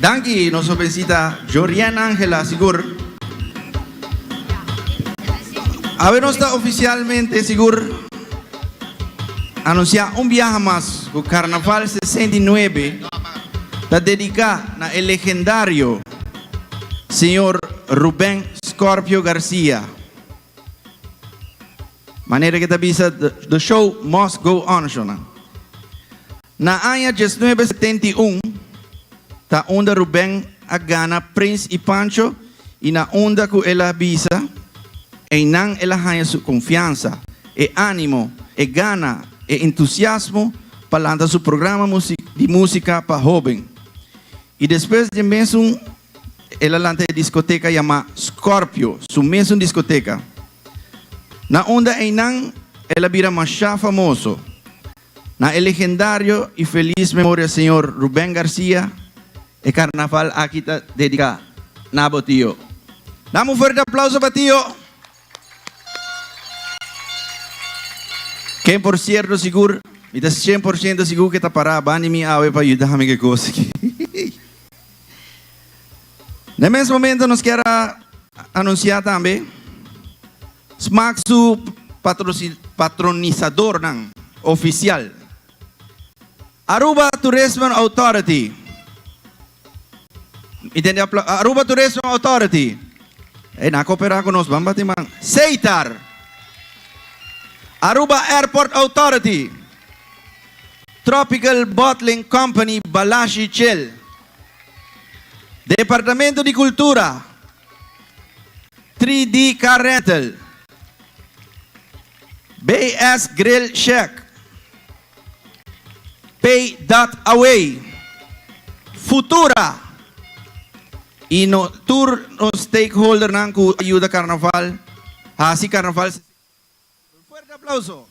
Danki nos hobencita Jorian Angela sigur. Awe nos ta oficialmente sigur anuncia un biaha mas cu Carnaval 69 ta dedica na e legendario señor Ruben Scorpio Garcia. Manera ke ta bisa the show must go on shona. Na aña 1971 ta unda Ruben a gana Prins y Pancho y na unda cu el a bisa eynan el a haña su confiansa, e animo, e gana, e entusiasmo pa lanta su programa di musica pa hoben. Y despues dje mesun el a lanta e discoteca yama Scorpio, su mesun discoteca. Na unda eynan el a bira masha famoso. Na e legendario y feliz memoria señor Ruben Garcia, e carnaval aki ta dedica na bo tio. Dam un fuerte aplauso pa tio! Ken por cierto sigur, mi ta 100% sigur ke ta para bandi mi awe pa yuda mi ke cos aki. Na mes momento nos kier a anuncia tambe Smaak su patronisadornan oficial, Aruba Tourism Authority. Mi tende Aruba Tourism Authority. Ey, nan a coopera cu nos, ban bati man. Seitar. Aruba Airport Authority. Tropical Bottling Company Balashi Chill. Departamento di Cultura. 3D Car Rental. BS Grill Shack. Pay Dot Away. Futura. Y no tur nos stakeholdernan cu a yuda Carnaval haci Carnaval. Un fuerte aplauso.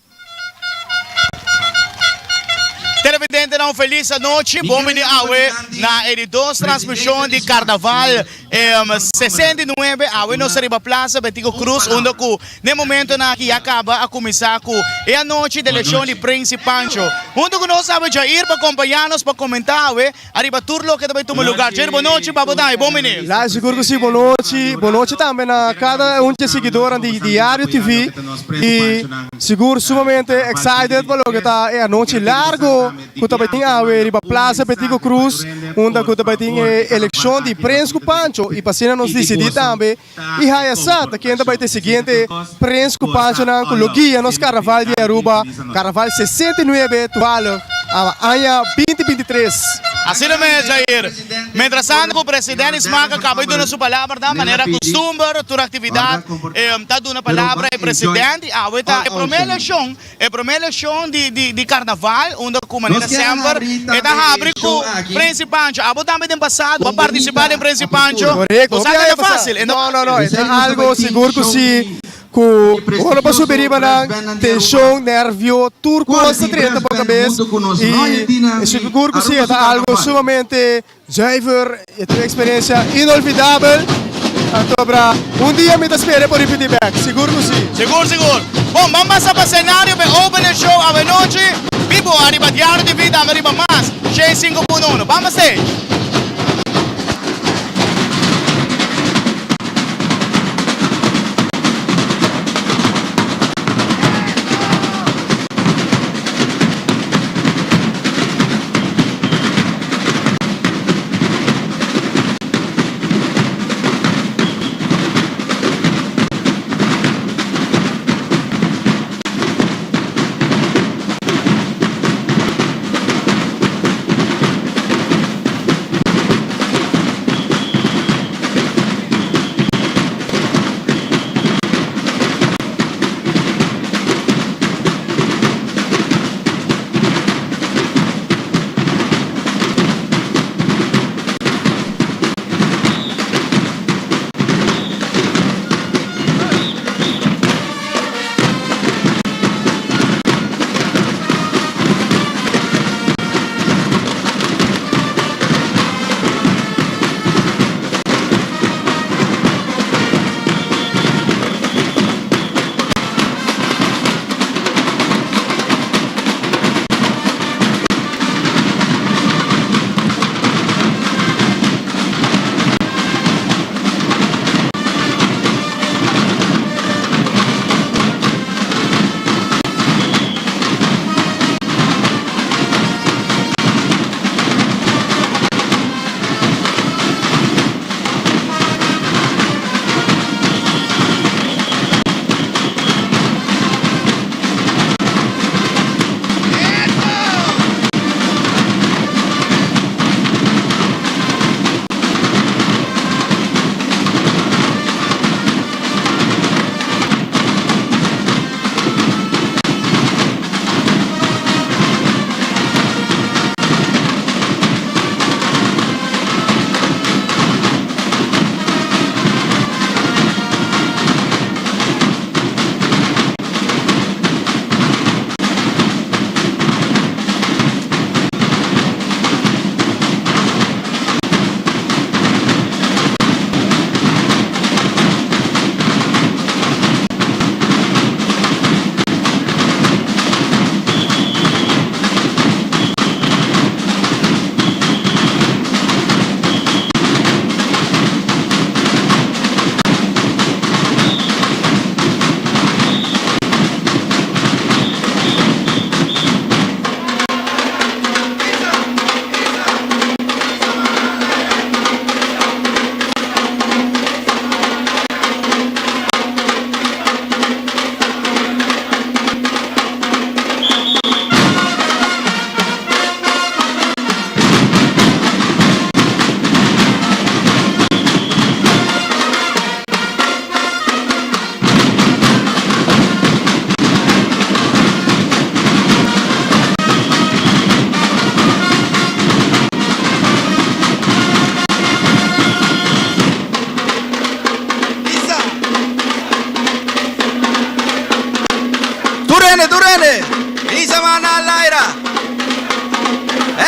Televidentenan un felis anochi, bon bini awe na e di dos transmision di Carnaval 69, awe nos ta riba Plaza Betico Croes unda cu n'e momentonan aki ya caba a cuminsa cu e anochi di eleccion di Prins y Pancho. Hunto cu nos awe Jair pa compaña nos pa comenta awe Ariba tur loke ta bay tuma lugar. Jerry bo nochi pa bo ta bon bini. La sigur cu si bo nochi, bo nochi tambe na cada un dje siguidornan di Diario TV y sigur sumamente excited pa loke ta e anochi largo cu ta bay tin awe riba Plaza Betico Croes unda cu ta bay tin e eleccion di Prins cu Pancho y pa asina nos dicidi tambe y haya sa ta ken ta bay ta e siguiente Prins cu Panchonan cu lo guia nos Carnaval di Aruba, Carnaval 69 toevallig aña 2023. Asina mes, Jair. Mientras tanto cu President Ismac a caba di duna su palabranan, manera custumber, tur actividad ta duna palabra e President y awe ta e prome eleccion E prome eleccion di di di carnaval unda cu manera semper e ta habri cu Prince Pancho. Abo tambe den pasado bo a participa den Prince Pancho. Correcto. Bo sa cu e ta facil. E No, no, no. E ta algo sigur cu si cu ora bo subi riba nan, tension, nervio, tur cos ta drenta bo cabes y sigur cu si e ta algo sumamente Zuiver, e ta un experiencia inolvidabel. Anto bra, un dia mi ta spera por ripiti bek, sigur cu si. Sigur sigur. Bon, ban pasa pa scenario p'e opening show awenochi. Bibo ariba Diario TV tambe riba Mas 105.1. Ban pa stage.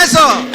Eso!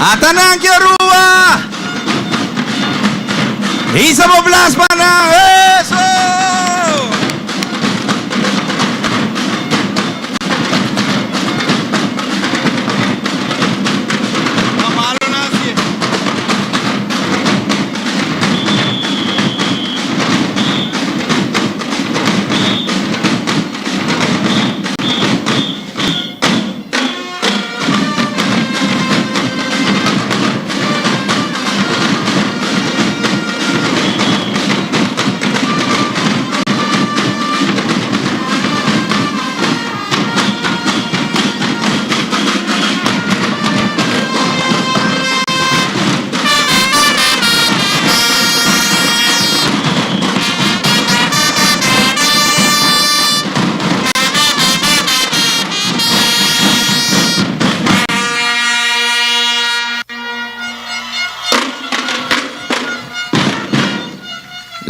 Ata nan ki Aruba! Hisa bo blas pa nan! Eso!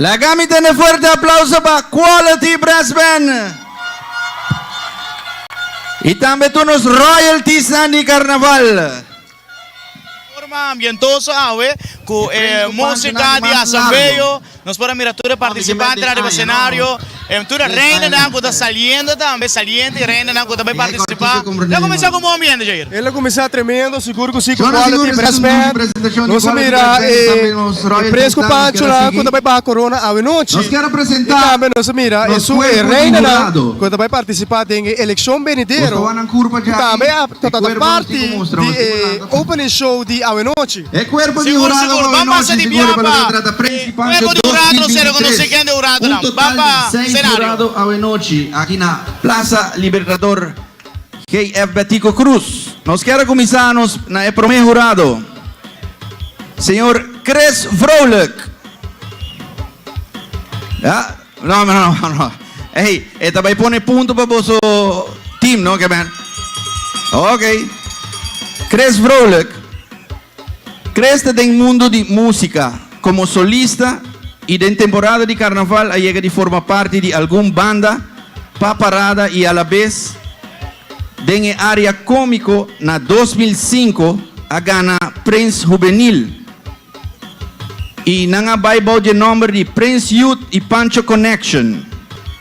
Laga mi tene fuerte aplauso pa Quality Brass Band. Y tambe tur nos royaltiesnan di carnaval. Forma ambientoso awe cu e musica di Asambleo. Nos por a mira tur e participantenan riba scenario, tur e reinanan cu ta saliendo tambe, saliente y reinanan cu ta bay participa. El a cuminsa cu bon ambiente, Jair. El a cuminsa tremendo, sigur cu si, cu Quality Brass Band. Nos a mira e Pres cu Panchonan cu ta bay baha corona awe nochi. Y tambe nos a mira esun e reinanan cu ta bay participa den e eleccion benidero cu tambe a ta ta parti di e opening show di awe nochi. E cuerpo di Sigur, hurado sigur. pa Ban pasa awenochi di sigur pa bia loke pa ta trata Prins e y Pancho cuerpo di hurado nos a reconoce 2023. ken di Un huradonan. Ban total pa di seis scenario. hurado awenochi aki na Plaza Libertador GF Betico Croes. Nos kier a cuminsa nos na e prome hurado, señor Chris Vrolijk. Ya, no, no, no, no. Ey, e ta bay pone punto pa boso team, no, Kevin? Ok. Chris Vrolijk. Chris ta den mundo di musica como solista y den temporada di carnaval a yega di forma parti di algun banda pa parada y alabes den e area comico na 2005 a gana Prins Juvenil. Y nan a bay bou dje nomber di Prince Youth y Pancho Connection.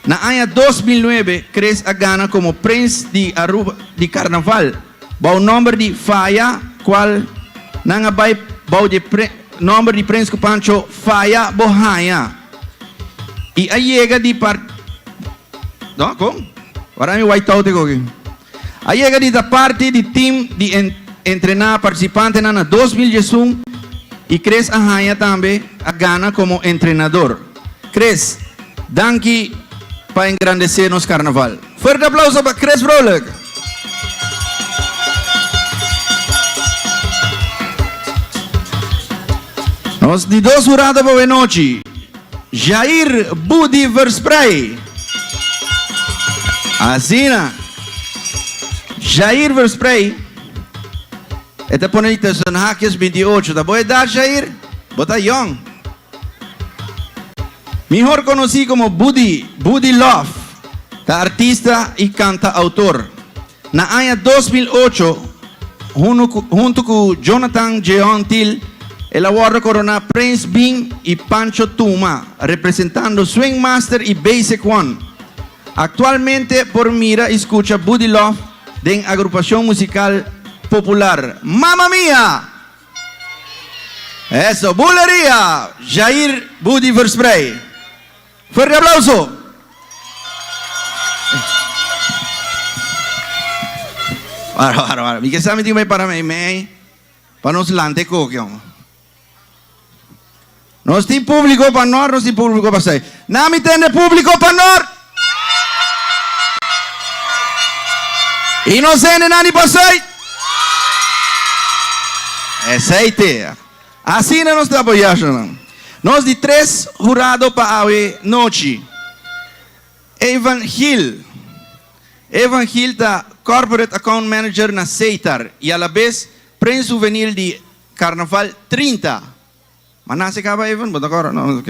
Na aña 2009 Chris a gana como Prins di Aruba di Carnaval bou nomber di Faya cual nan a bay bou dje nomber di Prins cu Pancho Faya Bo Haña y a yega di par No, con? Wara mi white out aki. A yega di ta parti di team di entrená partisipantenan na 2011 i Chris a haña tambe a gana komo entrenador. Chris, danki pa engrandesé nos karnaval. Fuerte aplauso pa Chris Vrolijk! Nos di dos hurado pa wenochi. Jair Budi Versprey. Asina. Jair Versprey. E ta pone tussen haakjes 28. Ta bo edad Jair? Bo ta yong. Mihor konosí komo Budi, Budi Love, ta artista i kanta-outor. Na aña 2008, huntu ku Jonathan Jeon Til, el a wòrdu koroná Prins Bin i Pancho Tuma, representando Swing Master i Basic One. Aktualmente por mira i skucha Buddy Love den agrupashon musikal popular Mamma Mia! Eso, Buleria! Jair Buddy Versprey. Fuerte aplauso! Para, para, para. Mi ke sa mi tin bai para mei mei pa nos lanta e koki amo. Nos tin publico pa nor, nos tin publico pa sai. Na mi tende publico pa nor. I nos hende nan di pa sai. Esei te. Asina nos ta apoyá nan. Nos di tres hurado pa awe nochi. Evan Gil. Evan Gil ta Corporate Account Manager na Seitar y alabes Prins Juvenil di Carnaval 30. Ma nase caba Evan? Bo ta corda? No, ok.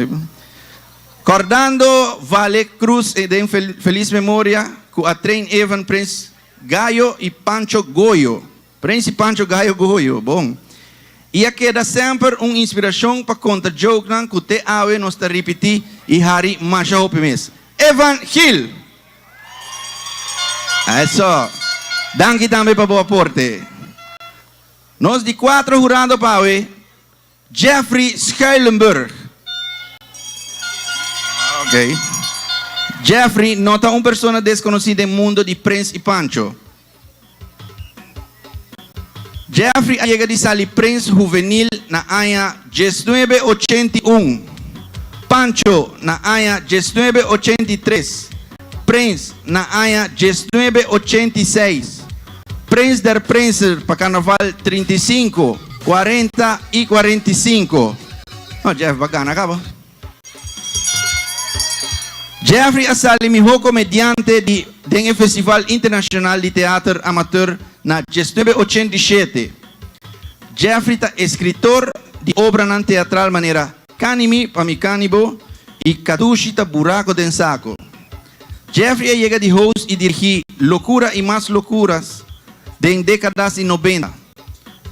Cordando Vale Cruz den feliz memoria cu a train Evan Prins Gayo y Pancho Goyo. Prins y Pancho Gayo Goyo, bon. I a keda semper un inspirashon pa konta jokenan ku te awe nos ta ripití i hari masha hopi mes. Evan Gil! Eso. Danki tambe pa bo aporte. Nos di cuatro hurado pa awe, Jeffrey Schuilenburg. Ok. Jeffrey no ta un persona desconoci den mundo di Prins y Pancho. Jeffrey a yega di sali Prins Huvenil na aña diesnuebe ochenta i un, Pancho na aña diesnuebe ochenta i tres, Prins na aña diesnuebe ochenta i seis, Prins der Prinsen pa Carnaval 35, 40 y 45. No, Jeff ba gana caba. Jeffrey a sali miho comediante di den e Festival Internacional di Teater Amateur na 1987. Jeffrey ta escritor di obranan teatral manera Cani mi pa mi cani bo y Cadushi ta buraco den saco. Jeffrey a yega di host y dirigi Locura y Mas Locuras den decadas di nobenta.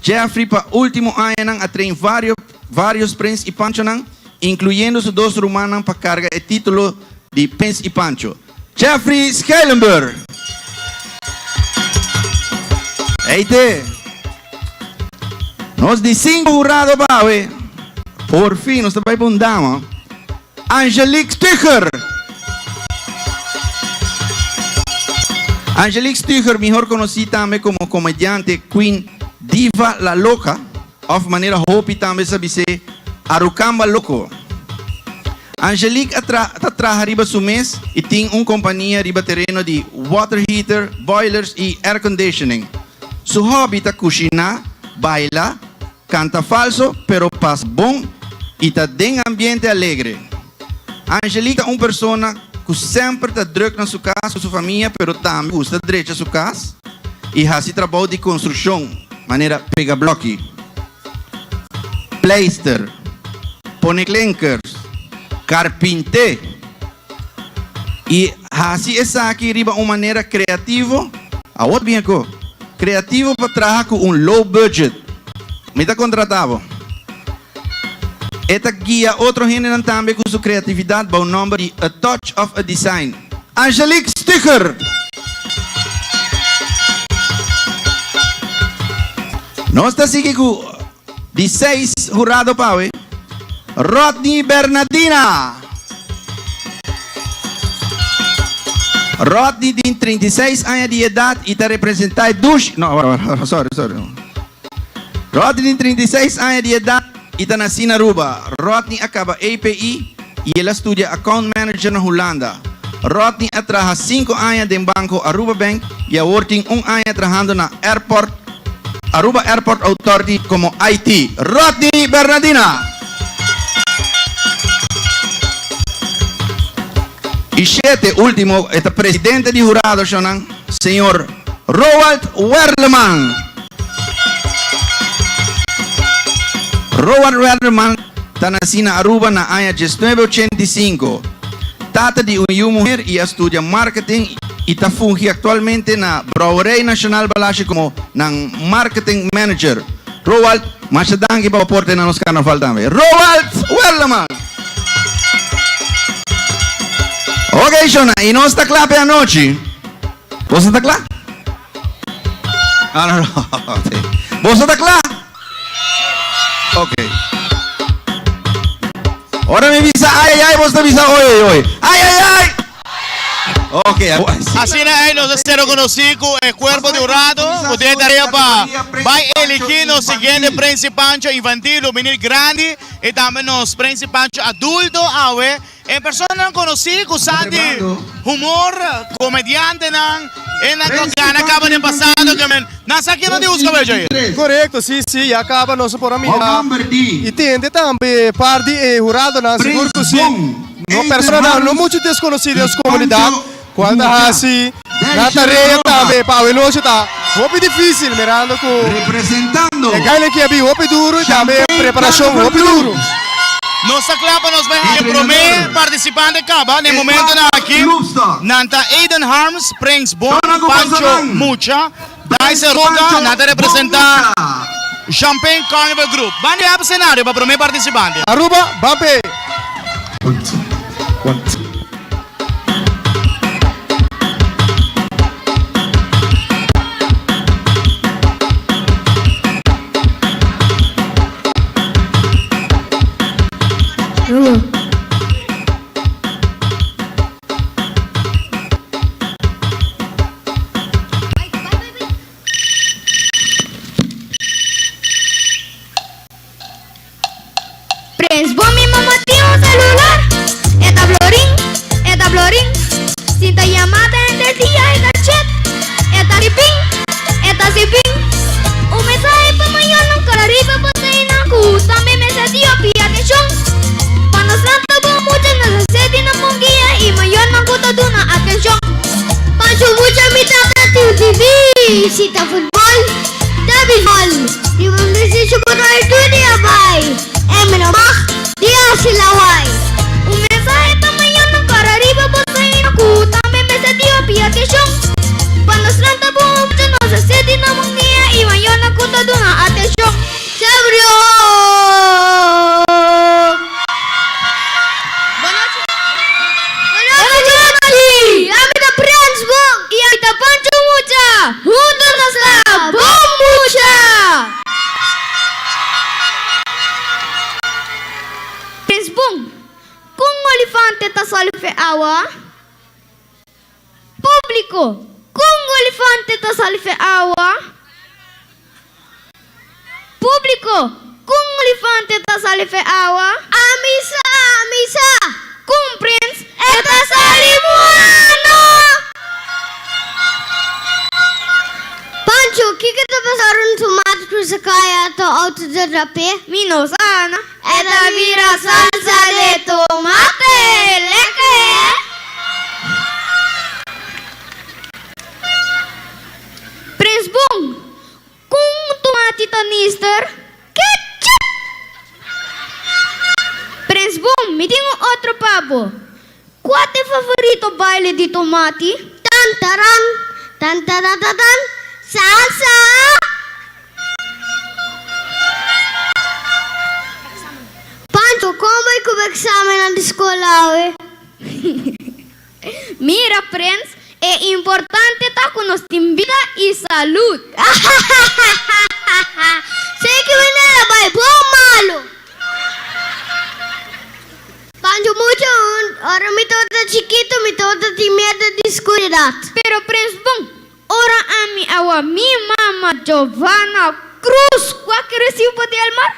Jeffrey pa ultimo añanan a train vario varios Prins y Panchonan, incluyendo su dos rumannan pa carga e titulo di Prins y Pancho. Jeffrey Schuilenburg! Ey te! Nos di cinco hurado pa awe. Por fin nos ta bay pa un dama. Angelique Stüger. Angelique Stüger, mihor conoci tambe como comediante Queen Diva La Loca, of manera hopi tambe sa bis'é Arucamba Loco. Angelique a tra ta traha riba su mes y tin un compania riba tereno di water heater, boilers y air conditioning. Su hobby ta cushina, baila, Canta falso pero pas bon y ta den ambiente alegre. Angelique ta un persona cu semper ta druk na su cas cu su famia pero tambe gusta drecha su cas y haci trabou di construccion manera pega bloki, pleister, pone klinkers, carpinte y haci esaki riba un manera creativo, awor bien cu creativo pa traha cu un low budget. Mi ta contrata bo. E ta guia otro hendenan tambe cu su creatividad bou nomber di A Touch of a Design. Angelique Stüger! Nos ta sigui cu di seis hurado pa awe, Rodney Bernadina! Rodney tin 36 aña di edad y ta representa e dushi. No, sorry, sorry. Rodney tin 36 aña di edad y ta naci na Aruba. Rodney a caba API y el a studia Account Manager na Hulanda. Rodney a traha cinco aña den banco Aruba Bank y awor tin un aña trahando na Airport Aruba Airport Authority como IT. Rodney Bernadina! Y shete, ultimo, e ta presidente di hurado shownan, señor Roald Werleman. Roald Werleman ta naci na Aruba na aña diesnuebe ochenta i sinku. Tata di un yu muher y a studia marketing y ta fungi actualmente na Brouwerij Nacional Balashi como nan marketing manager. Roald, masha danki pa bo aporte na nos carnaval tambe. Roald Werleman! Ok, Shona, y nos ta cla p'e anochi. Boso ta cla? Ah, no, no. Boso ta cla? Ok. Ora mi bisa ay, ay, ay, boso ta bisa oy, oy, oy. Ay, ay, ay! Ok, Asina ei nos a ser reconocí cu e cuerpo di hurado cu tin e tarea pa bai eligí nos siguiente Prince Pancho infantil, juvenil, grandi y tambe nos Prince Pancho adulto awe. E personanan conocí cu sa di humor, comediantenan, enan cu a gana caba den pasado ke men nan sa kier no di busca becho ayer. Corecto, si, si, ya caba nos a por a mira y tende tambe par di e huradonan, sigur cu si. No personanan no muchu deskonosí den nos komunidat kual ta hasi nan tarea tambe pa awe nochi ta hopi difísil mirando ku e gainan ki a bin hopi duru i tambe e preparashon hopi duru. Nos ta kla pa nos bai haña promé partisipante kaba. Na e momentonan aki nan ta Aiden Harms, Prins Bon, Pancho Mucha, Daisy Roca, nan ta representá. Champagne Carnival Group. Ban di hap scenario pa prome participante. Aruba, ban p'e! Prens bo mi mama tin un celular E ta blorin, e ta blorin Sin ta yamada henter dia e ta chat E ta sipin, e ta sipin Un mensahe pa mayornan kora riba bo ta einan ku tambe mester di hopi atenshon Pa nos lanta bo mucha nos a seti nan bon guia i mayornan ku ta duna atenshon Pancho mucha mi tata tin TV Si ta futbol, ta bisbol Riba mi si su bo ta bai tur dia bai E mi no mag di hasi lawai. Un mensahe pa mayornan kòrda riba bo saina ku tambe mester di hopi atenshon. Pa nos lanta bo mucha nos a seti na un guia i mayornan ku ta duna atenshon. Sebrio! Bonochi! Ami ta Prens Bon i ami ta Pancho Mucha! Huntu nos ta Bon Mucha! Prens Bon, Kon olifante ta sali fe awa? Públiko, Kon olifante ta sali fe awa? Públiko, Kon olifante ta sali fe awa? Ami sa, ami sa! Kon, Prens? E ta sali muando! Pancho, kiko ta pasa ora un tomato cruza caya ta auto ta drap'é? Mi no sa, no. E ta bira salsa de tomate! Lekker! Prens bon, Con un tomati ta nister? Ketchup! Prens bon, mi tin un otro pa bo. Cua ta e favorito baile di tomati? Tan taran, tan taratatan, salsa! Pancho, con bo e cuba examennan di scol awe? Mira, Prens, e importante ta ku nos tin bida i salud. Sei ki manera bai bon malu. Pancho mucha un, ora mi tabata chikitu mi tabata tin miedu di skuridat. Pero Prens bon, ora ami a wak mi mama Giovanna Cruz ku a kresiu pa di el mar,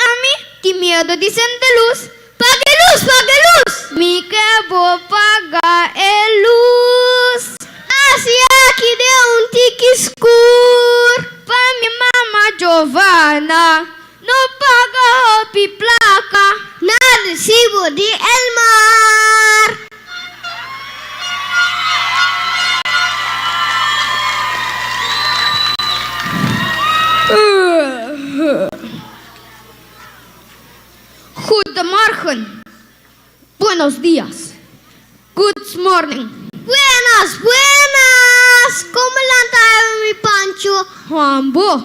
Ami tin miedu di sende lus. Paga e lus, paga e lus! Mi ke bo paga e lus. Asi aki den un tiki skur. Pa mi mama Giovanna no paga hopi plaka. Na resibo di Elmar. Goedemorgen, buenos dias, good morning. Buenas, buenas! Como lanta awe mi Pancho? Juan bo,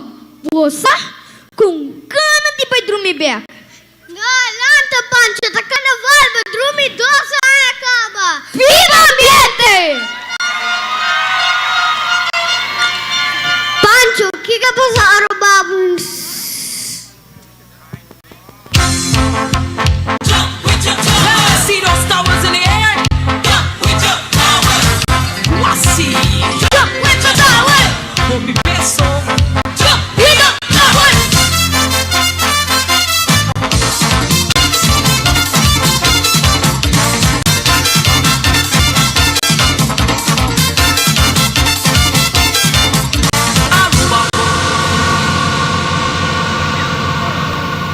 bo sa con gana di bai drumi bek. Galante Pancho ta carnaval bo drumi dos aña caba. Viva ambiente! Pancho, kiko a pasa Aruba bo?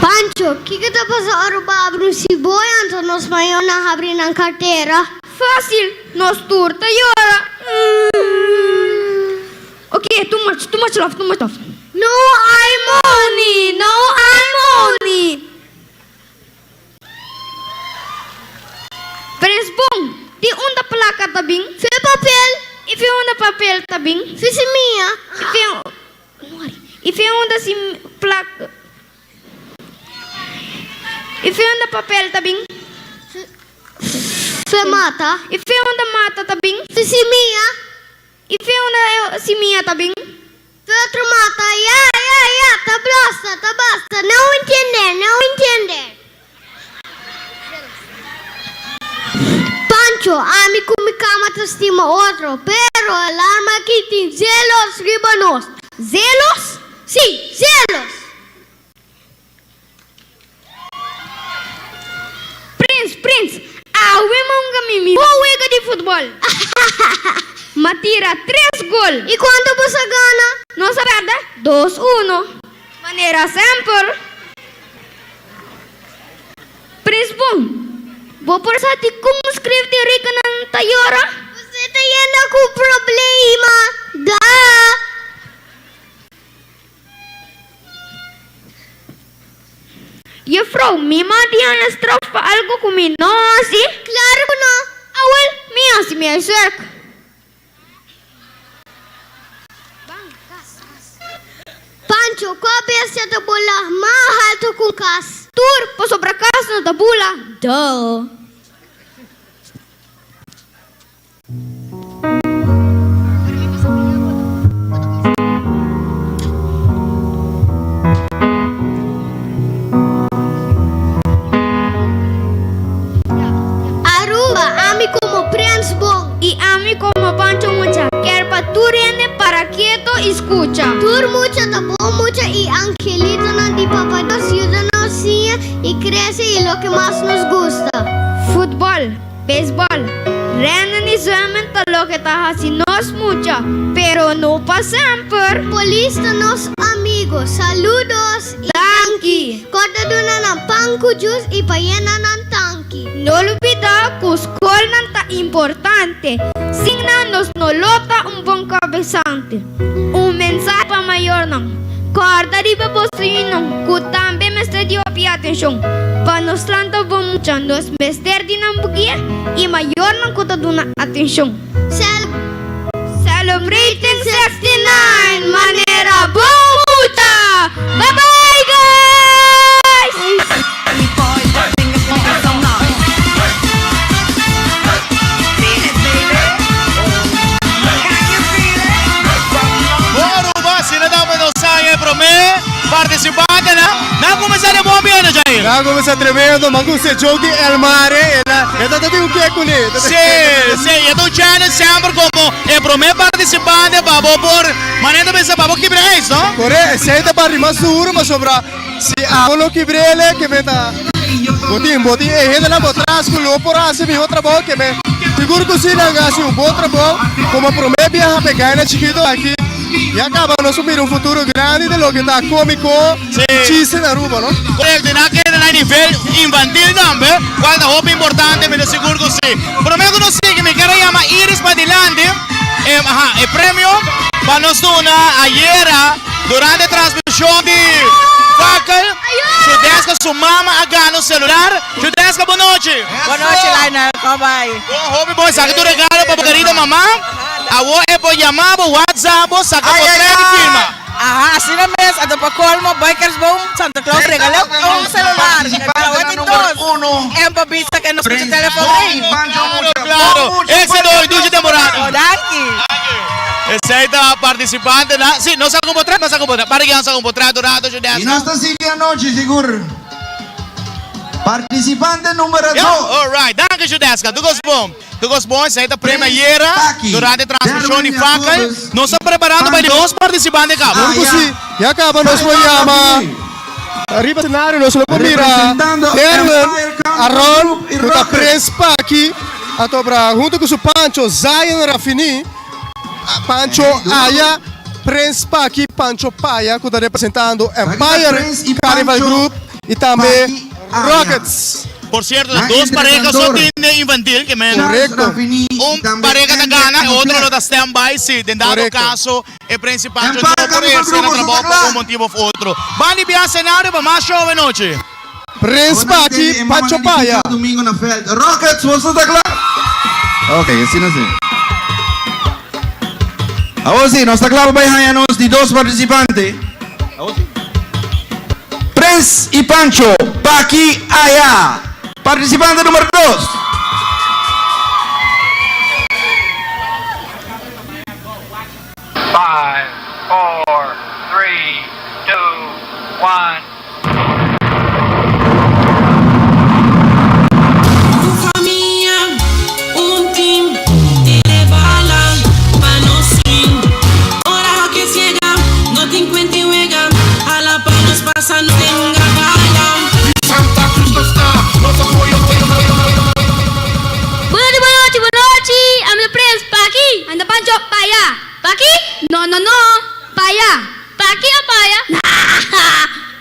Pancho, kiko ta pasa ora bo abri un siboya anto nos mayornan habri nan kartera? Fácil, nos tur ta yora. Ok, too much, too much love, too much love. No hay money, no hay money. Prens bon, di unda plaka ta bin? Fe papel. I fe unda papel ta bin? Fe simia. I fe, I fe unda sim. plak. I fe unda papel ta bin? Fe mata. I fe unda mata ta bin? Fe simia. I fe unda simia ta bin? Fe otro mata. Ya, ya, ya, ta basta, ta basta. No entender, no entender. Pancho, ami ku mi kama ta stima otro, pero alarma aki tin zelos riba nos. Zelos? Sí, zelos! Prins, Prins, awe monga mi mihó wega di futbòl. M'a tira tres gol. I kuantu boso a gana? Nos a pèrdè dos uno. Manera semper. Prins bon, bo por sa dikon scrif di rikonan ta yora? Bo ta yenda ku problema, da. Juffrouw, mi ma di Ana straf pa algo ku mi no hasi? Klaro ku no. Awel, mi hasi mi huiswerk. Pancho, kua bestia ta bula mas haltu ku un kas? Tur, pasobra kas no ta bula. Duh. Aruba, ami como Prens Bon. I ami como Pancho Mucha kier pa tur hende para keto i scucha. Tur mucha ta bon mucha i angelitonan di Papa Dios yuda nos siña i crece i loke mas nos gusta. Futbol, beisbol, rennen i zwemmen ta loke ta haci nos mucha, pero no pa semper. Polis ta nos amigo. Saludos i danki. Corda duna nan pan cu jus i pa yena nan tanki. No lubida cu scolnan ta importante, sin nan nos no lo ta un bon cabesante. Un mensahe pa mayornan, corda riba boso yunan cu tambe mester di hopi atencion. Pa nos lanta bon mucha nos mester di nan bugia i mayornan cu ta duna atencion. Celebrating 69 manera bon mucha! Bye bye guys! Bon Aruba, asina ta pa nos haña e promé participantenan. Nan a kuminsá den bon biento, Jair. Nan a kuminsá tremendo. Man gusta e joke di El Mare. E ta e ta tin un ke kuné. Sí, sí, e ta un challenge semper komo e promé participante pa bo por, manera ta bisa, pa bo kibra ijs, no? Kore, esei ta parti mas duro pasobra si abo lo kibr'el ke men ta bo tin bo tin e hendenan bo tras ku lo por hasi mihó trabou ke men sigur ku si nan hasi un bon trabou komo promé biaha pa e gainan chikito aki ya kaba nos por mira un futuro grandi den loke ta komiko i chiste na Aruba no. Korekto i nan a keda na e nivel infantil tambe kual ta hopi importante mi ta sigur ku si. Promé ku nos sigui mi kier a yama Iris padilanti e premio pa nos duna ayera. Durante transmision di Fakkel, Shudeska su mama a gana un celular. Shudeska, bon nochi. Bon nochi Lionel, con bai? Bon, hopi bon. Esaki ta un regalo pa bo querida mama. Awor e por yama bo, WhatsApp bo, saca potret y firma. Aha, asina mes. Anto pa colmo, boy kerstboom, Santa Claus regala un celular. Awor tin dos. En bo bisa que no scucha telefon ey. Claro, claro. Exito y dushi temporada. Oh, danki. Esey ta participantenan. Si, nos a cu potret, nos a cu potret. Para ki nos a cu potret un rato, Y Judeska. nos ta sigui anochi sigur. Participante numero Ya, dos. alright. Danki, Judeska. Tu cos bon. Tu cos bon. Esey ta premio Prince ayera Taki, durante transmision di Derwin Fakkel. Jacobus Nos ta y preparando pa di Pancho dos participante caba. Ah, Por cu ya. si ya caba nos por yama riba escenario nos lo por mira Representando Derwin Empire Country Aron Group y cu ta Rockets. Prince Paki a tobra hunto cu su Pancho Zion Rafini. Pancho Aya, Prins Paki, Pancho Paya ku ta representando Empire Carnival Group i tambe Rockets. Por cierto, ta dos pareha so tin den infantil ke men Korekto. un pareha ta gana e otro lo ta stand by si den dado caso e Prins y Pancho no por eherce nan trabou pa un motibo of otro. Ban di bia scenario pa mas show anochi. Prins Paki, Pancho Paya. Rockets, boso ta kla? Ok, asina si. Awor si, nos ta kla pa bai haña nos di dos partisipante. Awor si. Prins y Pancho, Paki Aya. Participante numero dos. Five, four, three, two, one. Un famia, un team, tene bala pa nos swing. Ora hockey ciega, no tin cuenta y wega, hala pa nos pasa, no tenga bala. Buenas noches, buenas noches. I'm the prince, Paki. I'm the Pancho, paya. Paki? No, no, no. Paya. Paki o paya?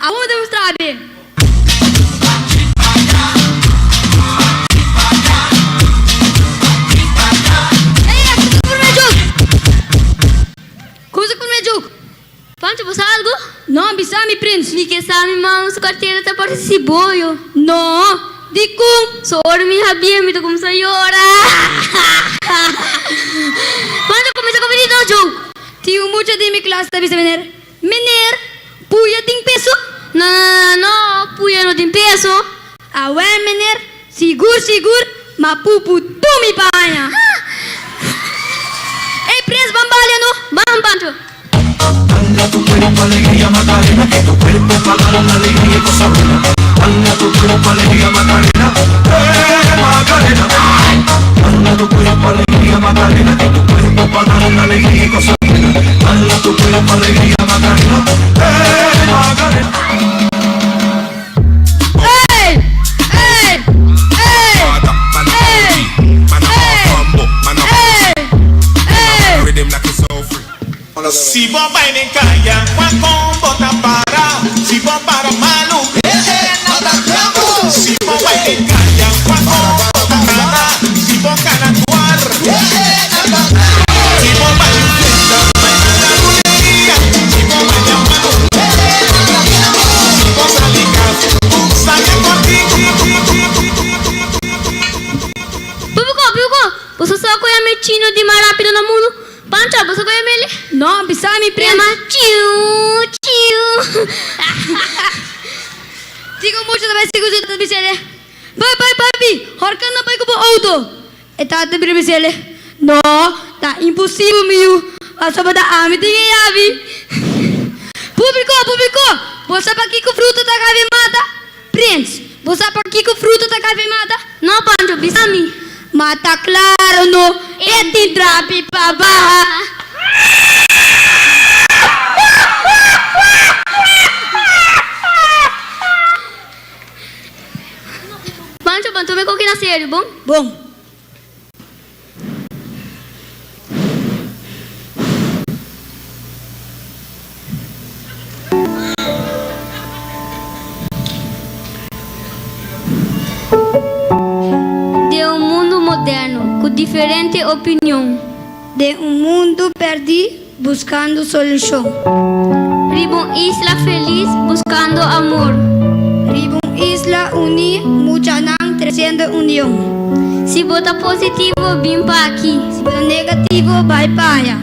Aún demostrar. Como se come joke? Pancho, você algo? No, bisa mi prins. Mi ke sa mi mama su cartera ta parece cibollo. No, di kung. So ora mi habia mi ta começa a llorar. Pancho, começa a comer no joke. Tio mucho de mi clase ta bisa meneer. Meneer, puya ting peso? No, no, no, no, puya no ting peso. Awel meneer, sigur sigur, ma pupu tu mi paña. Ey, prins, ban balia no. Ban, Pancho. Ey! Ey! Ey! Ey! Ey! Ey! Ey! Si bo bai den kaya, kua kombo ta para? Si bo para malu, Si bo bai den kaya, kua kombo ta para? Si bo kana tuar, Si bo bai un fiesta, bai na la buleria. Si bo bai a malu, Si bo sali kas, sali kontigu. Público, público, você sabe qual é a chino de mais rápido no mundo? Pancho, você qual é ele? No, bisa mi prima. Chiu, chiu. Digo mucho da sigo da bisele. Pai, pai, papi, horkan na pai ko auto. E tata biri bisele. No, ta impossível miu. Asa ba da ami tinha yavi. Público, público, você pa kiko fruta ta cabe mata? Prince, você pa kiko fruta ta cabe mata? No, Pancho, bisami. Mata claro no, e ti trapi pa baja. Pancho, Pancho, me coquina sério, bom? Bom. De un mundo moderno, com diferente opinião. De un mundo perdido buscando solución. Riba un isla feliz buscando amor. Riba un isla uni, muchanan creciendo unión. Si bo ta positivo, bin pa aki. Si bo ta negativo, bai pa aya.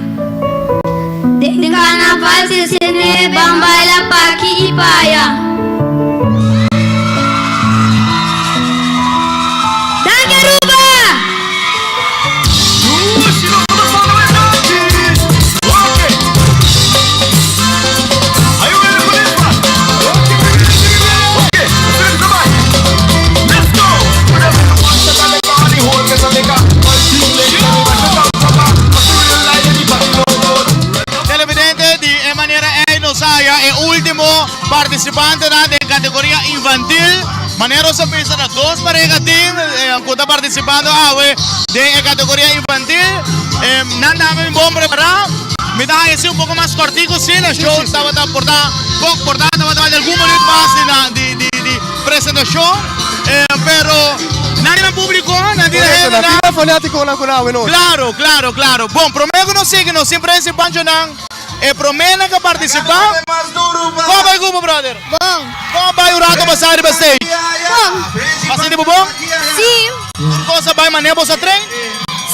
Den carnaval 69, ban baila pa aki y pa aya. Danki Aruba! Televidente, di e manera ei nos haya e último participantenan den categoria infantil. Manera nos a bisa ta dos pareha tin cu ta participando awe den e categoria infantil. Nan tambe bon prepara. Mi ta haya si un poco mas cortico si, e show tabata por ta por ta tabata falta algun minuut mas di nan di di di presentacion. Pero nan tin nan publico, nan tin Correcto, nan hendenan. tin nan fanaticonan cu nan awe nochi. Claro, claro, claro. Bon, prome cu nos sigui nos sin prensa y panchonan, e promenan cu a participa. Como bay cu bo, brother? Bon. Como bay un rato pasa riba stage? Bon. A sinti bo bon? Sí. Tur cos a bay manera bo sa train?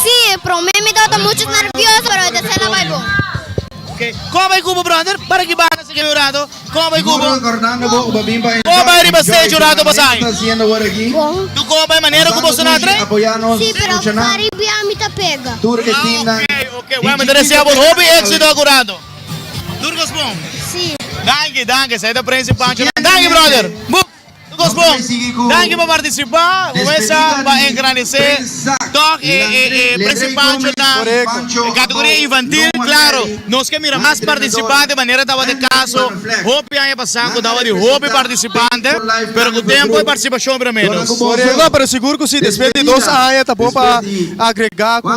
Sí, prome mi tabata mucho nervioso, pero e ta sena bay bon. Ok. Como bay cu bo, brother? Para ki banda. Un rato, Como bai cubo? Como bai riba stage un rato pasai? Tu como bai manera cu bo sona atrás? Sí, pero Caribbean mi ta pega. Ah, ok, ok. Bueno, mi ta desea bo hopi éxito un rato. Tur cos bon? Sí. Danki, danki. Esei ta Prince Pancho. Danki, brother. Tur cos bon. Danki pa participa. Mesa pa engrandece toch e e Prince Pancho na categoria infantil. Claro, nos ke mira mas participante manera tabata e caso hopi aña pasa cu tabata di hopi participante, pero cu tempo e participacion bira menos. Correcto, pero sigur cu si despues di dos aña ta bon pa agrega cu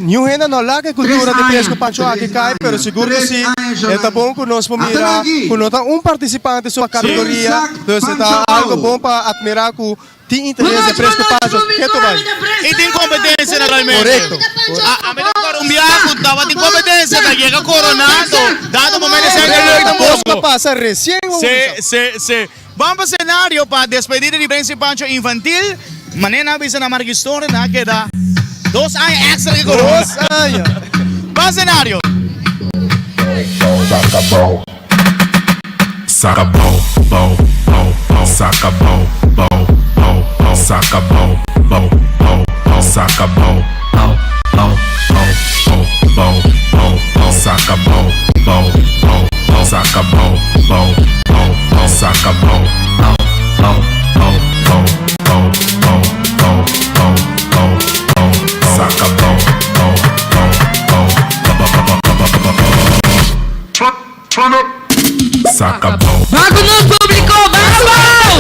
Niun hende no laga e cultura di Presco Pancho aki cay, pero sigur cu si, e ta bon cu nos por mira cu no ta un participante so pa categoria, dus e ta algo bon pa admira cu tin interes den Presco Pancho keto bay. Y tin competencia naturalmente. Correcto. A mi ta acorda un biaha cu tabatin competencia ta yega coronando, dado momento esey ta leuk tampoco. Cos cu a pasa recien. Si, si, si. Ban pa scenario pa despedida di Prince Pancho Infantil. Manera nan a bisa na Marquis Torre nan a keda dos aña extra ke corona. Dos aña. Ban scenario. Saca bou, saca bou, bou, bou, bou, saca bou, bou, bou, bou, saca bou, bou, bou, bou, saca bou, bou, bou, bou, bou, bou, bou, bou, saca bou, bou, bou, bou, saca bou, bou, bou, bou, saca bou, bou, bou, bou, bou, bou, bou, bou, bou, bou, bou, saca bou, bou, bou, bou, ba, ba, ba, ba, ba, ba, ba, ba. Saca bou. Ban cu nos publico, ban abao!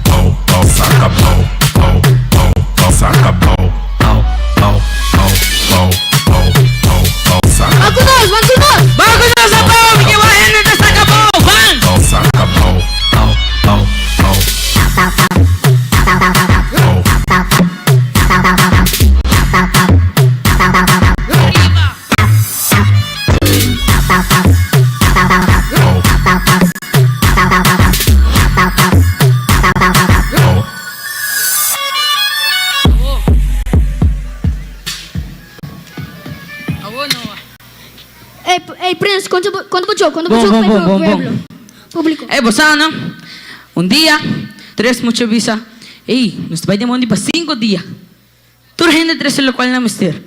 Bou, bou, saca bou, bou, bou, bou, saca bou, bou, bou, bou, bou, bou, bou, bou, saca Ban cu nos, ban cu nos! Ban cu nos abao, mi ke wak hende ta saca bou, ban! bou, saca bou, bou, bou, bou. Bou. Ey, ey, Prins, konta bo, konta bo joke, konta bo Bon, joke bon, pa e bon, bon, pueblo. bon. Publico. Ey, bo sa no? Un dia, tres mucha bisa, Ey, nos ta bai den mondi pa cinco dia. Tur hende trece locual nan mester.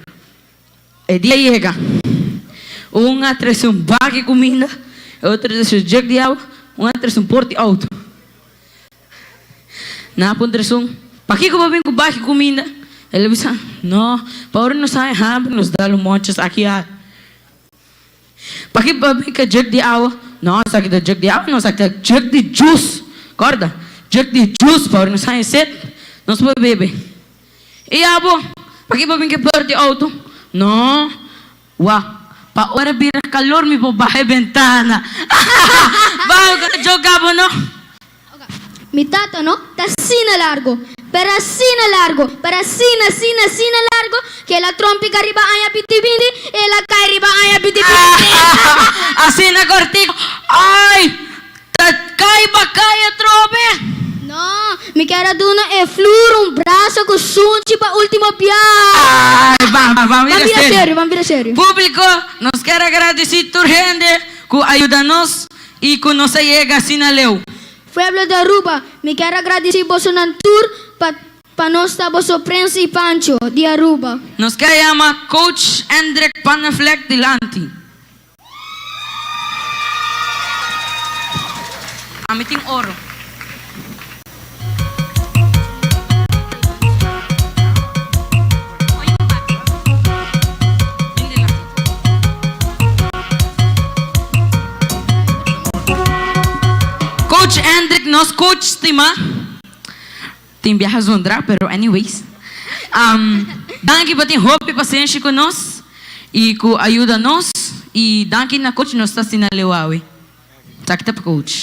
E dia yega. Un a trece un bak di cuminda, e otro a trece un jug di awa, un a trece un port di auto. Nan a puntra esun, Pakico bo bin cu bak di cuminda? El a bisa, No, pa ora nos haña hamber nos dal un monchas aki al. Paki bo bin cu jug di awa? No, esaki ta jug di awa no, esaki ta jug di juice. Corda, jug di juice, pa ora nos haña sed nos por bebe. I abo, paki bo bin ke por di outo? No, wak, pa ora bira kalor mi por baha e bentana. Baho ku ta joga bo no. Mi tata no ta asina largo, pero asina largo, pero asina, asina, asina largo, ke el a trompica riba aña bitibinti i el a kai riba aña bitibinti. Asina kortiku, ai, Ta kai pa kai atrobe? No, mi kier a duna e flur un braso ku sunchi pa ultimo biaha. Ay, ban, ban, ban bira Ban bira serio. serio, ban bira serio. Públiko, nos kier a gradisí tur hende ku a yuda nos i ku nos a yega asina leu. Pueblo di Aruba, mi kier a gradisí bosonan tur pa pa nos ta boso Prins i Pancho di Aruba. Nos kier yama Coach Hendrik Panneflek dilanti. Ami tin oro. Coach Hendrik nos coach stima. Tin biaha zundra pero anyways. Danki pa tin hopi pasenshi ku nos i ku a yuda nos i danki na coach nos ta asina leu awe. Esaki ta pa coach.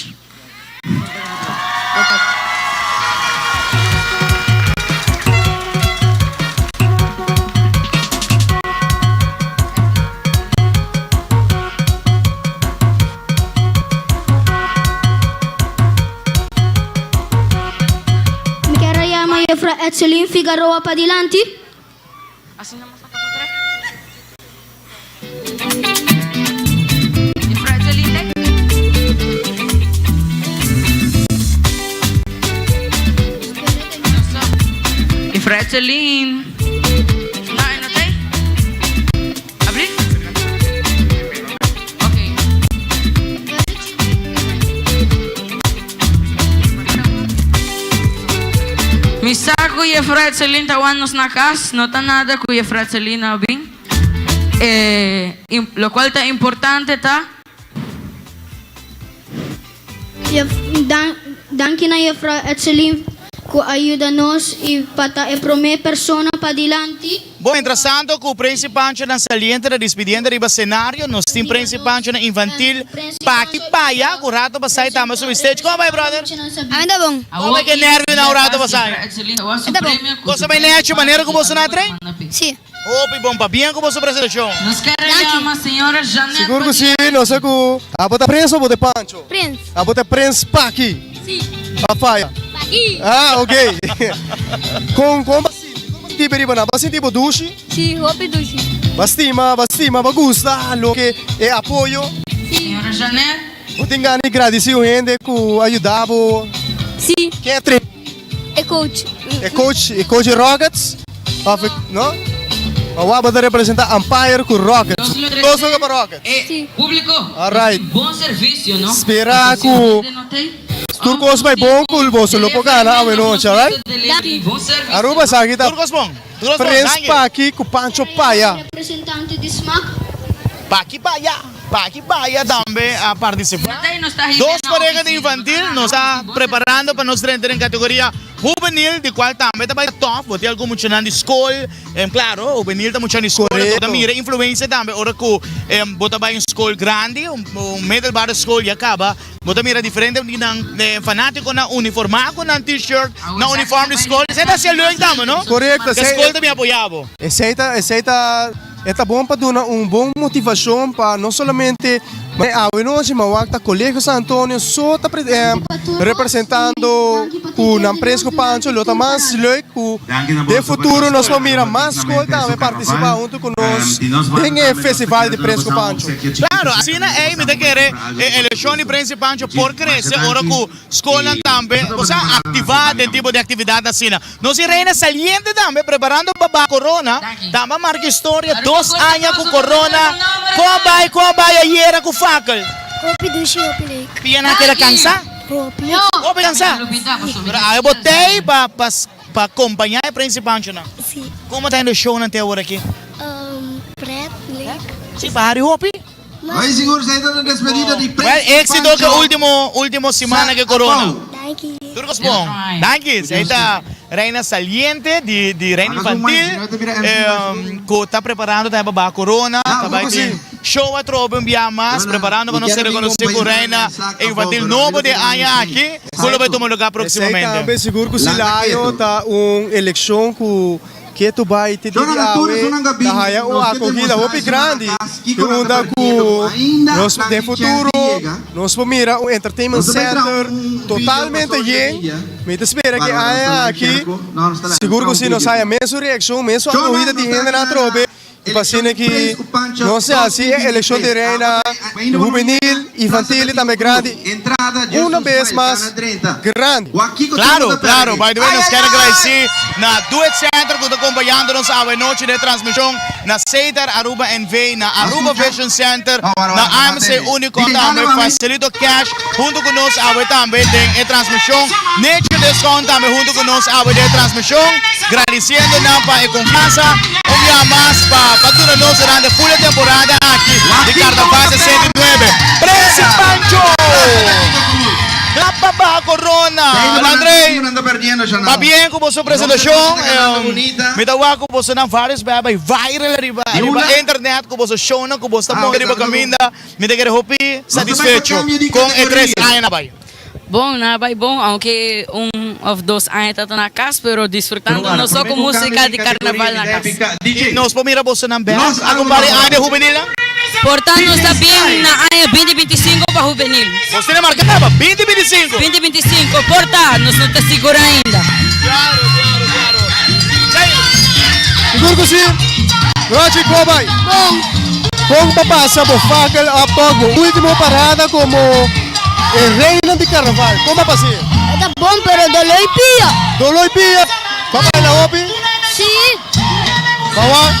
Mi kier a yama Jefra Etselin Figaroa padilanti. Asina mos a ta potré. Jefra Etselin te. Etseline. No, e no ta ei? Abri? Ok. Mi sa ku Jefra Etseline ta wan nos na kas, no ta nada ku Jefra Etseline a bin. E lokual ta importante ta. Danki na Jefra Etseline ku a yuda nos i pa ta e promé persona padilanti. Bon, mientras tanto ku Prensi Panchonan saliente ta dispidiendo riba senario, nos tin Prensi Panchonan infantil paki paya ku rato pasai tambe a subi stage. Kon bai brother? Ami ta bon. Kon bai ke nervio nan un rato pasai? E ta bon. Boso bai nechi manera ku boso nan a train? Si. Hopi bon, pabien ku boso presentashon. Nos ker a yama señora Jeanette Sigur ku si, Padilla. nos sa ku abo ta prens o bo ta Pancho? Prens. Abo ta prens paki? Si. A faya? Paki. Ah, ok. Kon kon bo sinti? Kon bo sinti riba nan? Bo sinti bo dushi? Si, hopi dushi. Bo stima, bo stima, bo gusta loke e apoyo? Si. Señora Jeanette. Bo tin gana di gradisi un hende ku a yuda bo? Si. Ken a train? E coach. E coach, e coach di Rockets? Of e, no? Ma wak bo ta representa Umpire ku Rockets. Nos lo Dos loke pa Rockets. E Si. publico. All right. Nos tin bon servicio, no? Spera ku tur kos bai bon ku boso lo por gana awe nochi, all right? Danki. Aruba sa aki ta Tur kos bon. Tur kos bon. Prins Danki. Paki ku Pancho Paya. Representante di smak. Paki Paya. Paki Paya tambe a participa. Dos pareha di infantil nos ta preparando pa nos drenta den categoria hubenil di cual tambe ta bay tof. Bo tin algun muchanan di scol, claro hubenil ta muchanan di scol, bo ta mira influencia tambe ora cu bo ta bay un scol grandi, un middelbare school ya caba, bo ta mira diferente di nan fanaticonan uniforma cu nan t-shirt, nan uniform di scol. Esey ta hacia leuk tambe no? Correcto. Ke scol ta bin apoya bo. Esey ta, esey ta. E ta bon pa duna un bon motivashon pa no solamente awe nochi ma wak ta Colegio San Antonio so ta representando ku nan Presco Pancho lo ta mas leuk ku den futuro nos por mira mas skol tambe partisipa huntu ku nos den e festival di Presco Pancho. Claro, asina ey mi ta kere e elekshon di Prensi Pancho por krese ora ku skolnan tambe bo sa aktiva den tipo di aktividat asina. Nos i Reina saliente tambe preparando pa baha corona tambe a marca historia dos aña cu corona con a bay con a bay ayera cu fakel. Hopi dushi hopi leuk. Pia nan a keda cansa? Hopi. Hopi cansa? Pero awe bo tey pa pa pa compaña e Prince Pancho nan? Si. Como ta hendo e show nan te awor aki? Pret, leuk. Si pa hari hopi? Ay sigur sa ito na despedida di Well, Prince éxito ke Pancho. último último semana ke corona. Danki. Tur kos bon. Danki. Esei ta Reina saliente di di Reina Acaso un Infantil mic, no te bira MC eh, ku ta preparando tambe pa baha corona. Ah, Ta bai un poco tin sí. show atrobe un bia mas, No, no, preparando pa mi nos quiero ser bin reconocí con ku país Reina saca Infantil poco, nobo pero de mi no aña te aki, mira ku lo bai MC. tuma lugar Esei próximamente. tambe sigur ku Landa Silayo keto. ta un elekshon ku Ketu bai te di Shona di na tur awe esunnan ta gabin haya un nos ke akogida demostrá hopi esunnan na grandi kas di kiko nan ta unda ku perdiendo ku ainda nos nan den tin chèns di futuro yega. nos por mira un entertainment Nos ta bai traha center un un video pa totalmente social yen. media. Mi ta spera ku e Bárbara, nos aña ta live aki share ku? No, nos ta live. Nos sigur traha ku un si nos video. haya mesun reakshon, mesun Shona, akogida di nos ta hendenan aki na atrobe i pa elekshon asina di ki Prins ku Pancho nos a hasi e elekshon di 2023. reina Awe ta ainda bo no hubenil, mira Plaza infantil i Betico tambe Cruz. grandi Entrada una Jesus bes Smile, mas kana 30. grandi. Wak kiko tur Claro, bo ta claro. perde. By the way, Ai, nos ai, quier ai! agradecí na Do It Center cu ta acompañando nos awe nochi den transmision, na Ceitar Aruba NV, na Aruba Escucha. Vision Center, Oh, wara, na wara, wara, AMC tende. Unicom DJ, tambe, dale, mami. Facilito Cash hunto cu nos awe tambe den e transmision, Nature Discount tambe hunto cu nos awe den e transmision, gradiciendo nan pa e confianza un bia mas pa pa duna nos durante full e temporada aki di Carnaval 69. Presi Pancho! La pa baha corona! André! Pabien cu boso presentacion. Mi ta wak cu bosonan varios bia bay viral riba riba internet cu boso shownan cu boso ta pone riba caminda. Mi ta kere hopi satisfecho con e tres aña na bay. Bon, na bay bon, aunke un of dos aña ta ta na cas, pero disfrutando nos so cu musica di carnaval na cas. Y nos por mira bosonan bek algun par di aña den juvenilnan? Por ta nos ta bin na aña binti binti sinku pa hubenil. Nos tene marca caba, binti binti sinku. Binti binti sinku, por ta, nos no ta sigur ainda. Claro, claro, claro. Jair. Sigur cu si. Rochi, con bay? Bon. Con pa pasa bo fakkel op tok bo ultimo parada como e reina di carnaval? Con pa pas'e? E ta bon, pero doloi pia. Doloi pia? Ba baila hopi? Si. Bawa,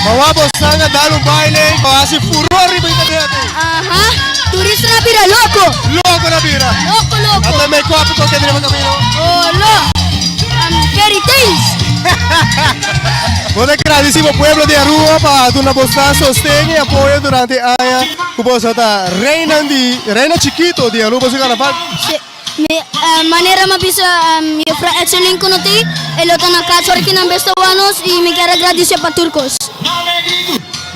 bawa bosan a dal un baile pa hasi furor riba internet. Aha. Turista na bira loko. Loko na bira. Loko loko. Ata make up ko kaya riba camino. Olo. Fairy tales. Bo ta gradisi bo pueblo di Aruba pa duna bosan sosten y apoyo durante aña cu boso ta reinan di reina chikito di Aruba su carnaval. Si. Mi manera m'a bisa Juffrouw Etselin cu no tin, e lo ta na cas ora ki nan bes ta wak nos y mi kier a gradici pa tur cos.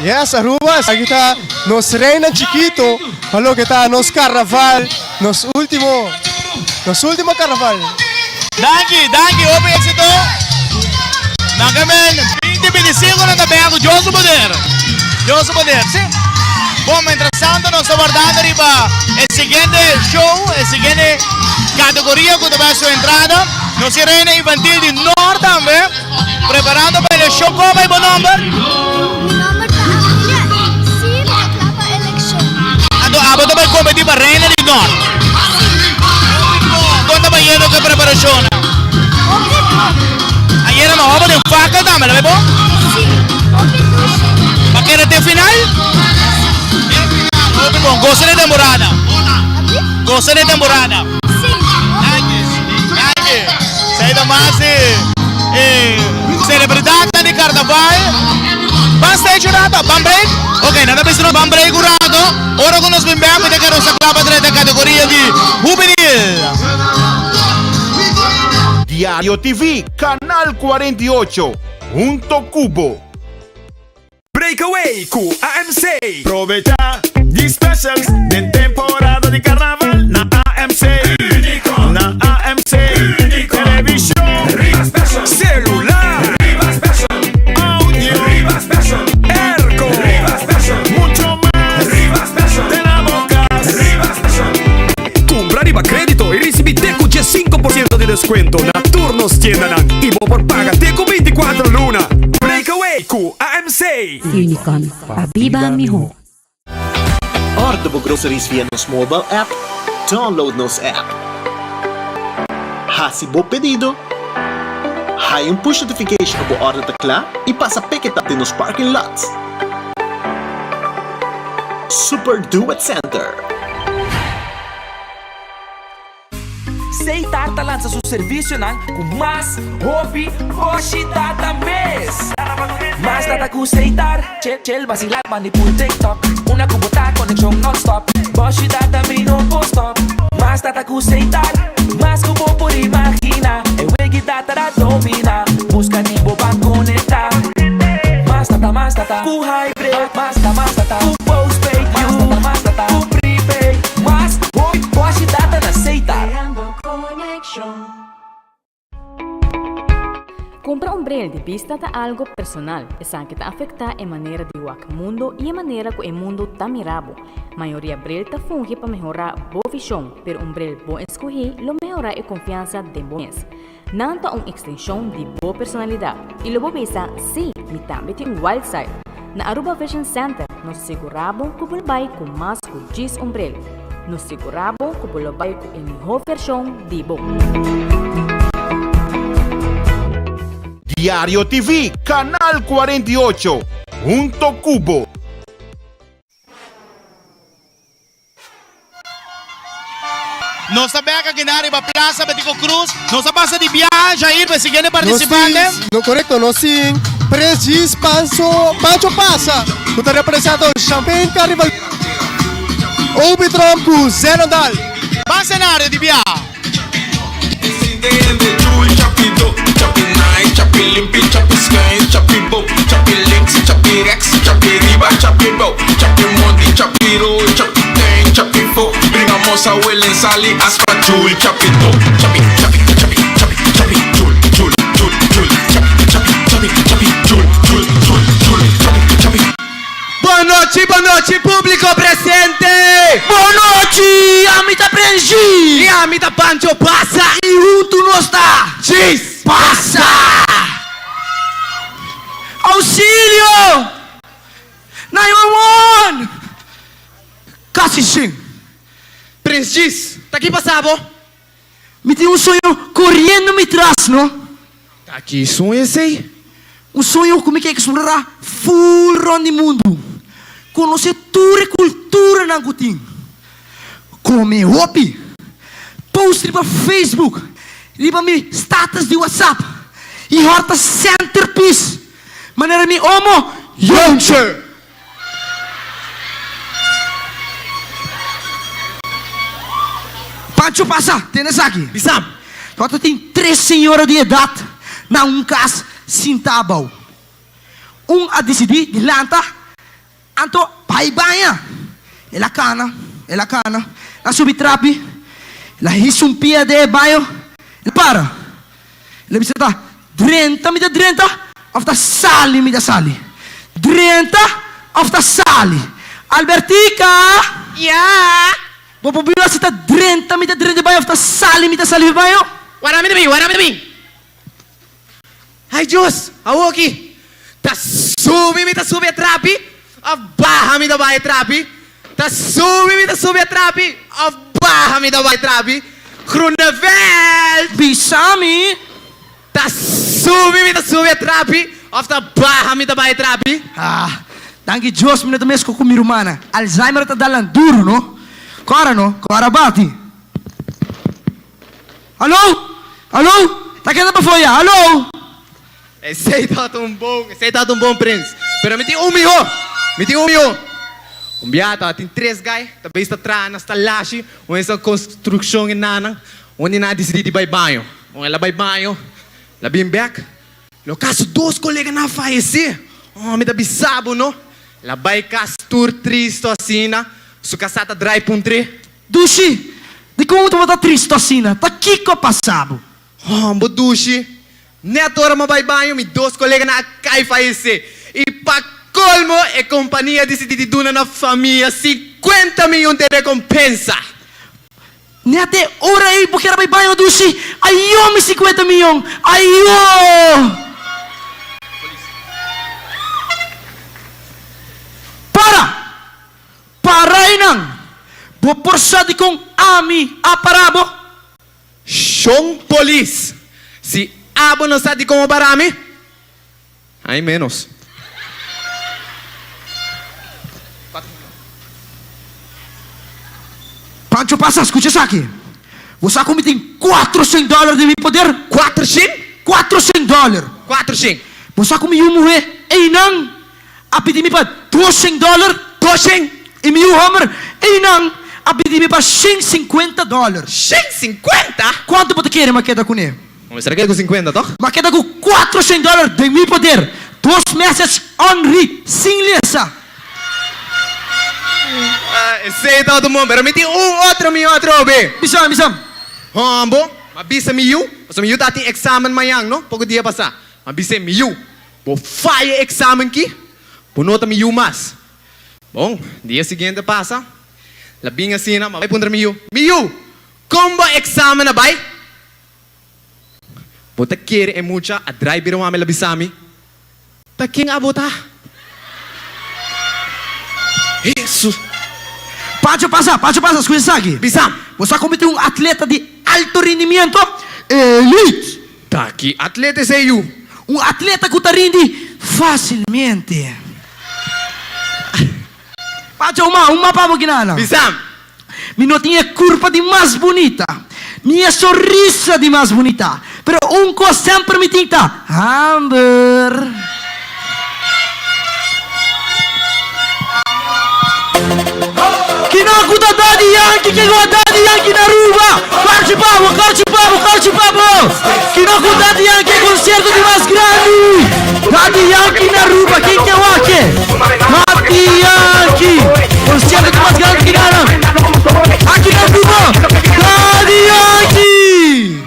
Yes Aruba, esaki ta nos reinan chikito pa loke ta nos carnaval, nos ultimo, nos ultimo carnaval. Danki, danki, hopi exito. Nan ke men 20, 25 nan ta bea ku Dios su poder. Dios su poder, si. Bon, mientras tanto nos ta wardando riba e siguiente show, e siguiente categoria ku ta bai su entrada. Nos tin Reina Infantil di Noord tambe, preparando pa e show. Kon bai bo nomber? Mi nomber ta Amelia y si mi ta kla pa eleccion. Anto abo ta bai competi pa Reina di Noord? Kon ta bayendo ku e preparashonnan? Hopi bon. Ayera no hopi den fakkel tambe, lo bo? Si, hopi dushi. Pa keda te final? Si. Hopi bon. Gosa di temporada? Abi? Gosa di temporada? Si. Danki. Danki. Esei ta mas di e selebridatnan di karnaval. Ban stage un rato? Ban break? Ok, nan ta bisa nos ban break un rato. Ora ku nos bin bek mi ta kere nos ta kla pa drenta kategoria di hubenil. Diario TV, Canal 48, hunto cu bo. Breakaway cu AMC. Probecha di specials den temporada di carnaval na AMC. Na AMC. Television. Celular. Audio. Airco. Mucho mas. Den abo cas. Cumpra riba credito y ricibi te cu 15% di descuento na tur nos tiendanan y bo por paga te cu 24 luna. Breakaway cu AMC. Unicon, pa biba miho. Order bo groceries via nos mobile app, download nos app. Hasi bo pedido, haya un push notification ku bo order ta kla i pasa pick it up den nos parking lot. Super Do It Center. Seitar ta lansa su servisionan ku mas hopi boshi data mes. Mas data ku Seitar, chel chel basila mandi pul TikTok. Una ku bo ta konekshon non-stop, boshi data mi no por stop. Mas data ku Seitar, mas ku bo por imagina. E wegi data ta domina, buska di bo ban konekta. Mas data, mas data ku hybrid, mas data, mas data ku postpaid, mas data, mas data ku prepaid. Mas hopi boshi data na Seitar. Cumpra un bril di bista ta algo personal. Esaki ta afecta e manera di wak mundo y e manera cu e mundo ta mira bo. Mayoria bril ta fungi pa mehora bo vision, pero un bril bon escogi lo mehora e confiansa den bo mes. Nan ta un extension di bo personalidad y lo bo bisa, Sí, mi tambe tin un wild side. Na Aruba Vision Center nos sigura bo cu bo lo bay cu mas cu djis un bril. Nos sigura bo cu bo lo bay cu e miho version di bo. Diario TV, Canal 48, hunto cu bo. Nos ta bek aki na riba Plaza Betico Croes. Nos a pasa di biaha, Jair, pa e siguiente participante. No, korekto, nos tin Precis Pancho, Pancho Pasa, ku ta representa Champagne Carnival Obi Trump ku Zenondal. Ban senario di biaha. Bon nochi, bon nochi publico presente! Bon nochi! Ami ta Prenji! I ami ta Pancho Pasa! I huntu nos ta Djis Pasa! Auxilio! 911! Kasi shin! Prens Djis, ta ki pasa bo? Mi tin un soño coriendo mi tras, no? Ta ki soño esey? Un soño ku mi ke eksplorá ful rònt di mundu. Konosé tur e kulturanan ku tin. Kome hopi. Post riba Facebook, riba mi status di WhatsApp i hòrta centerpiece manera mi omo Jontje. Pancho pasa, tene esaki. Bisam. Tabata tin tres señora di edat na un kas sintá abou. Un a disidí di lanta, anto bai baña. El a kana, el a kana, el a subi trapi, el a hisa un pia den e baño, el a para. El a bisa ta drenta mi ta drenta of ta sali mi ta sali? Drenta of ta sali? Albertica! Ya! Bo por biba si ta drenta mi ta drenta e baño of ta sali mi ta sali e baño? Wara mi ta bin, wara mi ta bin. Ay Dios, awoki ta subi mi ta subi e trapi of baha mi ta baha e trapi? Ta subi mi ta subi e trapi of baha mi ta baha e trapi? Groeneveld! Bisa mi! Ta subi mi ta subi e trapi of ta baha mi ta baha e trapi? Ah, danki Dios mi no ta mesco cu mi rumannan. Alzheimer ta dal nan duro, no? Cora no, cora bati. Hallo! Hallo! Ta keda pafó ya, hallo! Esei tabata un bon, esei tabata un bon prins. Pero mi tin un mihó! Mi tin un mihó! Un biaha tabatin tres gai ta beis ta traha na stalashi un esa konstrukshon e nanan. Un di nan a disidí di bai baño. Ora el a bai baño, el a bin bèk. Lo kaso dos koleganan a fayesé. Oh, mi ta bisa bo no. El a bai kas tur tristu asina. Su kasá ta drai puntr'é. Dushi, dikon bo tabata tristu asina? Ta kiko a pasa bo? Hombo Dushi, net ora mi a bai baño mi dos koleganan a kai fayesé i pa kolmo e kompania a disidí di duna na famia sinkuenta miyon den rekompensa. Net e ora ei bo kier a bai baño Dushi? Ayó mi sinkuenta miyon! Ayó! Para! Para einan! Bo por sa dikon ami a para bo? Shon polis, si abo no sa dikon bo para mi, ai menos. Pancho pasa, skucha esaki. Bo sa ku mi tin kuatroshen dòler den mi poder? Kuatroshen? Kuatroshen dòler. Kuatroshen. Bo sa ku mi yu muhé einan a pidi mi pa doshen dòler? Doshen? I mi yu hòmber einan a pidi mi pa shen sinkuenta dòler. Shen sinkuenta? Kuantu bo ta kere mi a keda kuné? Bo mester a keda ku sinkuenta, tòg? Mi a keda ku kuatroshen dòler den mi poder. Dos message unread, sin lesa. Esei tabata un bon, pero mi tin un otro mihó atrobe. Bisa, bisa. Hòmbo, mi a bisa mi yu, pasobra mi yu tabatin eksamen mañan, no? Poko dia pasá. Mi a bis'é, Mi yu, bo faya e eksamen ki, bo no ta mi yu mas. Bon, dia siguiente pasa, la bin asina, mi a bai puntra mi yu, Mi yu, kon bo eksamen a bai? Bo ta kere e mucha a drai bira wami la bisa mi, Ta ken abo ta? Hesus! Pacho pasa, pacho pasa, skucha esaki. Bisa. Bo sa kon mi tin un atleta di alto rindimiento? Elite! Ta ki atleta esei yu? Un atleta ku ta rindi fásilmente. Pacho, un ma, un ma pa bo kinana. Bisa. Mi no tin e kurpa di mas bunita, ni e sonrisa di mas bunita, pero un kos semper mi tin ta hamber. Kina ku ta Daddy Yankee ke goa Daddy Yankee na Aruba? Karchi pa bo, karchi pa bo, karchi pa bo! Kina ku Daddy Yankee e konsierto di mas grandi! Daddy Yankee na Aruba, ken ke wak e? Daddy Yankee! Konsierto di mas grandi ki gana aki na Aruba! Daddy Yankee!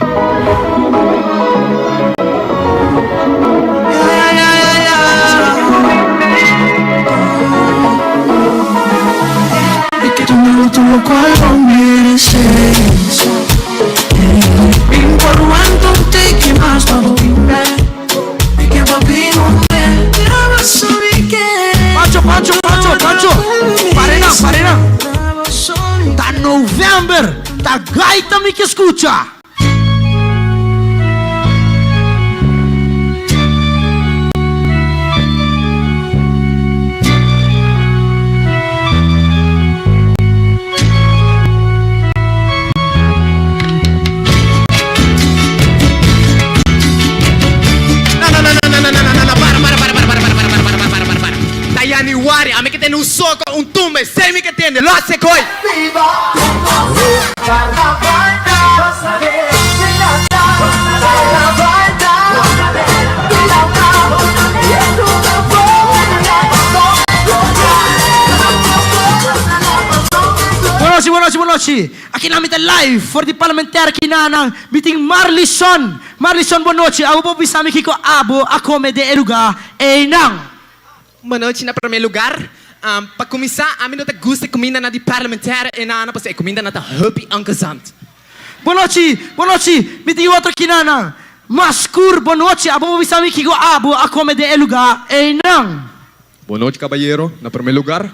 Pancho, Pancho, Pancho, Pancho! Pare nan, pare nan! Ta november, ta gaita mi ke skucha! januari, ami ke tende un soco, un tumba, esei mi ke tende, los e koi! Bonochi, bonochi, bonochi. Aki nan mi ta live for di Parlementaire kinanan. Mi tin Marlison. Marlison, bonochi. Abo por bisa mi kiko abo a kome den e luga einan? Bonochi na prome lugar. Pa kuminsá, ami no ta gusta e kumindanan di Parlementaire einan pasobra e kumindanan ta hopi ongezond. Bonochi, bonochi. Mi tin otro kinanan. Maskur, bonochi. Abo por bisa mi kiko abo a kome den e luga einan? Bonochi kabayero, na prome lugar,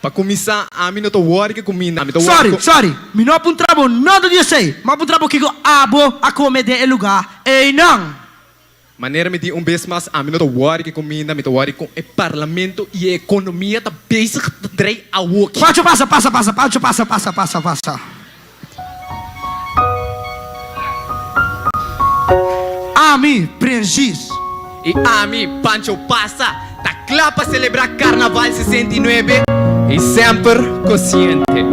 pa kuminsá ami no ta wòri ku kuminda, ami ta wòri Sorry, ku. sorry, mi no a puntra bo nada di esei, mi a puntra bo kiko abo a kome den e lugá einan. Manera mi di un bes mas, ami no ta wòri ku kuminda, mi ta wòri kon e parlamento i e ekonomia ta bezig ta drei awoki. Pancho pasa, pasa, pasa, Pancho pasa, pasa, pasa, pasa. Ami, Prins. I ami, Pancho Pasa, ta kla pa selebrá Karnaval 69 i semper kosiente.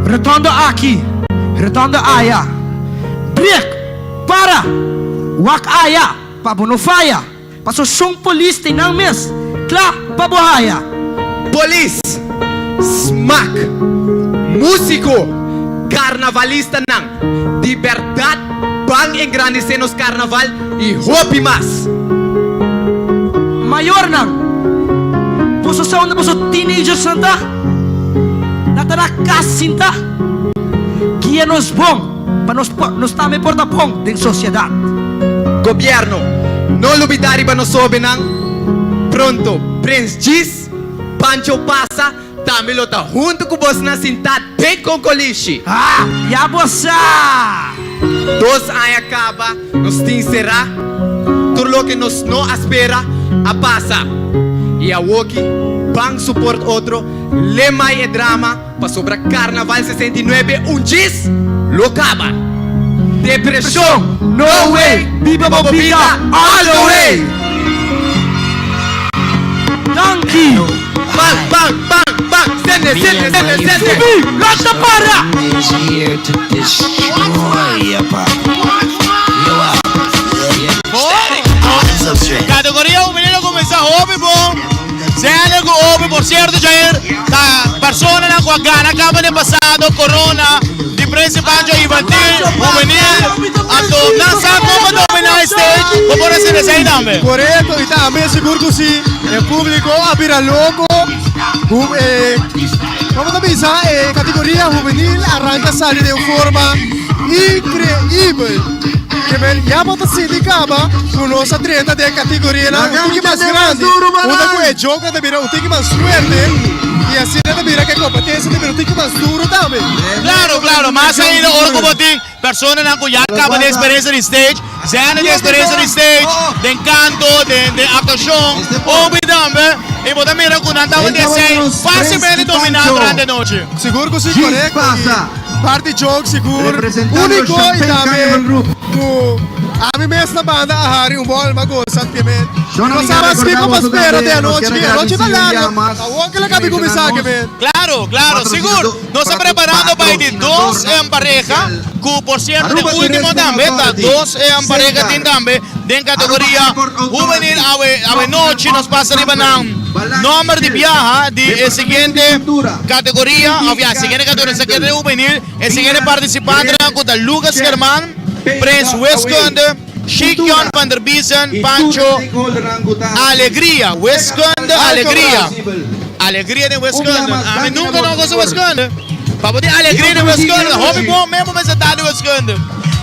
Rotondo aki, rotondo aya. Brek! Para! Wak aya pa bo no faya. Paso shon polis tin nan mes kla pa bo haya. Polis, smak, musiko, karnavalistanan, di bèrdat ban engrandesé nos karnaval i hopi mas. Mayornan, boso sa unda boso teenagersnan ta? Nan ta na kas sinta? Guia nos bon pa nos por nos tambe por ta bon den sosiedat. Gobierno, no lubida riba nos hobennan. Pronto Prins Djis, Pancho Pasa tambe lo ta hunto cu bosnan sinta den Concolishi. Ah, ya bo sa! Dos aña caba nos tin cera, tur loke nos no a spera a pasa. Y awoki ban support otro, lemay e drama. Pasobra Carnaval 69 un djis lo caba. Depresion no way, biba bo bida all the way! Danki! Bang bang bang bang sende sende sende sende. Subi! Lo ta para! Categoria hubenil a cuminsa hopi bon. Zender cu Obi, por cierto Jair, ta personanan cu a gana caba den pasado corona di Prince Pancho Infantil, Juvenil, anto nan sa con pa domina e stage, bo por haci esey tambe. Corecto, y tambe sigur cu si e publico a bira loco, cu e, como ta bisa, e categoria juvenil a ranca sali den un forma increibel. Ke men ya bo ta sinti kaba ku nos a drenta den e kategorianan un tiki mas grandi, unda ku e joker ta bira un tiki mas fuerte i asina ta bira ku e kompetensia ta bira un tiki mas duru tambe. Klaro, klaro, mas ainda ora ku bo tin personanan ku ya kaba den eksperensia di stage, zène di eksperensia di stage, den kanto, den den aktuashon, hopi tambe, i bo ta mira ku nan tabata esei fásilmente dominá durante e nochi. Sigur ku si, korekto. I Parti joke sigur unico y tambe cu ami mes na banda a hari un bol ma goza kimen. No sa mas kico pa spera de anochi ki anochi ta largo awor ke lo cabi cuminsa kimen. Claro, claro, sigur. Nos ta preparando pa e di dos pareha, cu por cierto den ultimo tambe ta dos pareha tin tambe den categoria hubenil awe awe nochi nos pasa riba nan nomber di biaha di e siguiente categoria of ya siguiente categoria esaki ta hubenil e siguiente participantenan cu ta Lucas German, Prins Wiskunde, Shikion van der Biesen, Pancho Alegria, Wiskunde Alegria, Alegria den Wiskunde, ami nunca no goza Wiskunde, pa bo tin Alegria den Wiskunde, hopi bon mes bo mester ta den Wiskunde.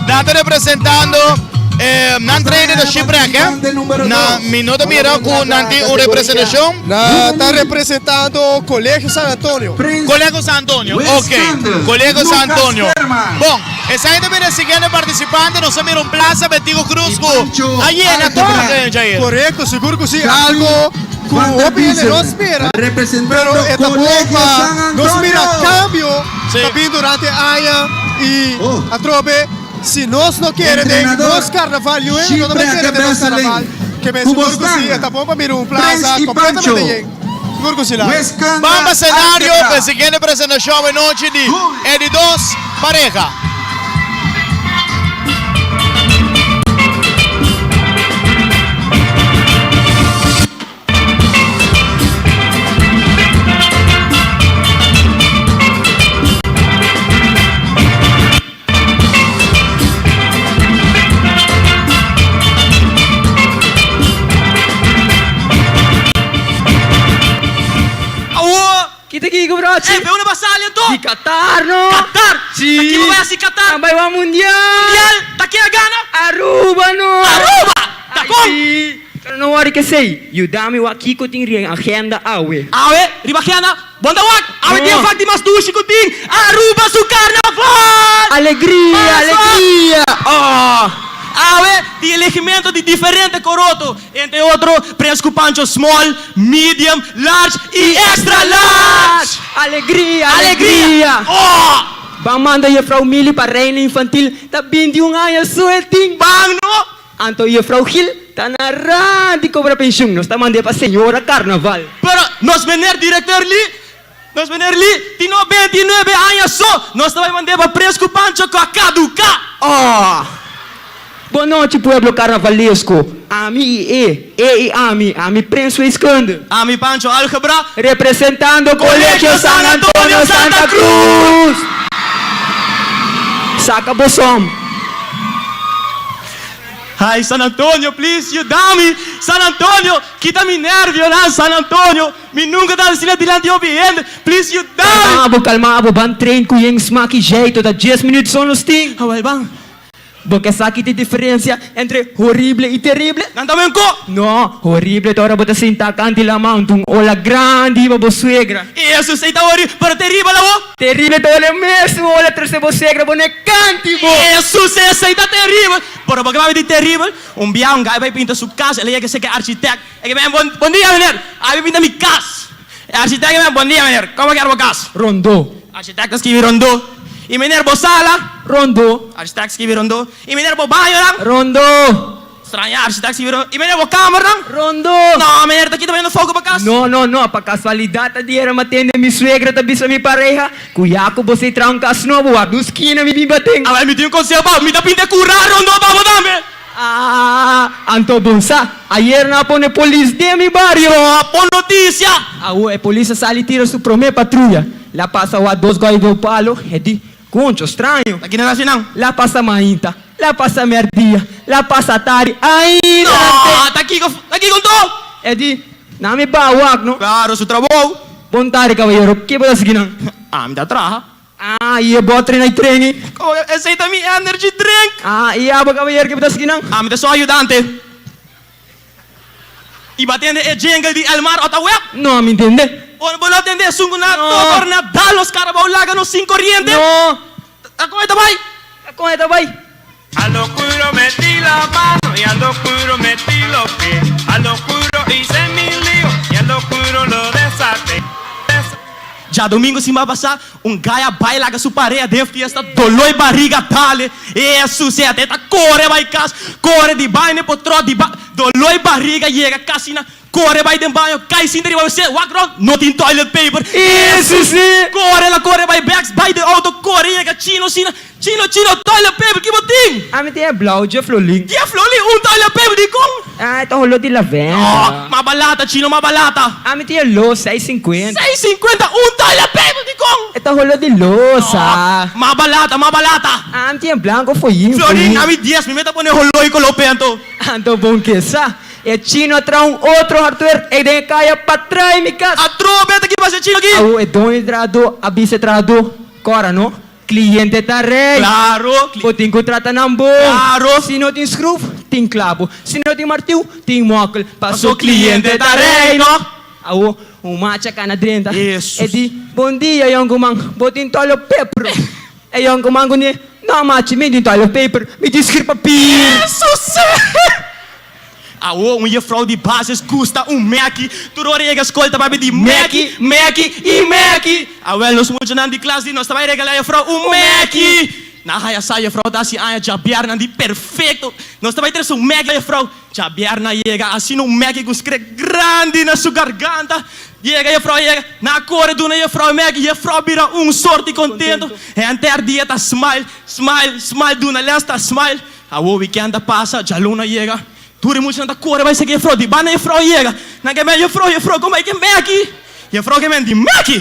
Nan ta representando nan trainer ta Shipwreck eh. Na mi no ta mira ku nan tin un representashon. Nan ta representando Colegio San Antonio. Colegio San Antonio, ok. Colegio San Antonio. Bon, esaki ta bira e siguiente participante. Nos a mira un plaza Betico Cruz ku a yena tòg, Jair. Korekto, sigur ku si. Algo ku hopi hende no spera, pero e ta bon pa nos mira kambio. Ta bin durante aña y atrobe si nos no kere den nos carnaval yu hende no ta bay kere den nos carnaval ke men sigur cu si e ta bon pa mira un plaza completamente yen. Sigur ku si Lalo. Ban pa senario pa e siguiente presentashon awe nochi di e di dos pareha. Awo! Kita kiko brochi? Ey, unda bo sali anto? Di Qatar no! Qatar? Si! Ta kibo bai hasi Qatar? Nan bai wak mundial! Mundial? Ta ken a gana? Aruba no! Aruba! Ta kon? Ay si! Pero no worry kesey, yuda mi wak kiko tin riba agenda awe. Awe? Riba agenda? Bon ta wak! Awe tin e vak di mas dushi ku tin Aruba su karnaval! Alegria, alegria! Oh! Awe tin elegimento di diferente koroto, entre otro Prens ku Pancho small, medium, large i extra large! Alegria, alegria! Oh! Ban manda Juffrouw Milly pa Reina Infantil, ta 21 aña su e tin! Ban no! Anto Juffrouw Gil ta na rand di cobra pensioen, nos ta mand'é pa señora Carnaval. Pero nos meneer directeur Lee, nos meneer Lee tin no 29 aña so, nos ta bay mand'é pa Prins cu Pancho cu a caduca. Oh! Bon nochi pueblo carnavalesco, ami y e, e y ami, ami Prins Wiskunde. Ami Pancho Algebra. Representando Colegio San Antonio Santa Cruz! Saca bo som. Ay San Antonio please yuda mi San Antonio kita mi nervionan San Antonio mi nunca ta asina dilanti hopi hende please yuda mi. Calma bo calma bo ban train cu yen smak y jeito ta dies minuut son nos tin. Awel ban. Bo ke sa ki ta e diferencia entre horible y terrible? Nan ta wen ko? No, horible ta ora bo ta sinta kanti lama un ola grandi riba bo suegra. Eso esei ta hori, pero terrible awo? Terrible ta ora e mesun ola trese bo suegra bo ne kanti bo. Eso esei ta terrible, pero bo ke papia di terrible? Un bia un gai bai pinta su kas, el a yega serka e architect, e ke ben bon dia meneer, a bai pinta mi kas. E architect ke ben bon dia meneer, komo kier bo kas? Rondó. Architect a skibi rondó. I meneer bo sala? Rondó. Architect skibi rondó. I meneer bo bañonan? Rondó. Straña, architect skibi rondó. I meneer bo kamernan? Rondó. No, meneer ta kita poniendo foco pa kas? No, no, no, pa kasualidat ta diera mi a tende mi suegra ta bisa mi pareha ku ya ku bo sa traha un kas nobo wak un skina mi bin baten. Awel mi tin un konseho pa bo, mi ta pinta kura rondó pa bo tambe. Ah, anto bon sa, ayer nan a pone polis den mi bario. Stop, bon noticia! Awo e polis a sali tira su prome patruya. La pasa wak dos goi do palo, e di, Concho, straño. Ta kina nasi nan? La pasa mainta, la pasa merdia, la pasa tardi, ainda nan te. No, ta kiko, ta kiko anto? E di, Nan mi baha wak no. Claro, su trabou. Bon tardi, cabayero, ke bo ta sigui nan? Ami ta traha. Ah, y e bo a trena y treni? Como esey ta mi energy drink. Ah, y abo cabayero ke bo ta sigui nan? Ami ta su ayudante. Y bo a tende e jingle di Elmar ota web? No, mi ntende. Bo no a tende esun cu na totor na dal nos carabao laga nos sin coriente? No. Ta con e ta bay? Ta con e ta bay? A lo oscuro metí la mano y a lo oscuro metí los pies. A lo oscuro hice mi lío y a lo oscuro lo desaté. Djadomingo siman pasá, un gai a bai laga su pareha den fiesta doló e bariga dale. E sucede, e ta kore bai kas, kore di baño potrò di ba doló e bariga yega kasi na kore bai den baño kai sinta riba wc, wak rònt, no tin toilet paper. E sucede. Kore la kore bai bèks, bai den outo, kore yega chino asina, Chino chino toilet paper ki bo tin? Ami tin e blauw dje flolin. Dje flolin? Un toilet paper dikon? Ah e ta holo di lavenda. No, ma balata chino ma balata. Ami tin e los 6 cincuenta. 6 cincuenta un toilet paper dikon? E ta holo di losa. No, ma balata ma balata. Ami tin e blanco foyin Florin foyin. ami 10 mi meta pone holo y colo pento. Anto bon ke sa. E chino a traha un otro hartwert ey den e kaya patras di mi kas. Atrobe ta ki pasa e chino aki? Awo e doño di trahadó a bisa e trahadó, Kora no. Cliente ta rey. Claro. Bo tin cu trata nan bon. Claro. Si no tin scruf, tin clabo. Si no tin martiu, tin mokkel. Paso cliente ta rey, no? Awo, un macha cana drenta. Hesus. E di, Bon dia, yoncuman. Bo tin toilet paper? E yoncuman cu ne, No, machi, mi tin toilet paper. Mi tin schir papier. Hesus! Awo un jefrouw di basis gusta un meki. Tur ora yega skol ta papia di meki, meki i meki. Awel nos muchanan di klas di nos ta bai regala jefrouw un meki. Nan haya sa juffrouw ta hasi aña djabièrnè di perfecto. Nos ta bai trese un mèki pa juffrouw. Djabièrnè a yega asina un mèki ku un skrek grandi na su garganta. Yega juffrouw yega. Nan a kore duna juffrouw e mèki. Juffrouw bira un sorti kontento. Henter dia ta smile, smile, smile duna lès ta smile. Awor wikènt a pasa, djaluna a yega. Tur e muchanan ta kore bai seki juffrouw. Di banda juffrouw yega. Nan ke mèki, juffrouw, juffrouw, kon bai ke mèki? Juffrouw ke men di mèki!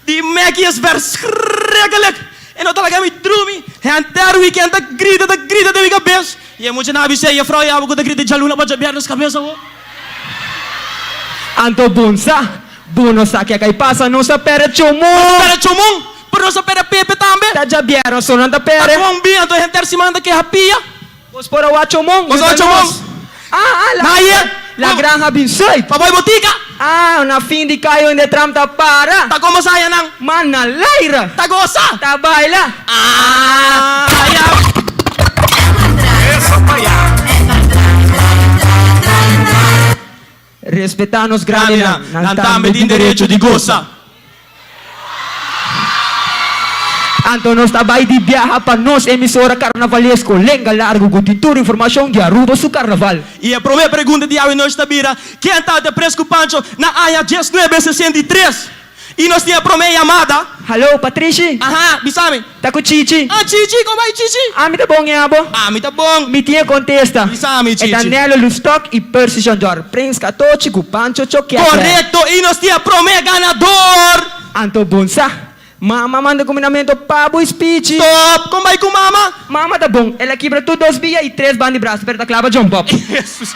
Di mèki es verschrikkelijk! E no ta laga mi drumi. Henter wikènt ta grita, ta grita den mi kabes. I e muchanan a bis'é, Juffrouw, i abo ku ta grita djaluna pa djabièrnè nos kabes awor? Anto bon sa, bo no sa ke a kai pasa, nos a pèrdè Chomon! Nos a pèrdè Chomon, pero nos a pèrdè Pepe tambe. Ta djabièrnè so nan ta pèrdè. Ta kon bin, anto henter siman ta keha pia. Bos por a wak Chomon, Bos a wak yuda Chomon. nos. Ah, ah, la, Na ayer. la granja bin zuid. Pa bai botica. Ah, na fin di cayo hende tram ta para. Ta como sa hayanan. Man na laira. Ta goza. Ta baila. Ah, ya. Respetá nos grandinan, Nan tambe tin derecho di gosa. Anto nos ta bai di biaha pa nos emisora karnavalesko Lenga Largo ku tin tur informashon di Aruba su karnaval. I e promé pregunta di awe nochi ta bira, Ken ta de Prins ku Pancho na aña 1963? I nos tin e promé yamada. Hallo, Patrishi? Aha, bisa mi. Ta ku Chichi. Ah, Chichi, kon bai Chichi? Ami ta bon, e abo? Ami ta bon. Mi tin e kontesta. Bisa mi, Chichi. E ta Nelo Lustok i Percy Jandor, Prins Katochi ku Pancho Chokèkè. Korekto, i nos tin e promé ganador! Anto bon sa. Mama manda kuminamentu pa bo i spichi. Stop! Kon bai ku mama? Mama ta bon. El a kibra tur dos bia i tres ban di brasa, pero ta klaba John Bob. Hesus.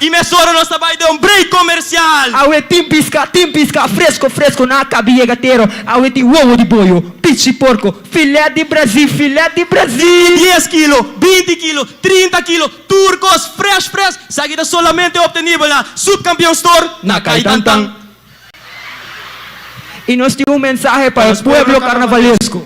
I mesora nos ta bai den un break komersial. Awe tin piska, tin piska, fresco fresco na kabi yega tero. Awe tin wowo di boyo, pichi porco, filet di Brazil, filet di Brazil. Dies kilo, 20 kilo, 30 kilo, tur kos fresh fresh. Esaki ta solamente obtenibel na Subcampeon Store na Caitantan. I nos tin un mensahe pa e pueblo carnavalesco.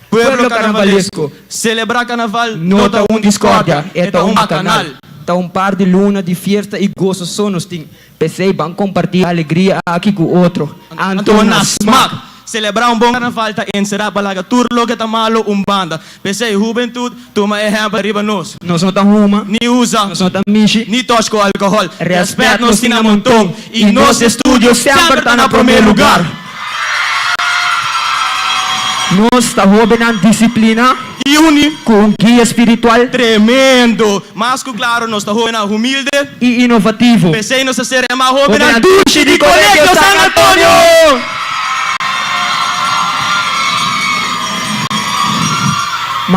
Pueblo carnavalesco, celebra carnaval no ta un discordia, e ta un bacanal. Ta un par di luna di fiesta y goso so nos tin. P'esey ban comparti e alegria aki cu otro. Anto na smak! Celebra un bon carnaval ta encera pa laga tur loke ta malo un banda. P'esey hubentud, tuma ehempel riba nos. Nos no ta huma. Ni usa. Nos no ta mishi. Ni touch cu alcohol. Respet nos tin na monton. Y nos estudio semper ta na prome lugar. Nos ta hobennan disiplina. Y uni. Cu un guia spiritual. Tremendo! Mas cu claro nos ta hobennan humilde. Y inovativo. P'esey nos ta ser yama hobennan Hobennan dushi di Colegio San Antonio!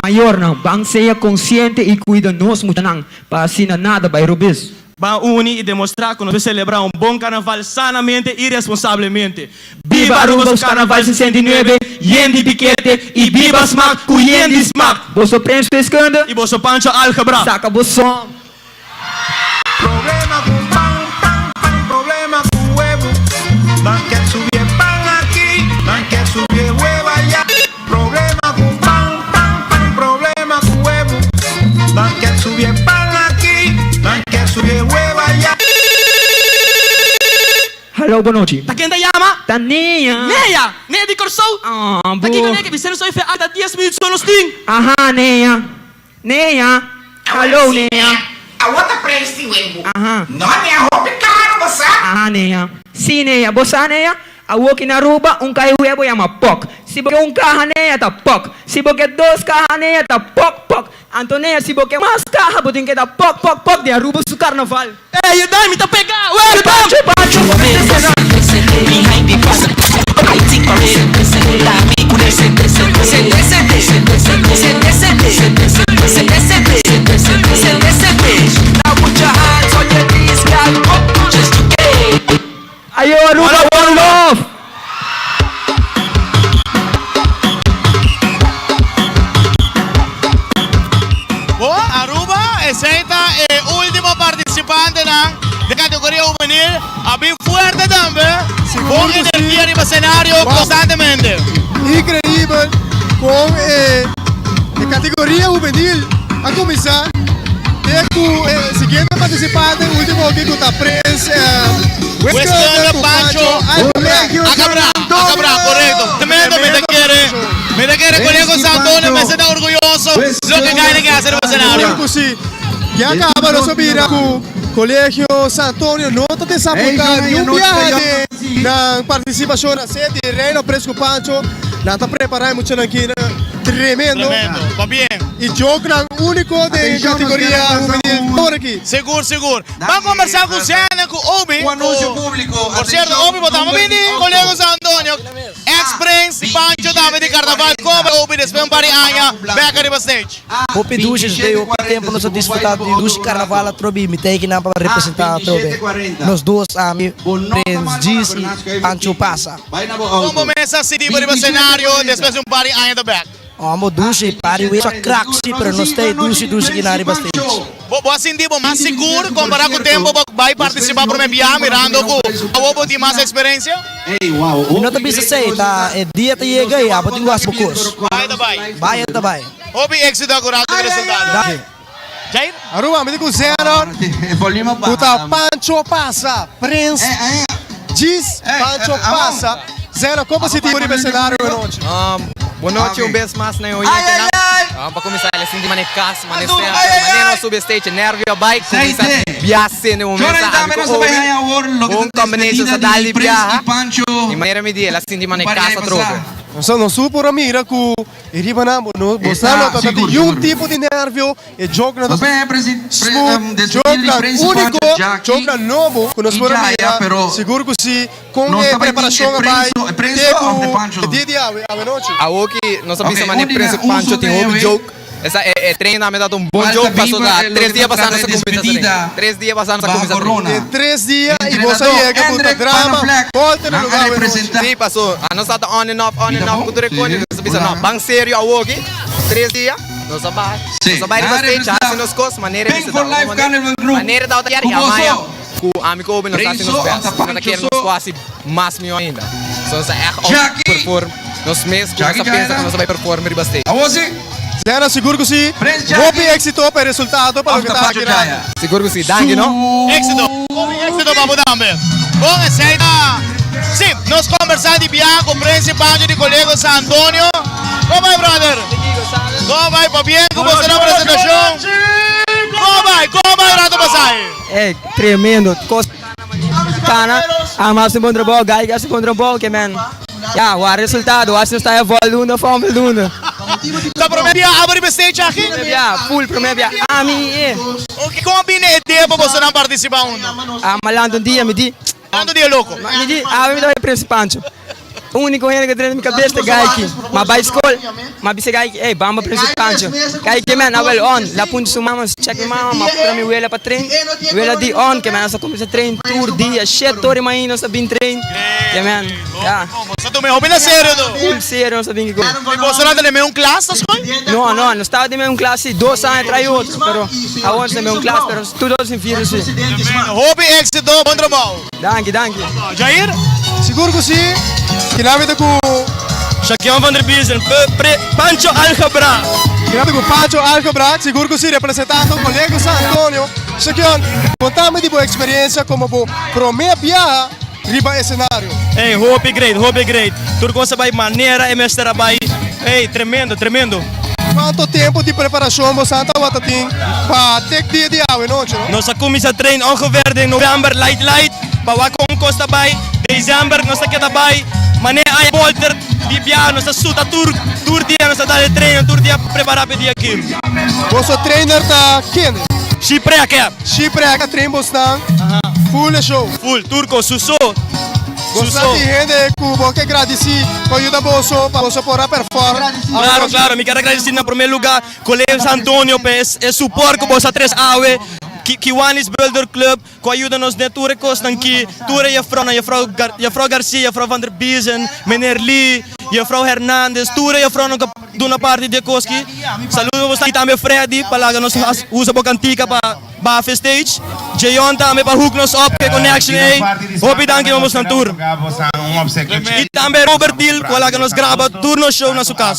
Mayornan, ban sea consciente y cuida nos muchanan pa asina nada bay robes. Ban uni y demostra cu nos por celebra un bon carnaval sanamente y responsablemente. Biba Aruba su Carnaval 69, yen di pikete y biba smak cu yen di smak! Boso Prins Wiskunde. Y boso Pancho Algebra. Saca bo som. Problema cu pan, pan, pan, problema cu huevo. Nan kier subi e pan aki, nan kier subi e huevo aya. Problema cu pan, pan, pan, problema cu huevo. Nan kier subi e pan aki, nan kier subi e huevo aya. Hallo, bonochi. Ta ken ta yama? Ta Nea. Nea? Nea di Kòrsou? Ah, Ta kiko bo. Nea ke bisa nos hoy fe alta dies minuut so nos tin. Aha, Nea. Nea. Hallo, Nea. Awor ta prijs di huevo. Aha. No, Nea, hopi caro, bo sa? Aha, Nea. Si, Nea. Bo sa, Nea? Awor ki na Aruba, un kaha di huevo yama pok. Si bo ke un kaha, Nea, ta pok. Si bo ke dos kaha, Nea, ta pok, pok. Anto, Nea, si bo ke mas kaha, bo tin ke da pok, pok, pok di Aruba su karnaval. Ey, yuda mi ta pega! Wey, yuda mi! Pancho, Pancho, Ayo Aruba one love! Bo Aruba, esey ta e ultimo participantenan den categoria hubenil. A bin fuerte tambe, bon energia riba scenario constantemente. Increibel con e categoria hubenil a cuminsa te cu e siguiente participante ultimo aki cu ta Prins Wiskunde Pancho Alcabra, Alcabra, correcto. Tremendo, mi ta kere. Mi ta kere Colegio San Antonio mester ta orguyoso loke Gaina ke hasi riba escenario. Sigur ku si. Ya kaba nos a bira ku Colegio San Antonio no ta desapuntá niun biaha den nan partisipashon na Seti Reino Fresco Pancho. Nan ta prepará e muchanan aki tremendo. Tremendo, pabien. I jokenan úniko den e kategoria hubenil tur aki. Sigur, sigur. Ban kombersá ku Zene ku Obi. Un anuncio público. Por cierto, Obi, bo tamba bini Colegio San Antonio. Ex Prins y Pancho tambe di Carnaval Coba Obi despues un par di aña bek ariba stage. Hopi dushi nos bay hopi tempo nos a disfruta di dushi carnaval atrobe y mi ta ekinan pa representa atrobe nos dos ami Prins Djis y Pancho Pasa. Con bo mes a sinti bo riba scenario despues di un par di aña ta bek? Amo dushi pari wes a krak si pero nos ta e dushi dushi kinan riba stage. Bo bo a sinti bo mas sigur kompara ku tempu bo bai partisipa prome biaha mirando ku awor bo tin mas eksperensia? Mi no ta bisa esei, ta e dia ta yega i abo tin ku hasi bo kos. Bai ta bai. Bai ta bai. Hopi éksito akurato ku resultado. Danki. Jair? Aruba, mi ta ku Zenon, ku ta Pancho Pasa, Prins Djis Pancho Pasa. Zenon, kon bo sinti bo riba e senario anochi? Bon nochi un bes mas na e oyentenan. Pa kuminsá el a sinti manera kas, manera semper, manera no a subi e stage, e nervio a bai, kuminsá bia sende un momento sa ami ku Obi, bon combination sa dal di biaha, i manera mi di el a sinti manera kas atrobe. Nos tur por a mira ku E riba nan bo no bo sa no ta tin niun tipo di nervio e jokenan ta smooth jokenan unico jokenan nobo ku nos por a mira sigur ku si kon e preparashon a bai te ku e dia di awe awe nochi. Awoki nos a bisa manera Prince Pancho tin hopi joke esa e train tambe ta un bon joke pasobra tres dia pasa nos a cuminsa train tres dia pasa nos a cuminsa train. Den tres dia y bo sa yega ku ta drama volte na lugar awe nochi. Si paso nos ta on and off on and off ku tur e kos. Nos a bisa no, ban serio awoki, tres dia, nos a bai, nos a bai riba stage, hasi nos kos, manera e mester ta, manera tabata kier i amaya ku ami ku Obi nos a hasi nos best, nos ta kier nos por hasi mas mihó ainda, so nos a ègt outperform nos mes ku nos a pensa ku nos a bai perform riba stage. Zena, sigur ku si, hopi éksito pa e resultado pa loke ta aki rato. Sigur ku si, danki no. Éksito, hopi éksito pa bo tambe. Bon esei ta. Si, nos kombersá di biaha ku Prince Pancho di Colegio San Antonio. Kon bai brother? Kon bai? Pabien ku boso na presentashon. Kon bai? Kon bai rato pasá? Ey, tremendo. Kos kana, ama hasi bon trabou, Guy hasi bon trabou, ke men. Ya, wak resultado, wak si nos ta e voldoende of onvoldoende. Ta prome bia abo riba e stage aki? Prome bia, full prome bia, ami i e. Ok, kon a bini e idea pa bosonan participa huntu? Ama lanta un dia, mi di. Lanta un dia loko. Mi di, awe mi ta bai Prince Pancho. Unico hende ku drenta mi kabes ta Guy aki. Ma bai skol, ma bisa Guy aki, ey, bamba Prince Pancho. Guy ke men, awel on, la punta su mama, check mi mama, ma pura mi wela pa train. Wela di on, ke men nos a kuminsa train tur dia, shete ora di mainta nos a bin train. Ke men, ya. Boso a tuma e hopi na serio to? Full serio nos a bin ku. I boso nan ta den meun klas na skol? No, no, nos tabata den meun klas si, dos aña tras otro, pero awor nos ta den meun klas, pero tur dos sin virus si. Hopi éxito, bon trabou. Danki, danki. Jair? Sigur ku si, kina mi ta ku. Shakion van der Biezen, Pre, Pancho Algebra. Kina ta ku Pancho Algebra, sigur ku si, representando Colegio San Antonio. Shakion, konta mi di bo eksperiencia komo bo prome biaha riba esenario. Ey, hopi great, hopi great. Tur kos a bai manera e mester a bai. Ey, tremendo, tremendo. Cuanto tempo di preparacion bo san tabata tin pa tek dia di awe nochi no? Nos a cuminsa train ongeveer den november light light pa wak con cos ta bay. December nos ta keda bay mane aña bolter di biaha nos ta suta tur tur dia nos ta dal e trainen tur dia prepara pa e dia aki. Boso trainer ta kende? Shipreke. Shipreke a train bosnan full e show. Full tur cos su so. Boso ta tin hende ku bo ke gradisí pa yuda boso pa boso por a perform awe Claro, nochi? claro, mi ker a gradisí na promé lugá Colegio San Antonio pa e suport ku boso a tres awe, Kiwanis Builder Club ku a yuda nos den tur e kosnan ki, tur e jefrounan, jefrou jefrou Garcia, jefrou Van der Biezen, meneer Lee, jefrou Hernandez, tur e jefrounan ku a duna parti di e kos ki. Saludo pa boso i tambe Freddy pa laga nos usa bo kantika pa. Bafe stage, Jeon tambe pa hook nos up ku e connection ei. Hopi danki pa bosnan tur. I tambe Robert Thiel ku a laga nos graba tur nos show na su kas.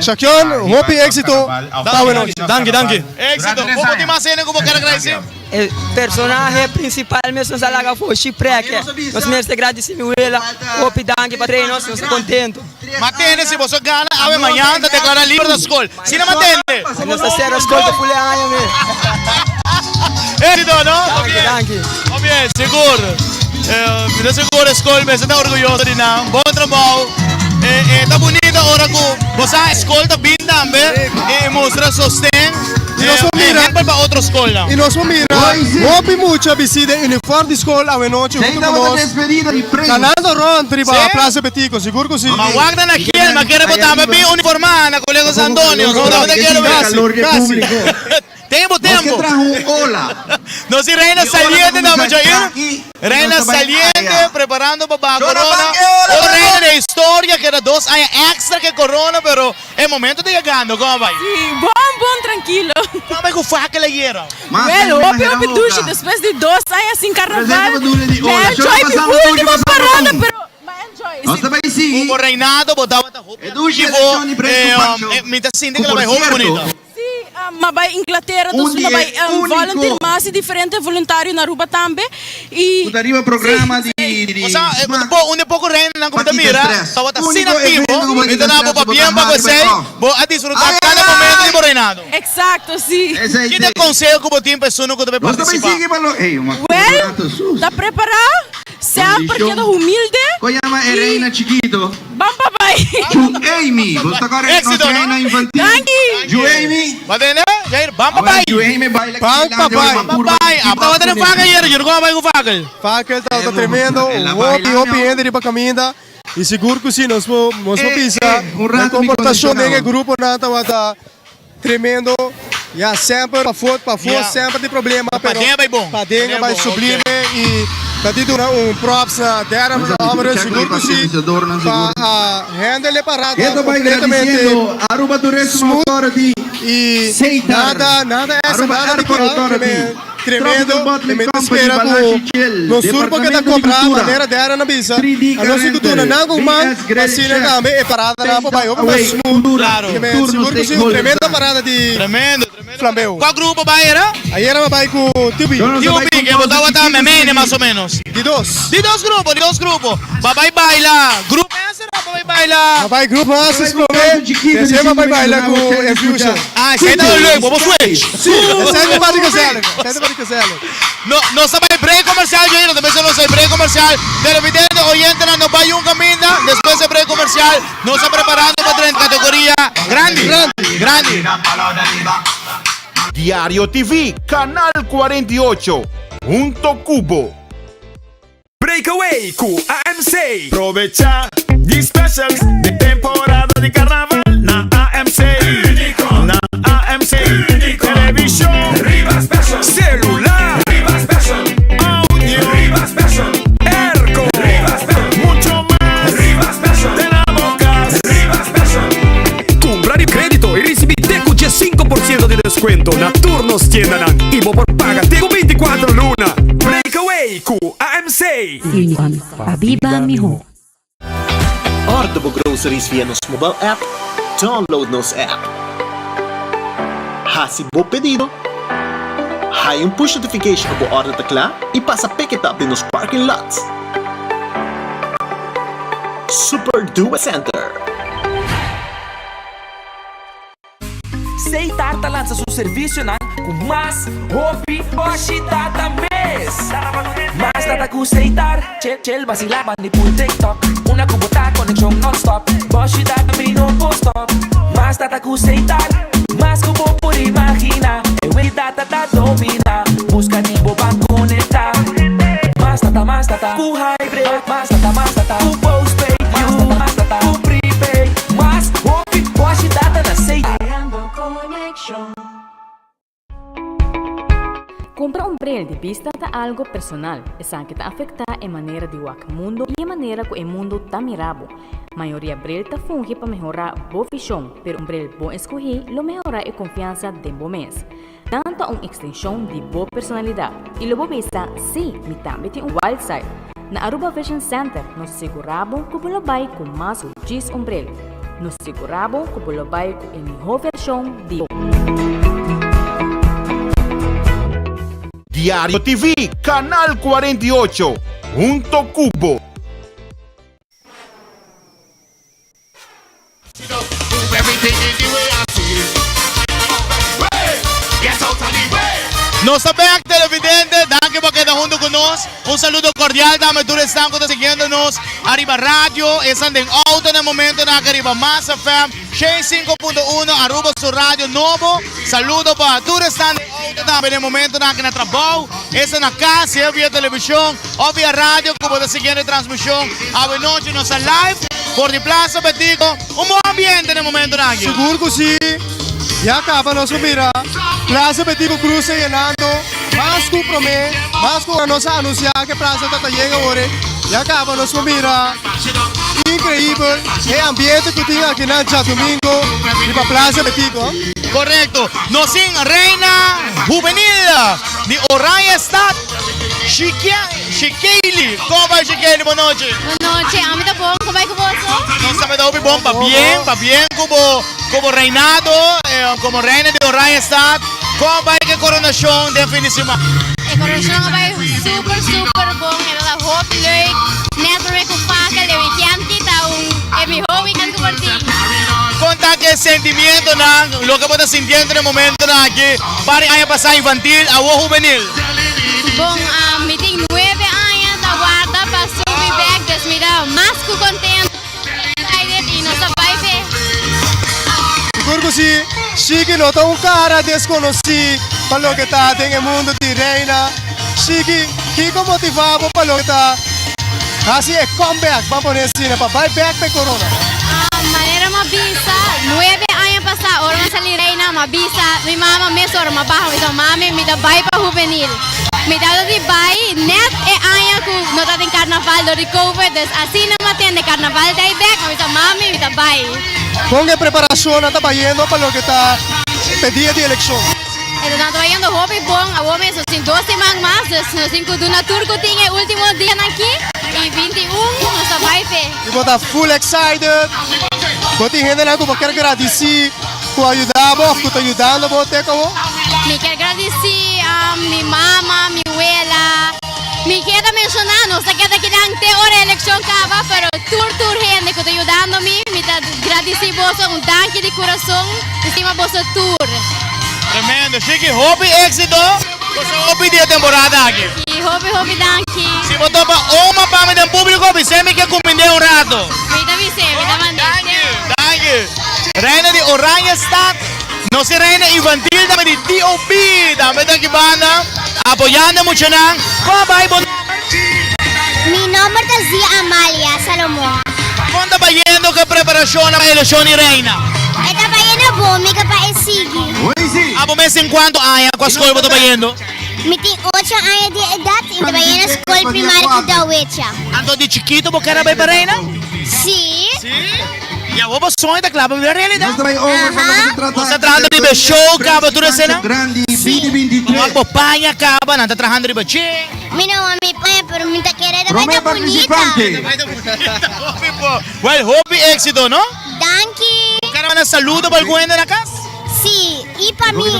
Shakion, hopi éxito pa awe nochi. Danki, danki. Éxito. Bo por tin mas hende ku bo ker agradesí? E personahe principal mes nos a laga afo, Shipreke. Nos mester gradisi mi wela. Hopi danki pa trae nos, nos ta contento. Matende si boso gana awe mañan ta declara liber na school. Si no matende. Nos ta cera school te fule aña me. Éxito, no? Danki, danki. Obie, sigur. Eh, mi ta sigur e school mester ta orguyoso di nan. Bon trabou. Eh, eh, ta bunita ora ku bo sa e school ta bin tambe i mustra sosten. Y nos Eh, por mira- ehempel pa otro schoolnan. Y nos por mira hopi mucha bisti den uniform di school awenochi Sei hunto cu tabata nos. despedida di Prins. Canando rond riba Sí? Plaza Betico, sigur cu si. Ma wak nan a kiel, ma kere bo tambe bin uniformá na Colegio San Antonio. So bo tambe ta kier Casi, bin. casi. Tempo, Nos ke tempo. traha un ola. Nos tin Reina Y ola Saliente ta tambe, kuminsá Jair. aki, Reina nos ta bai Saliente aya. preparando pa baha Shona corona. ban e ola, Otro ban reina de historia keda dos aña extra ke corona, pero e momento ta yegando. Como bai? Sí, bon, bon, tranquilo. Como bai ku fakel ayera? Wel, hopi, hopi dushi despues di dos aña sin carnaval. Me enjoy mi ultimo parada, pero mi enjoy. Nos ta bai sigui. Bo reinado bo tabata hopi E dushi activo. eleccion di Prins Eh, ku Pancho. mi ta sinti Ku ke la por bai hopi cierto, bonito. Sí, m'a bai Inglaterra, Un dus di m'a bai e úniko volunteer mas y diferente voluntario na Aruba tambe. Y ku ta riba programa di di O sea, eh, Smaak bo un di poko rendenan ku pa mi ta kita mira stress. tabata asina Úniko aktivo, evento ku bo mi kita ta na bo stress ku bo ta pabien pa hari bai esei, off. bo a disfruta Ai, kada ai, momento di ai! bo reinado. Exacto, sí. Esei Ki te. ta e conseho ku bo tin pa esunnan ku ta bai Nos ta bai partisipa? sigui pa lo Ey, un Wel, rato sus. ta prepara, semper Kondishon. keda humilde Ko yama e y reina chikito? ban pa bai. Ju Amy, bo ta kore nos Éxito, no? reina infantil. Danki. Ju Amy. Ba tende? Jair, ban pa Awel, bai. Ju Amy baila Ban pa bai. Ban pa bai. A tabata den fakel ayer, yo no komo bai ku fakel. Fakel tabata tremendo, hopi hopi hende riba caminda y sigur cu si nos por nos por bisa e comportacion den e gruponan tabata Tremendo, ya semper pafó, pafó Ya. semper tin problema, Pa pero paden a bai bon. paden a Paden bai bon, sublime ok. y ta di duna un props na Darren Nos a Alvarez, check sigur e cu si, patrocinadornan pa sigur. a handle e parada Eto bai completamente gradiciendo Aruba Tourism smooth Authority, y Seitar, nada, nada extra, Aruba nada di Airport keda, Authority, tremendo, Tropical Bottling mi ta Company, spera cu Balashi Chill, nos tur por keda Departamento di compra Cultura, manera Darren a bisa, 3D a nos tin cu duna Rental, nan un man, BS Credit asina Check, tambe e paradanan por bai hopi mas Away, smooth. Cultura, Claro. Ke men Turno sigur ku si, un Stakeholders. tremendo parada di Tremendo, tremendo. Flambeu. Kua grupo bai era? Ayera mi bai ku Tio B. Yo no Tio bai B, con ke bo dos tabata chiquitos memene aquí. mas o menos. Di dos. Di dos grupo, di dos grupo. Ba bai baila. Grupo ese era ba bai baila. Mi bai Grupo Master Bai con prome, dos chiquitos despues mi di bai baila cinco ku minutos, Infusion. Ah, esei ta leuk, bo por switch. Si, esei ta parti gezellig. Esei ta parti gezellig. No, nos ta bai break comercial, Jair, nos ta mester nos bai break comercial. Televidente, oyentenan, no bai un caminda. Despues e break comercial, nos ta preparando pa drenta categoria grandi. Grandi. Diario TV, Canal 48, hunto cu bo. Breakaway cu AMC. Probecha di specials di temporada di carnaval na AMC. Unico. Na AMC. Unico. Television. Riba special. Celular. Riba special. Audio. Riba special. Airco. Riba special. Mucho mas. Riba special. Te la bocas. Riba special. Cumpra di credito y ricibi te cu 5% di descuento na tur nos tiendanan y bo por paga te cu 24 luna. Breakaway cu AMC. Union pa biba miho. Order bo groceries via nos mobile app, download nos app. Hasi bo pedido, haya un push notification ku bo order ta kla i pasa pick it up den nos parking lot. Super Duo Center. Seitar ta lansa su servicionan cu mas hopi boshi data mes. Mas data cu Seitar, chel chel basila mandi pul TikTok. Una cu bo ta conexion non-stop, boshi data mi no por stop. Mas data cu Seitar, mas cu bo por imagina. E wey data ta domina, busca di bo ban conecta. Mas data, mas data cu hybrid, mas data, mas data cu postpaid, mas data, mas data cu prepaid. Mas hopi boshi data na Seitar. Creando conexion. Cumpra un bril di bista ta algo personal. Esaki ta afecta e manera di wak mundo y e manera cu e mundo ta mira bo. Mayoria bril ta fungi pa mehora bo vision, pero un bril bon escogi lo mehora e confiansa den bo mes. Nan ta un extension di bo personalidad y lo bo bisa, Sí, mi tambe tin un wild side. Na Aruba Vision Center nos sigura bo cu bo lo bay cu mas cu djis un bril. Nos sigura bo cu bo lo bay cu e miho version di bo. Diario TV, Canal 48, hunto cu bo. nos. Un saludo cordial tambe tur esnan cu ta siguiendo nos ariba radio, esnan den auto na e momentonan aki ariba Mas FM 105.1 Aruba su radio nobo. Saludo pa tur esnan den auto tambe na e momentonan aki na trabou, esnan na cas, sea via television of via radio cu bo ta siguiendo e transmision awe nochi. Nos ta live for di Plaza Betico. Un bon ambiente na e momentonan aki. Sigur cu si. Ya caba nos por mira Plaza Betico Cruz ta yenando mas cu prome, mas cu ora nos a anuncia cu e plaza ta ta yen awor. Ya caba nos por mira increibel e ambiente cu tin aki na djadumingo riba Plaza Betico. Correcto. Nos tin Reina Juvenil di Oranjestad, Shikeili. Como bai Shikeili? Bon nochi. Bon nochi, ami ta bon. Como bai cu boso? Nos tambe ta hopi bon. Pabien, pabien cu bo. Como reinado, como reina di Oranjestad, con bai cu e coronacion den fin di siman? E coronacion a bai super super bon, e tabata hopi leuk, net prome cu fakel e weekend ki ta un e miho weekend cu por tin. Con ta cu e sentimientonan, loke bo ta sintiendo den e momentonan aki, par di aña pasa infantil, awo hubenil? Bon, mi tin nuebe aña ta warda pa subi bek, dus mi ta mas cu contento. Sigur ku si, Shiki no ta un kara deskonosí pa loke ta den e mundu di Reina. Shiki, kiko motivá bo pa loke ta hasi e comeback, ban pone asina, pa bai bek pa e korona? Manera m'a bisa, nuebe aña pasá ora m'a sali Reina, m'a bisa mi mama mesora, m'a baha, m'a bisa, Mami, mi ta bai pa Hubenil. Mi tabata di bai net e aña ku no tabatin karnaval dor di covid, dus asina mi a tende karnaval ta ei bek, mi a bisa mami mi ta bai. Kon e preparashonnan ta bayendo pa loke ta e dia di elekshon? E ta bayendo hopi bon, awor mes nos tin dos siman mas, dus nos tin ku duna tur ku tin e ultimo dianan aki i 21 nos ta bai p'e. I bo ta full excited? Bo tin hendenan ku bo kier gradisí ku a yuda bo òf ku ta yudando bo te komo? Mi kier gradisí mi mama, mi wela. Mi kier ta menshoná nos ta keda kinan te ora e elekshon kaba, pero tur tur hende ku ta yudando mi, mi ta gradisí boso un danki di kurason. Mi stima boso tur. Tremendo, Shiki, hopi éxito. Boso hopi di e temporada aki. Si, hopi hopi danki. Si bo topa oma pa mi den públiko, bis'é mi ke kumind'é un rato. Mi ta bis'é, mi ta mand'é. Danki. Reina di Oranjestad, nos e reina infantil tambe di DOB, tambe ta aki banda apoyando e muchanan. Kon a bai bo nomber? Mi nomber ta Zia Amalia Salomon. Kon ta bayendo ku e preparashonnan pa elekshon di reina? E ta bayendo bon, mi ke pa e sigui. Abo mes tin kuantu aña? Kua skol bo ta bayendo? Mi tin ocho aña di edat i mi ta bayendo skol primario ku Dawecha. Anto di chikito bo kere bai pa reina? Si. Y awor bo soño ta cla pa bira realidad? Bo ta trahando riba e show caba tur esena? Bo wak bo paña caba, nan ta trahando riba dje. Mi no wak mi paña pero mi ta kere ta bai ta bunita. Well, hopi exito, no? Danki. Bo kere manda saludo pa algun hende na cas? Si, y pa mi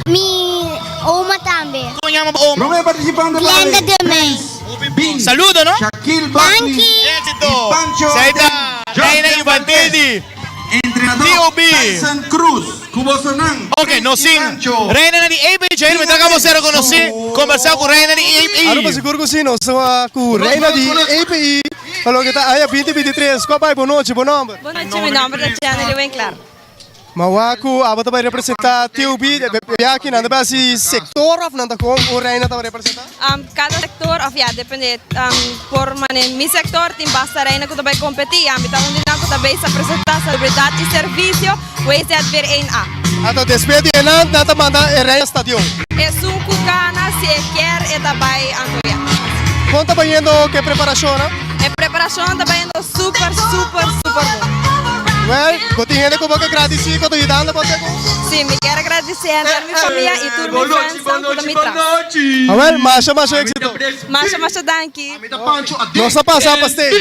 mi oma tambe. Como yama bo oma? Glenda de Mey. Saludo, no? Danki. Éxito. Zij ta Reina Infantil di TOB. Ok, nos sin Reina di APJ, mi ta bo ser reconocí, conversá cu Reina di API. Aruba sigur cu si, nos ta cu Reina di API pa loke ta aña 2023. Cua bai? Bon nochi, bo nomber? Bon nochi, mi nomber ta Jenny Winkler. Ma wak ku abo ta bai representá TUB e biaha nan ta bai hasi sektor òf nan ta kon un reina ta bai representá? Kada sektor òf ya depende por mane mi sektor tin basta reina ku ta bai kompetí ya mi ta un di nan ku ta bai sa presentá salubridat i servisio WZVR 1 A. Anto despues di enan nan ta manda e reina stadion. Esun ku gana si e kier e ta bai anto ya. Kon ta bayendo ku e preparashonnan? E preparashonnan ta bayendo super super super bon. Well, bo tin hende ku bo ke gradisí ku ta yudando bo te ku? Sí, mi kier gradisí henter mi famia i tur mi friendsnan ku ta mi tras. Awel, masha masha éxito. Masha masha danki. Nos ta pasa pa stage.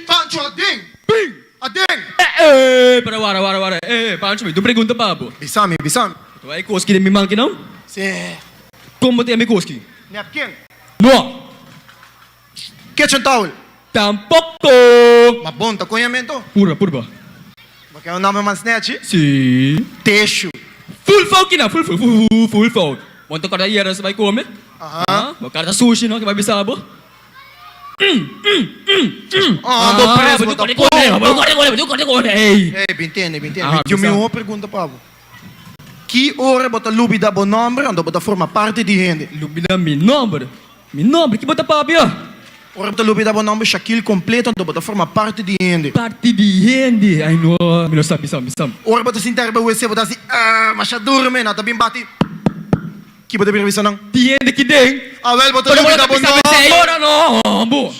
Pancho aden! Bin! Aden! Eh, pero wara, wara, wara. Eh, Pancho, mi tin un pregunta pa bo. Bisa mi, bisa mi. Bo ta wak e koski den mi man kinan? Sí. Kon bo ta yama e koski? Napkin. No! Kitchen towel. Tampoco! Ma bon ta coñamento? Purba, purba. Bo ke un nomber mas nechi? Si. Teshu. Full fout kina, full fout, full fout. Bo no ta corda ayer nos a bay come? Aha. Ah, bo cara ta sushi no, ke bai bisa bo? Ah, bo pres, bo ta pon. Ey. Ey, bin tende, bin tende. Ah, Mi tin bisa. un pregunta pa bo. Ki ora bo ta lubida bo nomber anto bo ta forma parti di hende? Lubida mi nomber? Mi nomber? Ki bo ta papia? Ora bo ta lubida bo nomber Shaquille completo anto bo ta forma parti di hende. Parti di hende? Ay no, mi no sa, bisa, bisa. Ora bo ta sinta riba wc bo ta hasi ah, masha durme, nan ta bin bati. Ki bo ta bira bisa nan? Di hende ki den. Awel bo ta lubida bo nomber. Ora no, bo.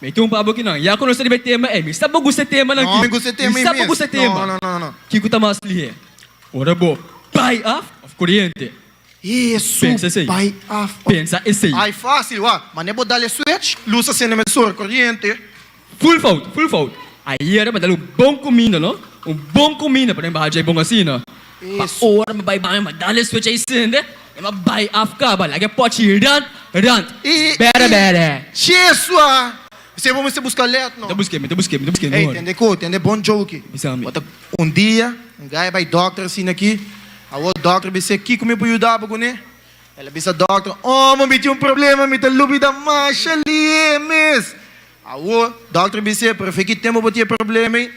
Mi tin un pa bo kinan. Ya ku nos ta riba e tema ei. Mi sa bo gusta e temanan No, ki. mi gusta e tema Mi ei sa bo mes. gusta e tema. No, no, no, no. Kiko ta mas lihé? Ora bo bai af of koriente? Esu, Pensa esei. bai af of. Pensa esei. Ai fácil, wak. Mane bo dal e switch, lus a sende mesora, koriente. Full fout, full fout. Ayera mi a dal un bon kuminda, no? Un bon kuminda, pero mi baha djei bon asina. Pa ora mi bai baño, mi a dal e switch ei sende, i mi a bai af kaba, laga e pòchi rant, rant. Bere, bere. Jesua! Esei bo mester buska lèt, no? Mi ta busk'é, mi ta busk'é, mi ta busk'é, Ey, no. tende ku, tende bon joke. Bisa mi. Bo ta un dia, un gai bai dòkter asina aki, awor dòkter bis'é, Kiko mi por yuda bo kuné? El a bisa dòkter, Omo, mi tin un problema, mi ta lubida masha lihe mes. Awor, dòkter bis'é, pero fe ki tempu bo tin e problema ei?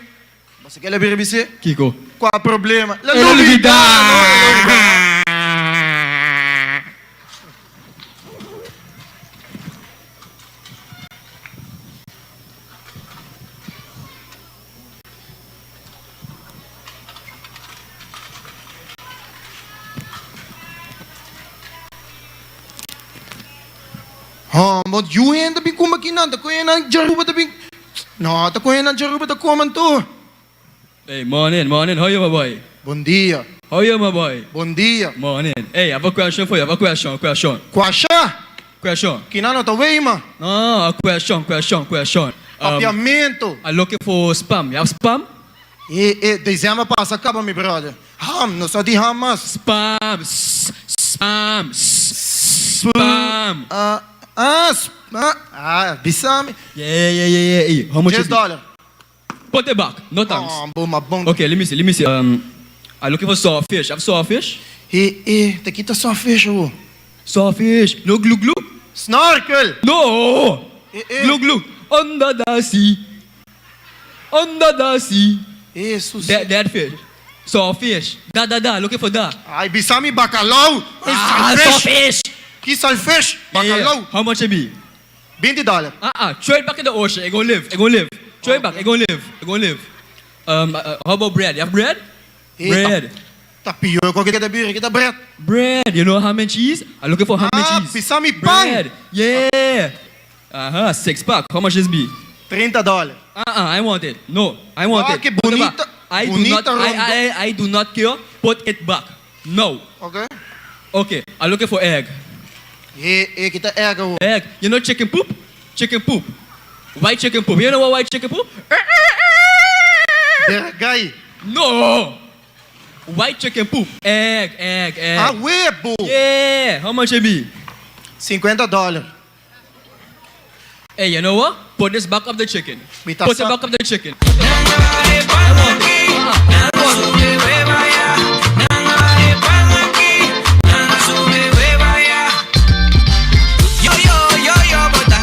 Bo sa ke el a bira bis'é? Kiko? Kua problema? El a El a lubidá! lubidá! No, el a lubidá. Hom, want yu hende bin kuma kinan, ta kohe nan djaruba ta bin, no, ta kohe nan djaruba ta koma anto. Hey, morning, morning, how you my boy? Bon dia. How you my boy? Bon dia. Morning. Hey, I have a question for you, I have a question, question. Kwasha? Question. Kinan no ta weima? No, a question, question, question. Papiamento. I'm looking for spam, you have spam? E, e, december pasa caba mi brother. Ham, no sa di ham mas. Spam, spam, spam. Ah, ah, ah, ah, bisa mi. Yeah, yeah, yeah, yeah, yeah. How much Dies it be? dollar. Put it back, no thanks. Oh, bo ma bon. Okay, let me see, let me see. I'm looking for sawfish. Have sawfish? E, e, ta kita sawfish awo? Sawfish, no glu glu? Snorkel! No! E, e. Glu glu, under the sea. Under the sea. Jesus. Dead, dead fish. Sawfish. Da, da, da. Looking for da. Ay, bisa mi bacalao. Ah, sawfish. Ki salfish? Bacalao. Yeah. How much it be? 20 dollar. Ah, ah. Throw it back in the ocean. It gonna live. It gonna live. Throw it back. It gonna live. It gonna live. Um, uh, how about bread? You have bread? Eh, Bread. Ta pior ko kita biri kita bread. Bread. You know ham and cheese? I'm looking for ham and Ah, cheese. bisa mi pan. Bread. Yeah. Aha, six pack. How much this be? 30 dollar. Uh-uh, I want it. No, I want Ah, it. que Put it back. bonita- I do bonita not, rondo. I do not care. Put it back. No. Okay. Okay, I'm looking for egg. E, e kita egg awo. Egg. You know chicken poop? Chicken poop. White chicken poop. You know what white chicken poop? Dergay. No! White chicken poop. Egg, egg, egg. Ah, webo. Yeah. How much it be? 50 dollar. Hey, you know what? Put this back of the chicken. Mi ta Put it sa- back of the chicken. Yo, yo, yo, yo, bota.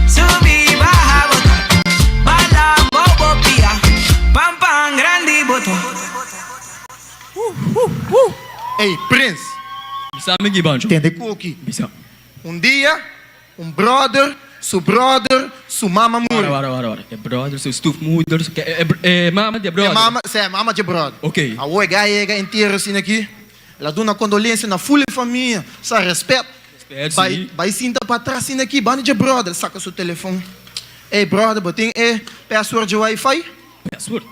Subi, baja, bota. Bala, bobo, pia. Pam, pam, grandi, bota. Ey, Prins. Bisa mi gibancho. Tende cookie. Bisa. Un dia, un brother, su brother, su mama muri. Wara, wara, wara, wara. E brother, su stufmoeder, su, e, e, e mama di e brother. E mama, se, mama di brother. Ok. Awo e gai yega entierro asina aki, el a duna condolencia na full e famia, sa respet. Respet, si. Bai, bai sinta patras asina aki, banda di brother, el saca su telefon. Ey brother, bo tin e password di wifi? Password?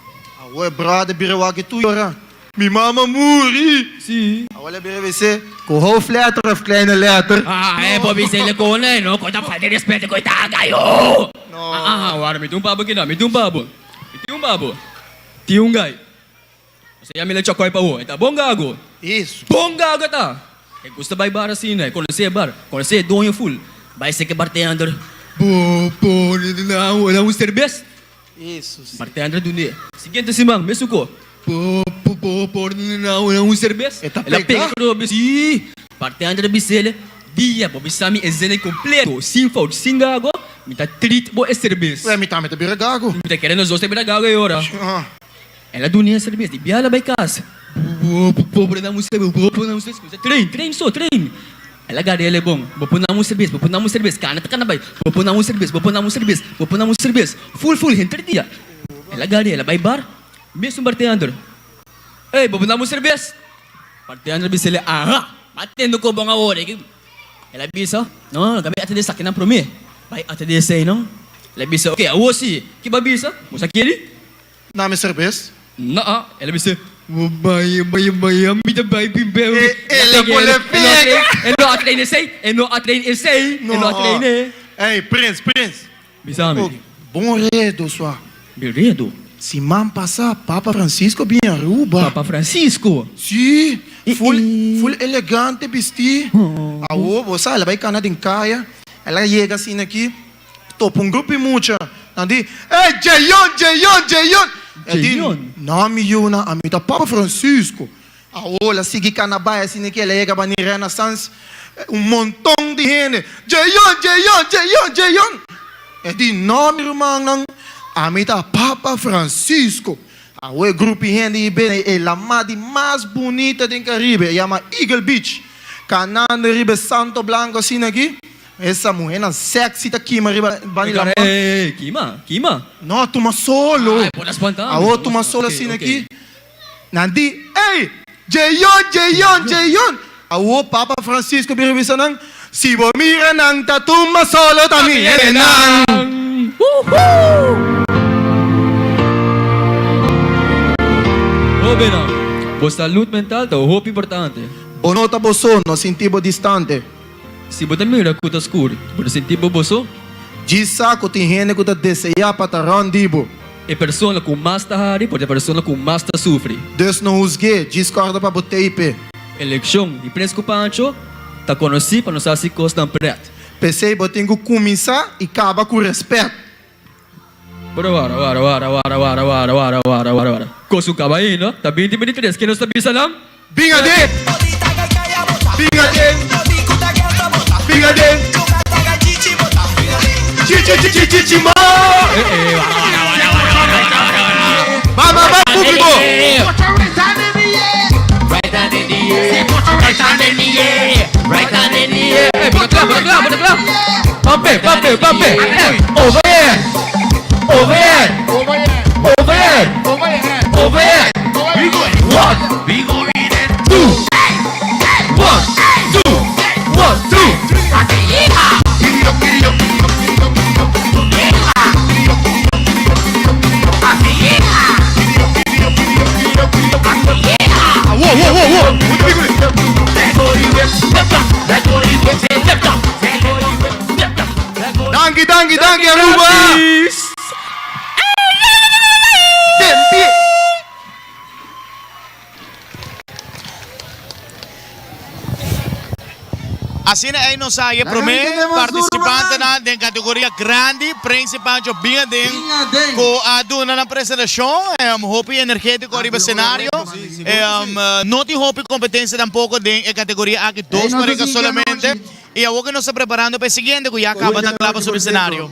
Awo e brother bira wak e tur ora. Mi mama muri! Si. Awor el a bira bis'é, Ku hoofdletter of kleine letter? Ah, e por bis'é le kone, no ku ta falta di respeto ku e ta gayo! No. Ah, ah, wara, mi tin un babo kina, mi tin un babo. Mi tin un babo. Tin un gai. Osea mi le chokoi pa bo, e ta bon gago. Eso. Bon gago e ta! E gusta bai bar asina, e konosé e bar, konosé e doño ful. Bai seke bartender, Bo pone na un serbes? Bartender dun'é. Siguiente siman, mesun ko. Bo bo por na un serbes? E ta El a pega. pega atrobe. Sí. Bartender a bis'el. Dia bo bisa mi e zene completo, sin fout, sin gago, mi ta treat bo e serbes. Mi tambe ta bira gago. Mi ta kere nos dos ta bira gago e ora. El a duna e serbes di biaha bai cas. Bo por na un serbes, bo por na un serbes. Cuminsa train, train so, train. El a gara el e bon. Bo por na un serbes, bo por na un serbes. Cana ta cana bai. Bo por na un serbes, bo por na un serbes, bo por na un serbes. Full, full, henter dia. El a gara el a bai bar. Mesun bartender. Ey, bo por na un serbes? Bartender a bisa el, Aha, bo a tende con bon awor. El a bisa, No, no, gabi atende esaki nan prome. Bai atende esey no. El a bisa, Ok, awor si. Ki bo a bisa? Bo sa keri? Na mi serbes? No, el a bisa, Bo bai, bai, bai, ami ta bai bin beu. El a pone pega. E no a train esey, e no a train esey, e no a train e. Ey, Prins, Prins. Bisa mi. Bon redo, sua. Bon redo? Siman pasa Papa Francisco bin Aruba. Papa Francisco? Si, full, full elegante bisti. Awor bo sa, el a bai cana den caya, el a yega asina aki. Topa un grupo di mucha. Nan di, Ey, Djeyon, Djeyon, Djeyon! E di, No, mi yunan, ami ta Papa Francisco. Awor el a sigui kana bai asina ke el a yega bani Renaissance, un monton di hende, Djeyon, Djeyon, Djeyon, Djeyon! E di, No, mi rumannan, ami ta Papa Francisco. Awor e grupo di hende i bini e lama di mas bunita den Caribe, e yama Eagle Beach. Kanando riba e Santo Blanco asina aki. Esa muhénan sexy ta kima riba bani laman. Ey, ey, kima, kima. No, tuma solo. Ay, bo ta spanta mi. Awor tuma solo asina aki. Nan di, ey, Djeyon, Djeyon, Djeyon. Awor Papa Francisco bira bisa nan, si bo mira nan ta tuma solo ta mi hendenan. Woohoo! Hóbennan, bo salud mental ta hopi importante. Bo no ta bo so, no sinti bo distante. Si bo ta mira ku ta skur, bo ta sinti bo boso? Djis sa ku tin hende ku ta deseá pa ta rònt di bo. E persona ku mas ta hari por ta e persona ku mas ta sufri. Dus no husg'é, djis kòrda pa bo teipe. Elekshon di Prins ku Pancho ta konosí pa nos hasi kosnan prèt. P'esei bo tin ku kuminsá i kaba ku rèspèt. Pero wara, wara, wara, wara, wara, wara, wara, wara, wara, wara. Kos ku kaba ainda, ta binti 23, ke nos ta bisa nan? Bin aden! Bin aden! Bin aden! Chi chi chi chi chi chi mo! Ba ba ba público! Ey, bo ta kla, bo ta kla, bo ta kla. Pampe, pampe, pampe. Over here. Over here. Over here. Over here. One. Two. One, two. One, two. Wo, wo, wo, wo. Danki, danki, danki Aruba! Tempi! Asina ei nos a e promé partisipantenan den kategoria grandi, Prince Pancho bin aden ku a duna nan presentashon hopi energétiko riba esenario. No tin hopi kompetensia tampoko den e kategoria aki, dos pareha solamente. I awor ku nos ta preparando pa e siguiente ku ya kaba ta kla pa subi esenario.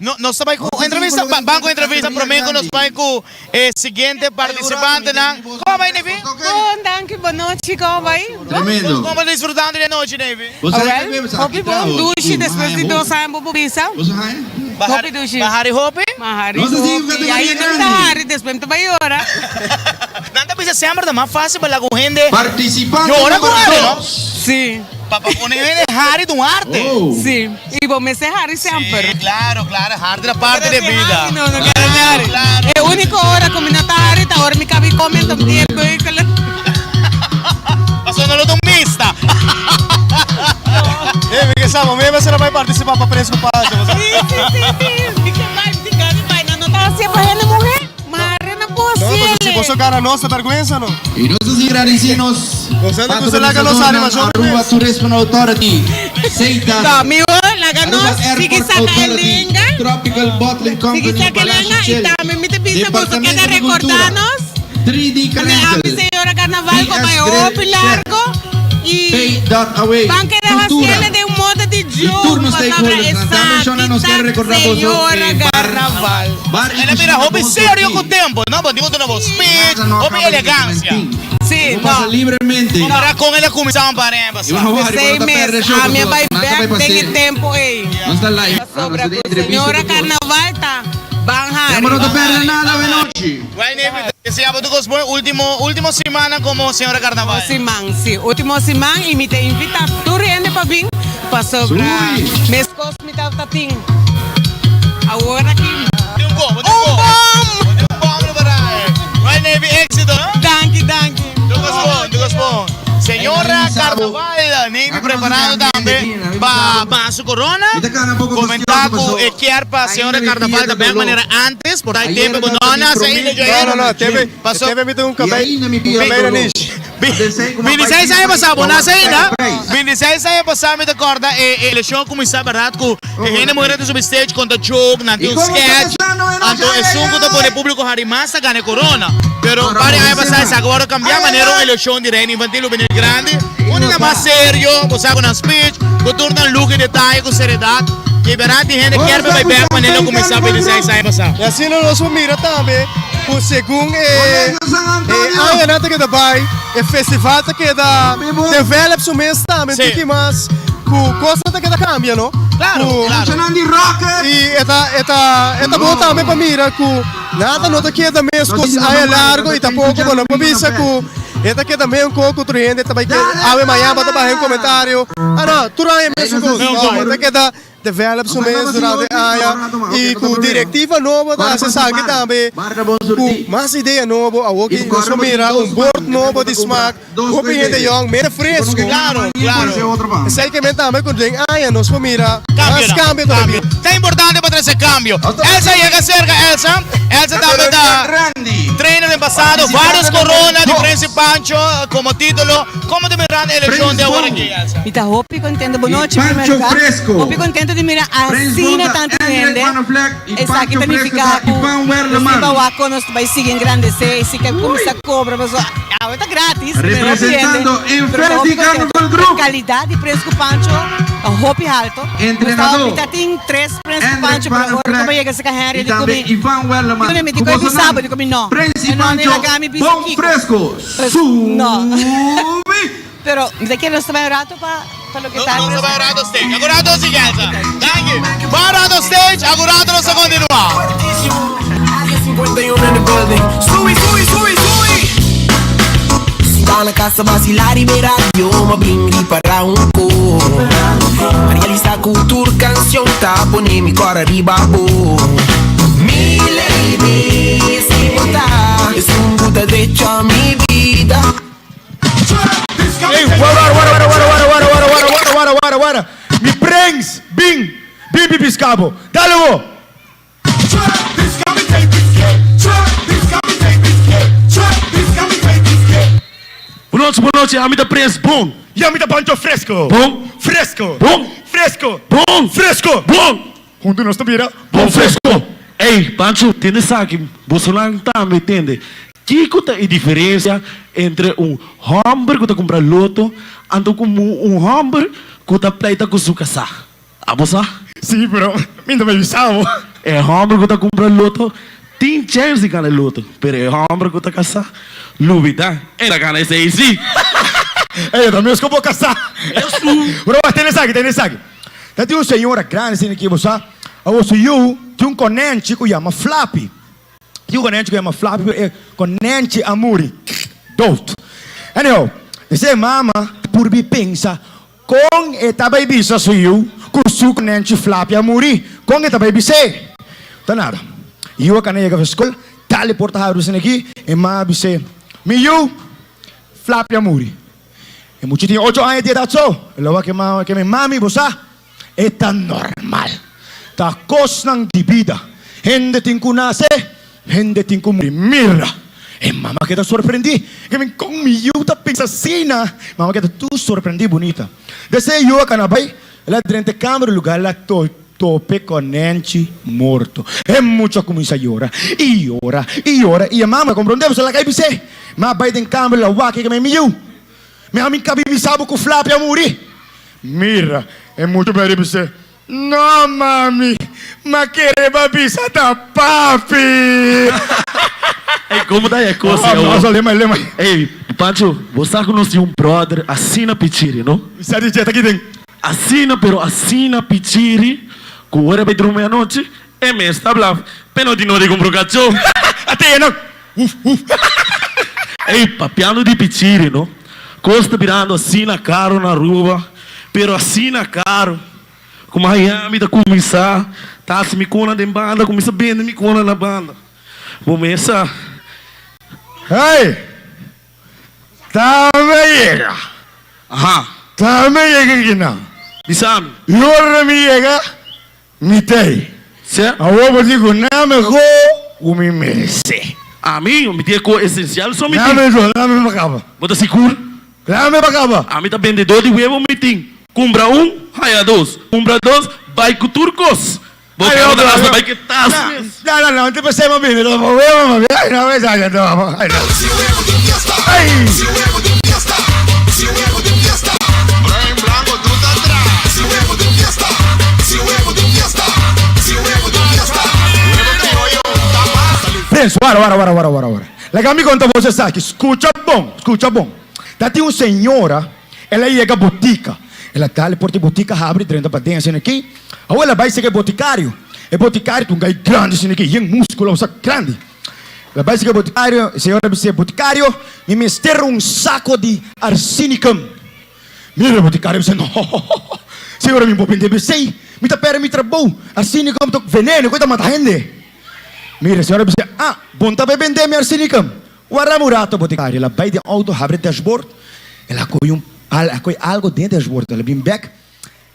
No, nos ta bai ku entrevista, ban ku entrevista promé ku nos bai ku e siguiente partisipantenan. Komo bai, Nevi? Bon, danki, bon nochi, komo bai? Tremendo. Komo ta disfrutando di e nochi, Nevi? Awel, hopi bon, dushi despues di dos aña bo por bisa. Hopi dushi. Ba hari hopi? Ma hari hopi, i ahi nan ta hari, despues mi ta bai yora. Nan ta bisa semper ta mas fácil pa laga un hende yora ku hari, no? Sí. Pa pone hende hari ta un arte. Sí. I bo mester hari semper. Sí, claro, claro. Hari ta parte di bida. No, no quiero mi hari. E único ora ku mi no ta hari ta ora mi kabi kome, enton mi tin e beukelen. Pasobra no lo ta un mista. Ey, mi ke sa, bo mes a bai participa pa Prins ku Pancho, bo sa? Sí, sí, sí, sí. Mi ke bai, mi tin gana di bai. Nan no ta hasié pa hende muhé. Mare na No, pasobra si boso gana nos ta bergüensa, no? Y nos ta sigui gradici nos patrocinadornan Aruba Tourism Authority, Seitan, No, mi hoor, laga nos Aruba sigui Airport saca e Authority, lenga. Tropical Bottling Sigui Company, saca e Palacio lenga y Shell, tambe mi ta bisa boso Departamento keda di Cultura, recorda nos. 3D Mane Car ami Rental, señora carnaval cu BS bay Grill hopi Chef. largo. Y Pay.away. Ban keda Cultura. haciele den un modo di Y joke, turno pasobra stakeholders. Tambe esaki Shona nos ta quiere recordar boso, señora eh, bar- Carnaval. Bar y Ela mira cocina hopi bon serio surtí. ku tempo, no? Bo tin un speech, Nada no hopi acaba de elegancia. Sí, Bo pasa no. libremente. Para con ela kuminsá un par Y bueno, Wari, Seis bo no ta perde meses, show, a mi paso, bai nan ta bai back den e pasé. tempo ei. Nos ta live. Ah, nos Pasobra ta ku den entrevista señora ku boso. Carnaval ta ban Ya, bo no ta hari. perde nada we nochi. Well, Navy, desea bo tu cos bon ultimo, ultimo simana como señora Carnaval. Siman, sí. Ultimo siman y mi ta invita tur hende pa bin pasobra Sui. meskos mi tabata tin awor aki. Tin un bom, tin un bom. Tin un bom lo para. Well, Navy, éxito. Danki, danki. Tu cos bon, tu cos bon. Señora Carnaval, Navy preparando tambe pa pa su corona. Comenta cu e kier pa señora Carnaval ta bek manera antes, por ta e tempo cu no nace ainda Jair. No, no, no, tebe, Paso- tebe mi tin un cabey, un cabey na nish. 26 aña pasá, bo nace ainda? 26 aña pasá mi ta corda e e eleccion cuminsa berdad cu e hende muher ta subi stage conta joke, nan tin un sketch, anto esun cu ta pone publico hari mas ta gana e corona. Pero un par di aña pasá esaki worde cambia manera un eleccion di reina infantil lo bini grandi, unda ta mas serio, bo sa cu nan speech, cu tur nan look y detaye cu seriedad, y berdad tin hende kier pa bay bek manera lo cuminsa 26 aña pasá. Y asina nos por mira tambe cu segun e e añanan ta keda bay, e festival ta keda develop su mes tambe, Sí. tiki mas cu cosnan ta keda cambia, no? Claro, Cu- claro. Y e ta e ta e ta bon tambe pa mira cu nada no ta keda mescos aña largo y tampoco bo no por bisa cu e ta keda meun cos cu otro hende ta bay keda awe mañana bo ta baha un comentario, ah no, tur aña mesun cos, no, e ta keda Develop su mes durante aña y cu directiva nobo ta haci esaki tambe cu mas idea nobo. Awor ki nos por mira un bord nobo di smaak, hopi hende yong, mere fresco. Claro, claro. Esey ke men tambe cu den aña nos por mira mas cambio todavia. Ta importante pa trece cambio. Elsa yega cerca Elsa. Elsa tambe ta trainer den pasado, varios corona di Prince Pancho como titulo. Como ta mirando e eleccion di awor aki, Elsa? Mi ta hopi contento. Bo nochi, Pancho primer lugar. Fresco. Hopi contento di mira Prins asina Bonta, tantu Hendrik hende. van der Vlek y Esaki Pancho ta Fresco nifica ta cu Ivan nos Werleman. tin bawa con nos ta bay sigui engrandece y si ke cuminsa cobra pasobra awe ta gratis, pero hopi hende. Representando Pero ta hopi Inferti contento. Carnival Group. E calidad di Prins cu Pancho ta hopi halto. Nos taba Entrenador, mi ta tin tres Prins cu Hendrik Pancho van pero der awor Vlek como yega cerca Henry y di tambe cu mi Ivan Werleman. Di cu mi Cu di cu e boso bisa nan, bo di cu mi no. Prins y E no Pancho, laga mi bisa bon kico. fresco. No. Subi! Pero mi ta kere nos ta bai un rato pa pa loke ta. Nos ta bai un rato stage. Agu rato nos sigui, Elsa. Danki. Bai un rato stage, agu rato nos ta continua. Área 51 in the building. Sui, sui, sui, sui. Sta na casa vacilar y ver radio, ma bin ripará un ko. Realiza cultura canción ta pone mi cor arriba bo. Mi lady, si bo ta, es un guta drecha mi vida. Ey, wara, wara, wara, wara, wara, wara, wara, wara, wara, wara, wara, wara. Mi prens, bin, bin pi pisca bo. Dale bo. Bonochi, bonochi, ami ta Prens Bon. Y ami ta Pancho Fresco. Bon. Fresco. Bon. Fresco. Bon. Fresco. Bon. Huntu nos ta bira. Bon fresco. Ey, Pancho, tende esaki, bosonan tambe tende. Kiko ta e diferencia entre un homber cu ta cumpra loto anto cu un homber cu ta pleita cu su casá? Abo sa? Sí, pero mi no ta bisa bo. E homber cu ta cumpra loto tin chance di gana e loto, pero e homber cu ta casá, lubida, e ta gana esey sí. Ey, ta mes cu bo casá. Pero tende esaki, tende esaki. Ta tin un señora grandi asina aki, bo sa, awor su yu tin un konenchi ku yama Flappy. Tin un konenchi ku yama Flappy, pero e konenchi a muri dood. Anyhow, esei e mama ta purbi pensa kon e ta bai bisa su yu ku su konenchi Flappy a muri. Kon e ta bai bis'é? Ta nada. Yu a kana yega for skol, tal e porta habri asina aki, e mama a bis'é, Mi yu, Flappy a muri. E mucha tin ocho aña di edat so. E lo wak e mama ke mi, Mami, bo sa, e ta normal. Ta kosnan di bida. Hende tin ku nase, hende tin ku muri. Mira! E mama keda sorprendí. Ke mi, Kon mi yu ta pensa asina? Mama keda tur sorprendí bunita. Desei e yu a kana bai, el a drenta e kamer lugá el a tope konenchi morto. E mucha kuminsá yora, i yora, i yora, i e mama a komprondé, pasobra el a kai bis'é. Ma a bai den kamer, el a wak e ke mi, Mi yu! Mi a mi kabi bisa bo ku Flapi a muri. Mira, e mucha muhé di bis'é, No, mami, m'a kere bo a bisa ta papi. Ey, como ta e cos Ah, awor? no, lema, lema. Ey, Pancho, bo sa cu nos tin un brother asina pichiri, no? Sa di dje ta kiden. Asina, pero asina pichiri, cu ora bay drumi anochi, e mes ta blaf, pe no tin no di cumpra un cacho. Ate e nan. Uf, uf. Ey, papiando di pichiri, no? Cos ta birando asina caro na Aruba, pero asina caro, cu Miami ta cuminsa ta haci mi cona den banda, cuminsa bende mi cona na banda. Bo mes sa. Hey! Tambe yega. Aha. Tambe yega kinan. Bisa mi. Y ora mi yega, Mi t'ei. Sè. Awor bo di ku name go ku mi merese. Ami, mi tin e ko esensial so mi tin. Name go, name pa kaba. Bo ta sigur? Name pa kaba. Ami ta bendedor di webo mi tin. Kumpra un, haya dos. Kumpra dos, bai ku tur kos. Bo ke bo ta gasta bai ku e tas mes. No, no, no, no te pasé ma bendedor pa webo ma bia. Ay, no, esa ya no, ay, no. Ay. Prens, wara, wara, wara, wara, wara, wara. Laga mi konta boso esaki. Skucha bon, skucha bon. Ta tin un señora, el a yega botika. El a dal e porta di botika habri, drenta paden asina aki. Awor el a bai sega e botikario. E botikario ta un gai grandi asina aki, yen muskulo, un sak grandi. El a bai sega e botikario, e señora a bis'é, Botikario, mi mester un sako di arsinicum. Mira boticario bisa no señora mi bo bende besey mi ta perde mi trabou arsinicum ta veneno cu ta mata hende mira señora bisa ah bon ta bay bende mi arsinicum warda un rato boticario el a bay den auto habri dashboard el a coge un el a coge algo den dashboard el a bin bek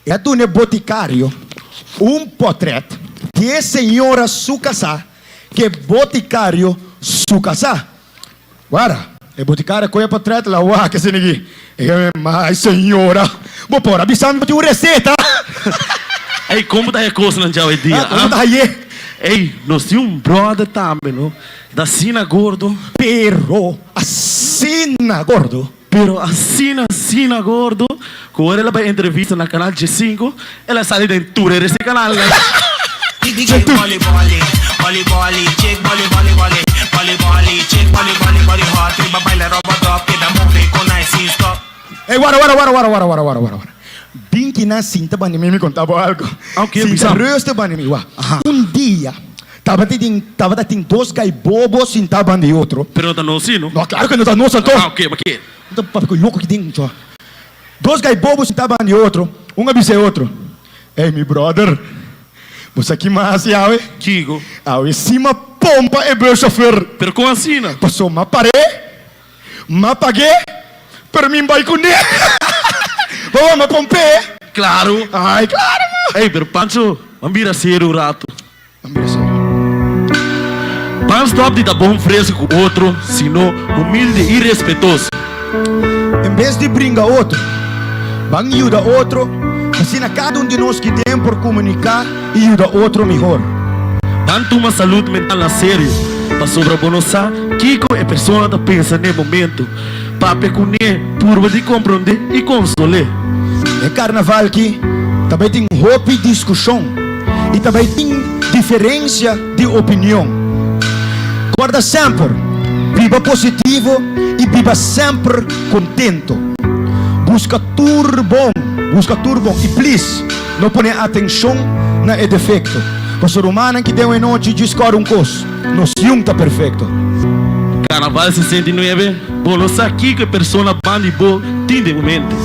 el a duna e boticario un potret di e señora su casa cu e boticario su casa. Wara, e boticario a coge potret la wak esei aki. E hende, Mai señora, bo por a bisa mi bo tin un receta. Ey, como ta e cosnan dja hoy dia, Ah, como ta haye? Ey, nos tin un brother tambe, no? Ta asina gordo. Pero asina gordo. Pero asina, asina gordo, cu ora el a bay entrevista na Canal G-cinco, el a sali den tur e reste canalnan. Ey, wara, wara, wara, wara, wara, wara, wara, wara, wara. Bin kinan sinta banda mi, mi conta bo algo. Ok, Sinta bisa. rustig banda mi, wak. Un dia, tabata tin, tabata tin dos gai bobo sinta banda di otro. Pero no ta nos si, no? No, claro que no ta nos anto. Ah, ok, ma ke? No ta papia cu loco ki den, cho. Dos gai bobo sinta banda di otro, un a bisa e otro, Ey, mi brother, bo sa ki mas hasi awe? Kico? Awe si m'a pompa e buschauffeur. Pero con asina? Paso m'a par'é, m'a pag'é, pero mi bai cuné. Bo m'a pomp'é. Claro. Ay, claro. Ey, pero Pancho, ban bira serio un rato. Ban stop di ta bon fresco cu otro, sino humilde y respetoso. En bes di bringa otro, ban yuda otro, asina cada un di nos ki den por comunica y yuda otro mihor. Ban tuma salud mental na serio, pasobra bo no sa kico e persona ta pensa n'e momento. Papia cun'e, purba di comprende y consol'e. E carnaval ki ta bay tin hopi discusion. i ta bai tin diferensia di opinion. Kòrda semper, biba positivo i biba semper kontento. Buska tur bon, buska tur bon i plis no pone atenshon na e defekto. Pasobra rumannan ki den e nochi djis kòrda un kos, nos yun ta perfekto. Carnaval 69, Bo no sa kiko e persona ban di bo tin den mente.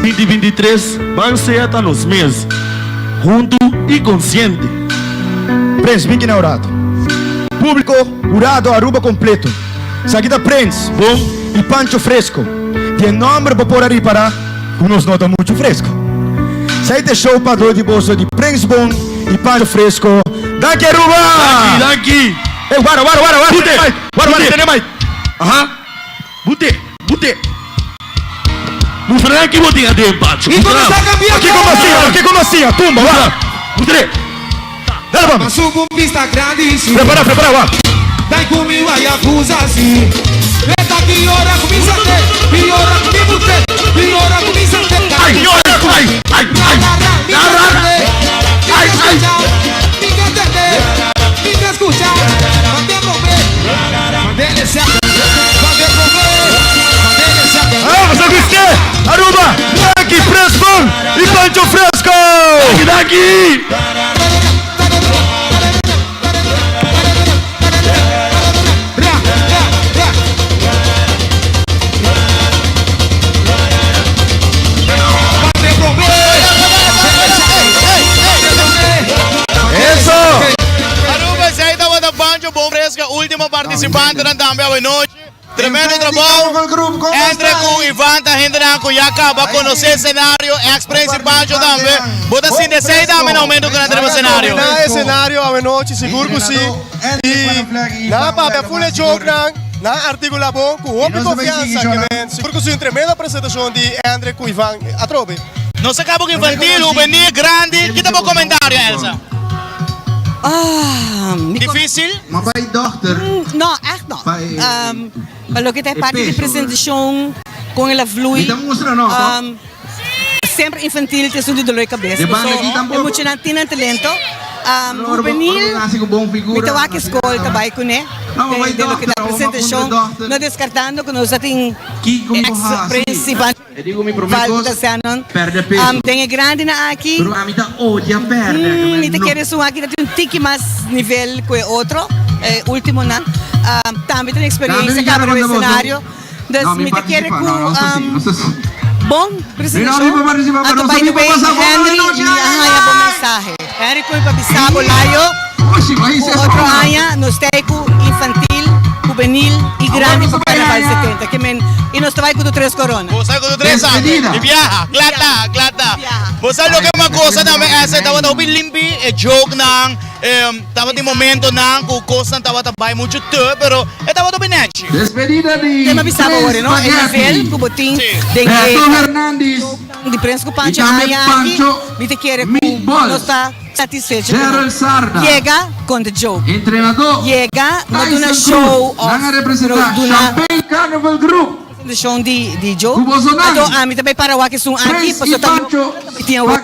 2023, Ban sea ta nos mes. Huntu y consciente. Prens bin kina un rato. Publico, hurado Aruba completo. Esaki ta Prens, Bon y Pancho Fresco. Di e nomber bo por a ripara cu nos no ta mucho fresco. Esaki ta e show pa dor di boso di Prens Bon y Pancho Fresco. Danki Aruba! Danki, danki! Ey, wara, wara, wara, wara, Bute, tene mic, wara, wara, bute. tene mic. Aha, bute, bute. Mustra nan ki bo tin aden, Pancho. Y Mustra nan. Aki como asina, aki como asina, tumba, wara. Mustra. Dale pa mi. Masubu vista grande Prepara, prepara, wak. Dai kumi waya kusa si. Ai, ai, ai, ai. Ai, ai. Vamos a Gusté, Aruba, Danki Fresco y Pancho Fresco. Danki, danki. Eso! Aruba, esey tabata Pancho Bon Fresca, ultimo participantenan tambe awenochi. Tremendo trabou. Entre cu Ivan ta hendenan cu ya caba conoce escenario, ex Prince y Pancho tambe. Bo ta sinti esey tambe na momento cu nan ta riba escenario? Na escenario awenochi, sigur cu si. Y nan a papia full e jokenan, nan a articula bon cu hopi confiansa ke men. Sigur cu si un tremendo presentacion di Andre cu Ivan atrobe. Nos a caba cu infantil, hubenil, grandi. Kita bo comentario, Elsa? Difícil? No, echt no. Pa loke ta e parti di presentacion con el a vlui, semper infantil ta esun di dolor di cabes. Paso e muchanan tin nan talento. Hubenil, mi ta wak e scol ta bay cune den loke ta presentacion, no descartando cu nos a tin ex principal. Val Shannon, Den e grandinan aki, mi ta kere esun aki ta tin un tiki mas nivel ku e otro, e ultimonan. Tambe ta un eksperiencia kaba riba e escenario. Dus mi ta kere ku bon presentashon. Anto by the way, Henry, mi a haña bo mensahe. Henry ku mi pa bisa bo layo ku otro aña nos ta ei ku infantil, hubenil i grandi pa Carnaval 70. Ke men i nos ta bai ku tur tres korona. Bo sa ku tur tres sa di biaha. Kla ta, kla ta. Bo sa loke mi a gosa tambe ese tabata hopi limpi e jokenan, tabatin momentonan ku kosnan tabata bai muchu te pero e tabata hopi nechi. Te mi a bisa bo ora no, e nivel ku bo tin den e Di prens ku Pancho aña aki, mi ta kere ku nos ta satisfecho ku nan. Yega kon ta joke. Yega no duna show of no duna presentacion di joke. Anto ami ta bai para wak esun aki pasobra ta mi tin awor.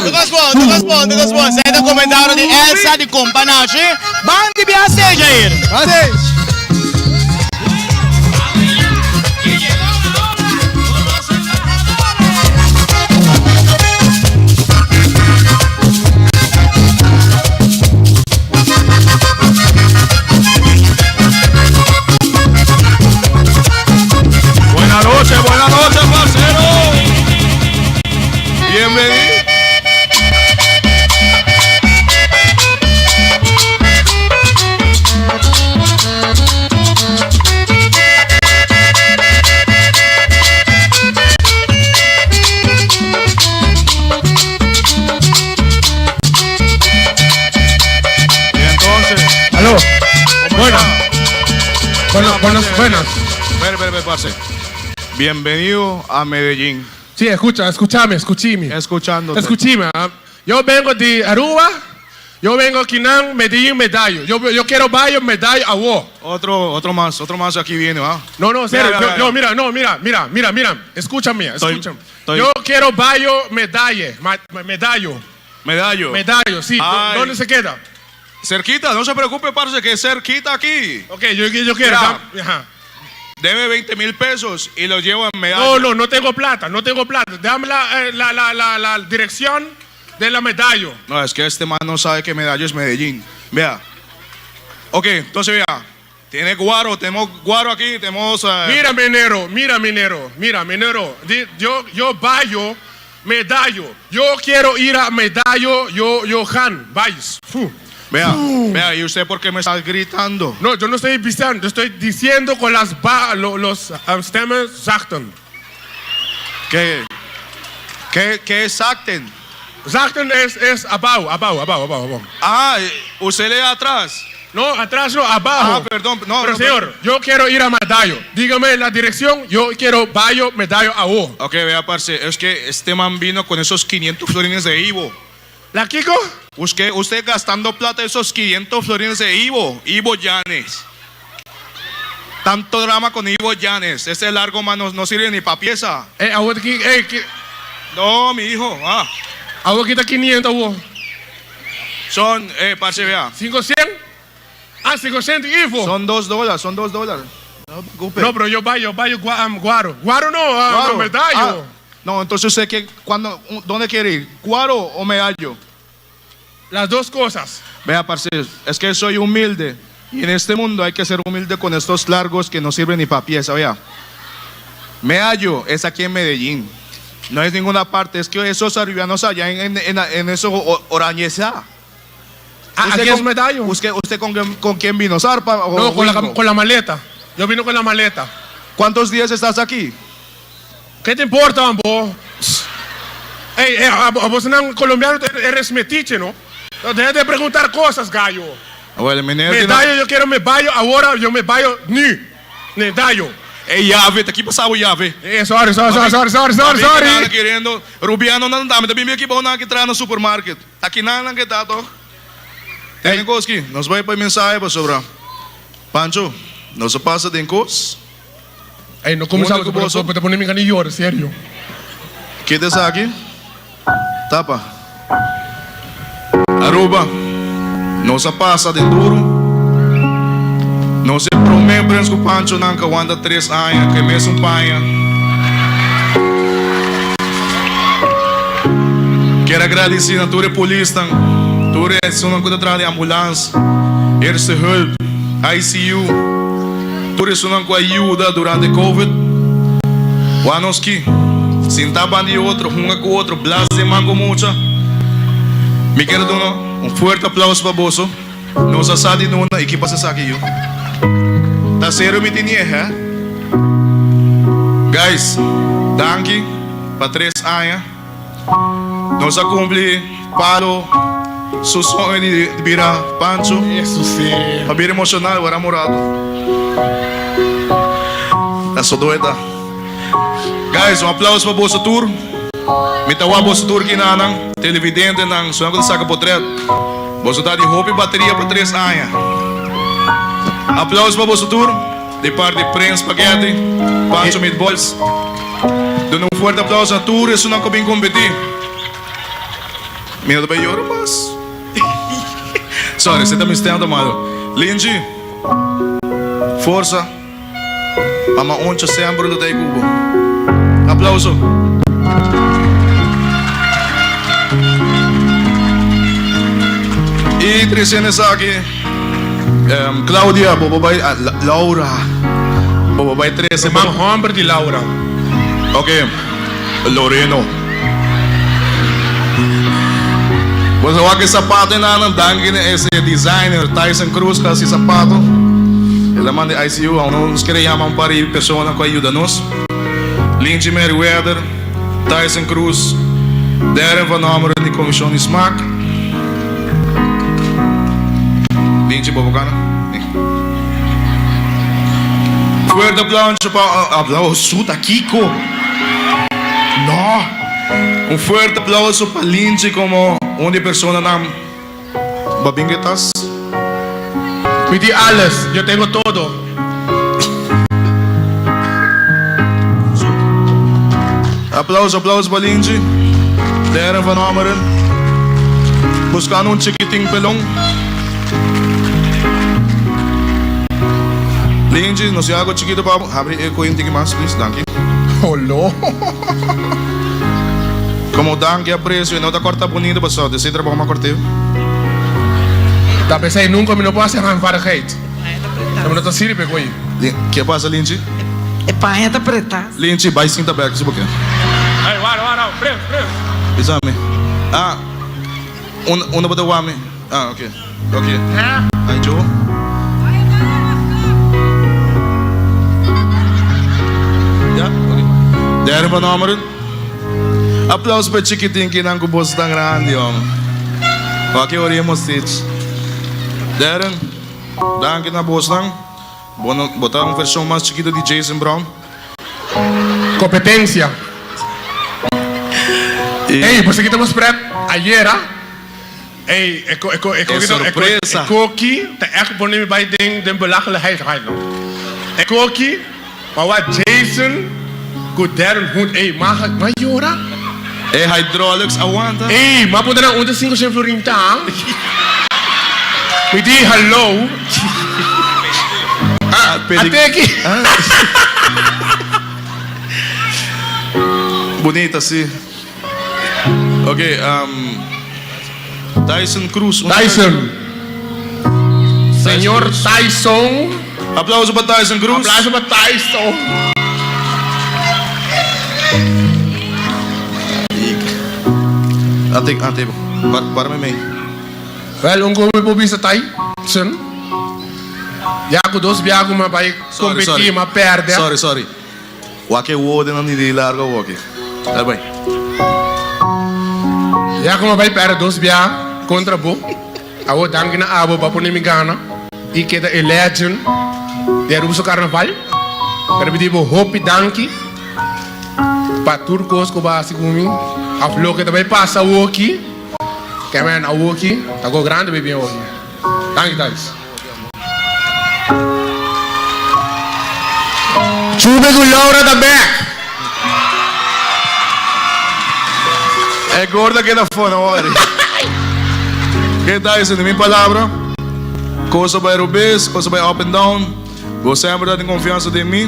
Tukas bon, tukas bon, tukas bon. Esei ta komentario di Elsa di Kompa Nashi. Ban di biaha stage, Jair. Ban stage. Buena noche, buena noche, parcero. Bienvenido. Y entonces. Aló. Buenas. Bueno, buenas, buenas. Ver, ver, ver, parce. Bienvenido a Medellín. Sí, escucha, escúchame, escuchime. Escuchándote. Escuchime. ah. Yo vengo de Aruba. Yo vengo akinan, Medellín, Medallo. Yo, yo quiero bayo, medallo, awo. Otro, otro más, otro más aquí viene, va. No, no, serio. Mira, yo- mira, no, mira, no, mira, mira, mira, mira. Escúchame, Estoy- escúchame. estoy- Yo quiero bayo, medalle, ma- medallo. Medallo. Medallo, sí. ¿Dó- Ay. ¿Dónde se queda? Cerquita, no se preocupe, parce, que es cerquita aquí. Ok, yo, yo quiero. Mira, dam- ajá. Deme 20 mil pesos y lo llevo en medallo. No, no, no tengo plata, no tengo plata. Dame la, eh, la, la, la, la dirección de la medallo. No, es que este man no sabe que Medallo es Medellín. Vea. Ok, entonces vea. Tiene guaro, tenemos guaro aquí, tenemos... eh, Mira, minero, mira, minero, mira, minero. Di- Yo, yo bayo, medallo. Yo quiero ir a medallo, yo, yo, Han, vayas. Fu. Vea, Fu. vea, ¿y usted por qué me está gritando? No, yo no estoy diciendo, yo estoy diciendo con las ba, lo- los um, stemmen zachten. ¿Qué? ¿Qué, qué es zachten? Zachten es, es abajo, abajo, abajo, abajo, abajo. Ah, ¿usted le da atrás? No, atrás no, abajo. Ah, perdón, no. Pero no, señor, yo quiero ir a Medallo. Dígame la dirección, yo quiero Bayo, Medallo, a vos. Ok, vea, parce, es que este man vino con esos 500 florines de Ivo. ¿La Kiko? Usted, usted gastando plata esos 500 florines de Ivo, Ivo Llanes. Tanto drama con Ivo Llanes. Ese largo man no, no sirve ni pa pieza. Ey, awor ki, ey, ki. No, mi hijo, ah. Awor ki ta 500 awor. Son, eh, parce, vea. Cinco cien? Ah, cinco cien di Ivo. Son dos dólares, son dos dólares. No te preocupes. No, pero yo bayo, yo bayo gua, um, guaro. Guaro no, ah, Guaro. no, medallo. Ah, no, entonces usted que, cuando, ¿dónde quiere ir? ¿Guaro o medallo? Las dos cosas. Vea, parce, es que soy humilde. Y en este mundo hay que ser humilde con estos largos que no sirven ni pa' pieza, vea. Medallo es aquí en Medellín. No es ninguna parte. Es que esos arribianos allá en, en, en, en eso Orañeza. Ah, ¿Usted aquí es con- medallo. ¿Usted, usted con, quién- con quién vino? ¿Zarpa o No, con la, Wingo? con la maleta. Yo vino con la maleta. ¿Cuántos días estás aquí? ¿Qué te importa, ambo? Ey, ey, a, a vos no colombiano eres metiche, ¿no? No, Deja de preguntar cosas, gallo. Bueno, mi nene tiene- Medallo, yo quiero medallo, ahora yo me bayo ni. Medallo. Ey, llave, aquí pasaba llave. Eh, sorry, sorry, sorry, sorry, sorry, sorry, sorry. queriendo. Rubiano não dá, mas também aqui bom na que traz no supermarket. Aqui não que tá toch. Tem koski, nos vai para mensagem para sobra. Pancho, nos passa den kos. Ey, no como sabes, pero te pones mi canillo, serio. Que te aqui? Tapa. Aruba. Nos passa den duro. Nos promete prens com Pancho nanka wanda três anos, que mesmo um panha. Quero agradecer a toda a polícia, toda a pessoa que atrás de ambulância, Eerste Hulp, ICU, toda a pessoa que ajuda durante Covid. Wanoski, sinta de outro, junga com outro, blas de mango mucha. Me quero dar um forte aplauso para você. Nos assadi nuna, equipa se aqui yo. Tá sério me tinha, hè? Guys, danke para três anos. Nos a cumpli palo su sonho de virar Pancho. Eso sí. Pa bira emocional, agora morado. Tá só doida. Guys, um aplauso para Bolsa Tour. Mitawa Bolsa Tour aqui na nang televidente nang sonho ko saca portrait. Bolsa tá de roupa e bateria para três anos. Aplauso para Bolsa Tour. De parte de Prince Spaghetti, Pancho Meatballs. Dando um forte aplauso a Tour, isso não bem competir. Mira, também lloro, mas. Sorry, você tá me estendo malo. Lindy, força. Mama oncha sempre do Cubo. Aplauso. E Tricene aqui. Um, Claudia, bobobay, ah, La- Laura. Bobobay 13. Man hombre de Laura. Ok. Loreno. Você vai que sapato na nan danke esse designer Tyson Cruz que esse sapato. Ele manda ICU, nos quer chamar um par de pessoas que ajuda nos. Lindsay Merriweather, Tyson Cruz, Darren Van Omeren de Comissão de Smaak. Lindsay Bobocana. Fuerte aplauso para aplauso da Kiko. No. Um forte aplauso para Lindsay como uma pessoa na Babinguetas. Pidi alles, yo tengo todo. Aplauso, aplauso para Lindsay. Darren Van Omeren. Buscando um chiquitinho pelão. Lindsay, não sei algo chiquito para abre e coin tiki mais, please. Danke. Olô. Como danke aprecio e não tá corta bonito, pessoal. Desse trabalho mais cortei. Tá pensando nunca me não posso handvaardigheid. Eu não tô sirve coi. Que passa, Lindsay? E panha tá preta. Lindsay, vai sinta back, se pouquinho. Ei, guarda, guarda, preso, preso. Exame. Ah, una, una bota wami. Ah, ok. Ok. Aí, Joe. Ja, ok. Derde van Omeren. Aplauso para Chiquitinho que não com bolso tão grande, homem. Ok, oremos dit. Darren, dank na bolsa lang. Botar uma versão mais chiquita de Jason Brown. Competencia. Ey, pues aquí estamos prep ayer, ah. Ey, ik ik ik É surpresa. Ik koki, te echt pone bij ding den belachelijkheid gaan, no. E koki, ma wak Jason ku Darren Hood ey ma ma yora. E hydraulics a wanta. Ey, ma punta nan unda 500 florin ta. Mi di hallo. Ah, A teki. Bunita si. Ok, um, Tyson Cruz. Tyson. Señor Tyson. Aplauso pa Tyson Cruz. Aplauso pa Tyson. Ate, ate, para me mei. Wel, un ku mi por bisa Tyson. Ya ku dos bia ku mi a bai kompetí, mi a pèrdè. Sorry, sorry. Wak e woorden nan di largo awoki. Dal bai. Ya como bai perde dos bia contra bo, awo danki na abo bo a pone mi gana y keda e legend di Aruba su carnaval. Pero mi di bo hopi danki pa tur cos cu bo a haci cu mi of loke ta bai pasa awoki. Ke men awoki ta go grandi bai bin awoki. Danki Thais. Chube ku Laura ta bek. E gordo keda afó, no worry. Ke ta esei? Mi palabra, cosa bai robes, cosa bai up and down, bo semper ta tin confiansa den mi.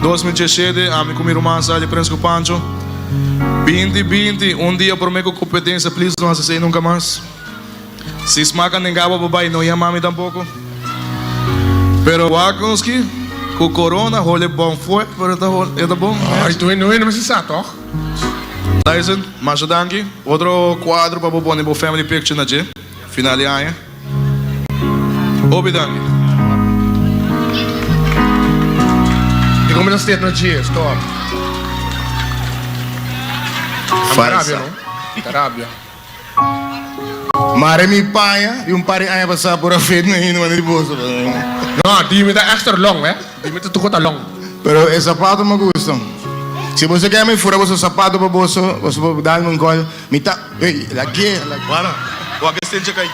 2017, ami ku mi ruman sali Prins ku Pancho. 2020, un dia prome ku competencia, please no hasi esei nunca mas. Si smaca nengaba pa bai no yama mi tampoco. Pero wak nos ki cu corona hole bon fue pero e ta e ta bon. Ay tu no hende mester sa toch. Tyson, masha danki. Otro cuadro pa bo pone bo family picture na dje final di aña. Hopi danki. Di como ta stet na dje, stop. Ta rabia no, ta rabia. Mare mi paña di un par di aña pasá por a fit na hende manera di boso. No, di mi ta extra long, eh. Di mi ta tuko ta long. Pero e zapato mi gusta. Si boso ke mi fura boso zapato pa boso, boso por dal mi un call. Mi ta, ey, la ke, la. Wara, wak e stencha kai.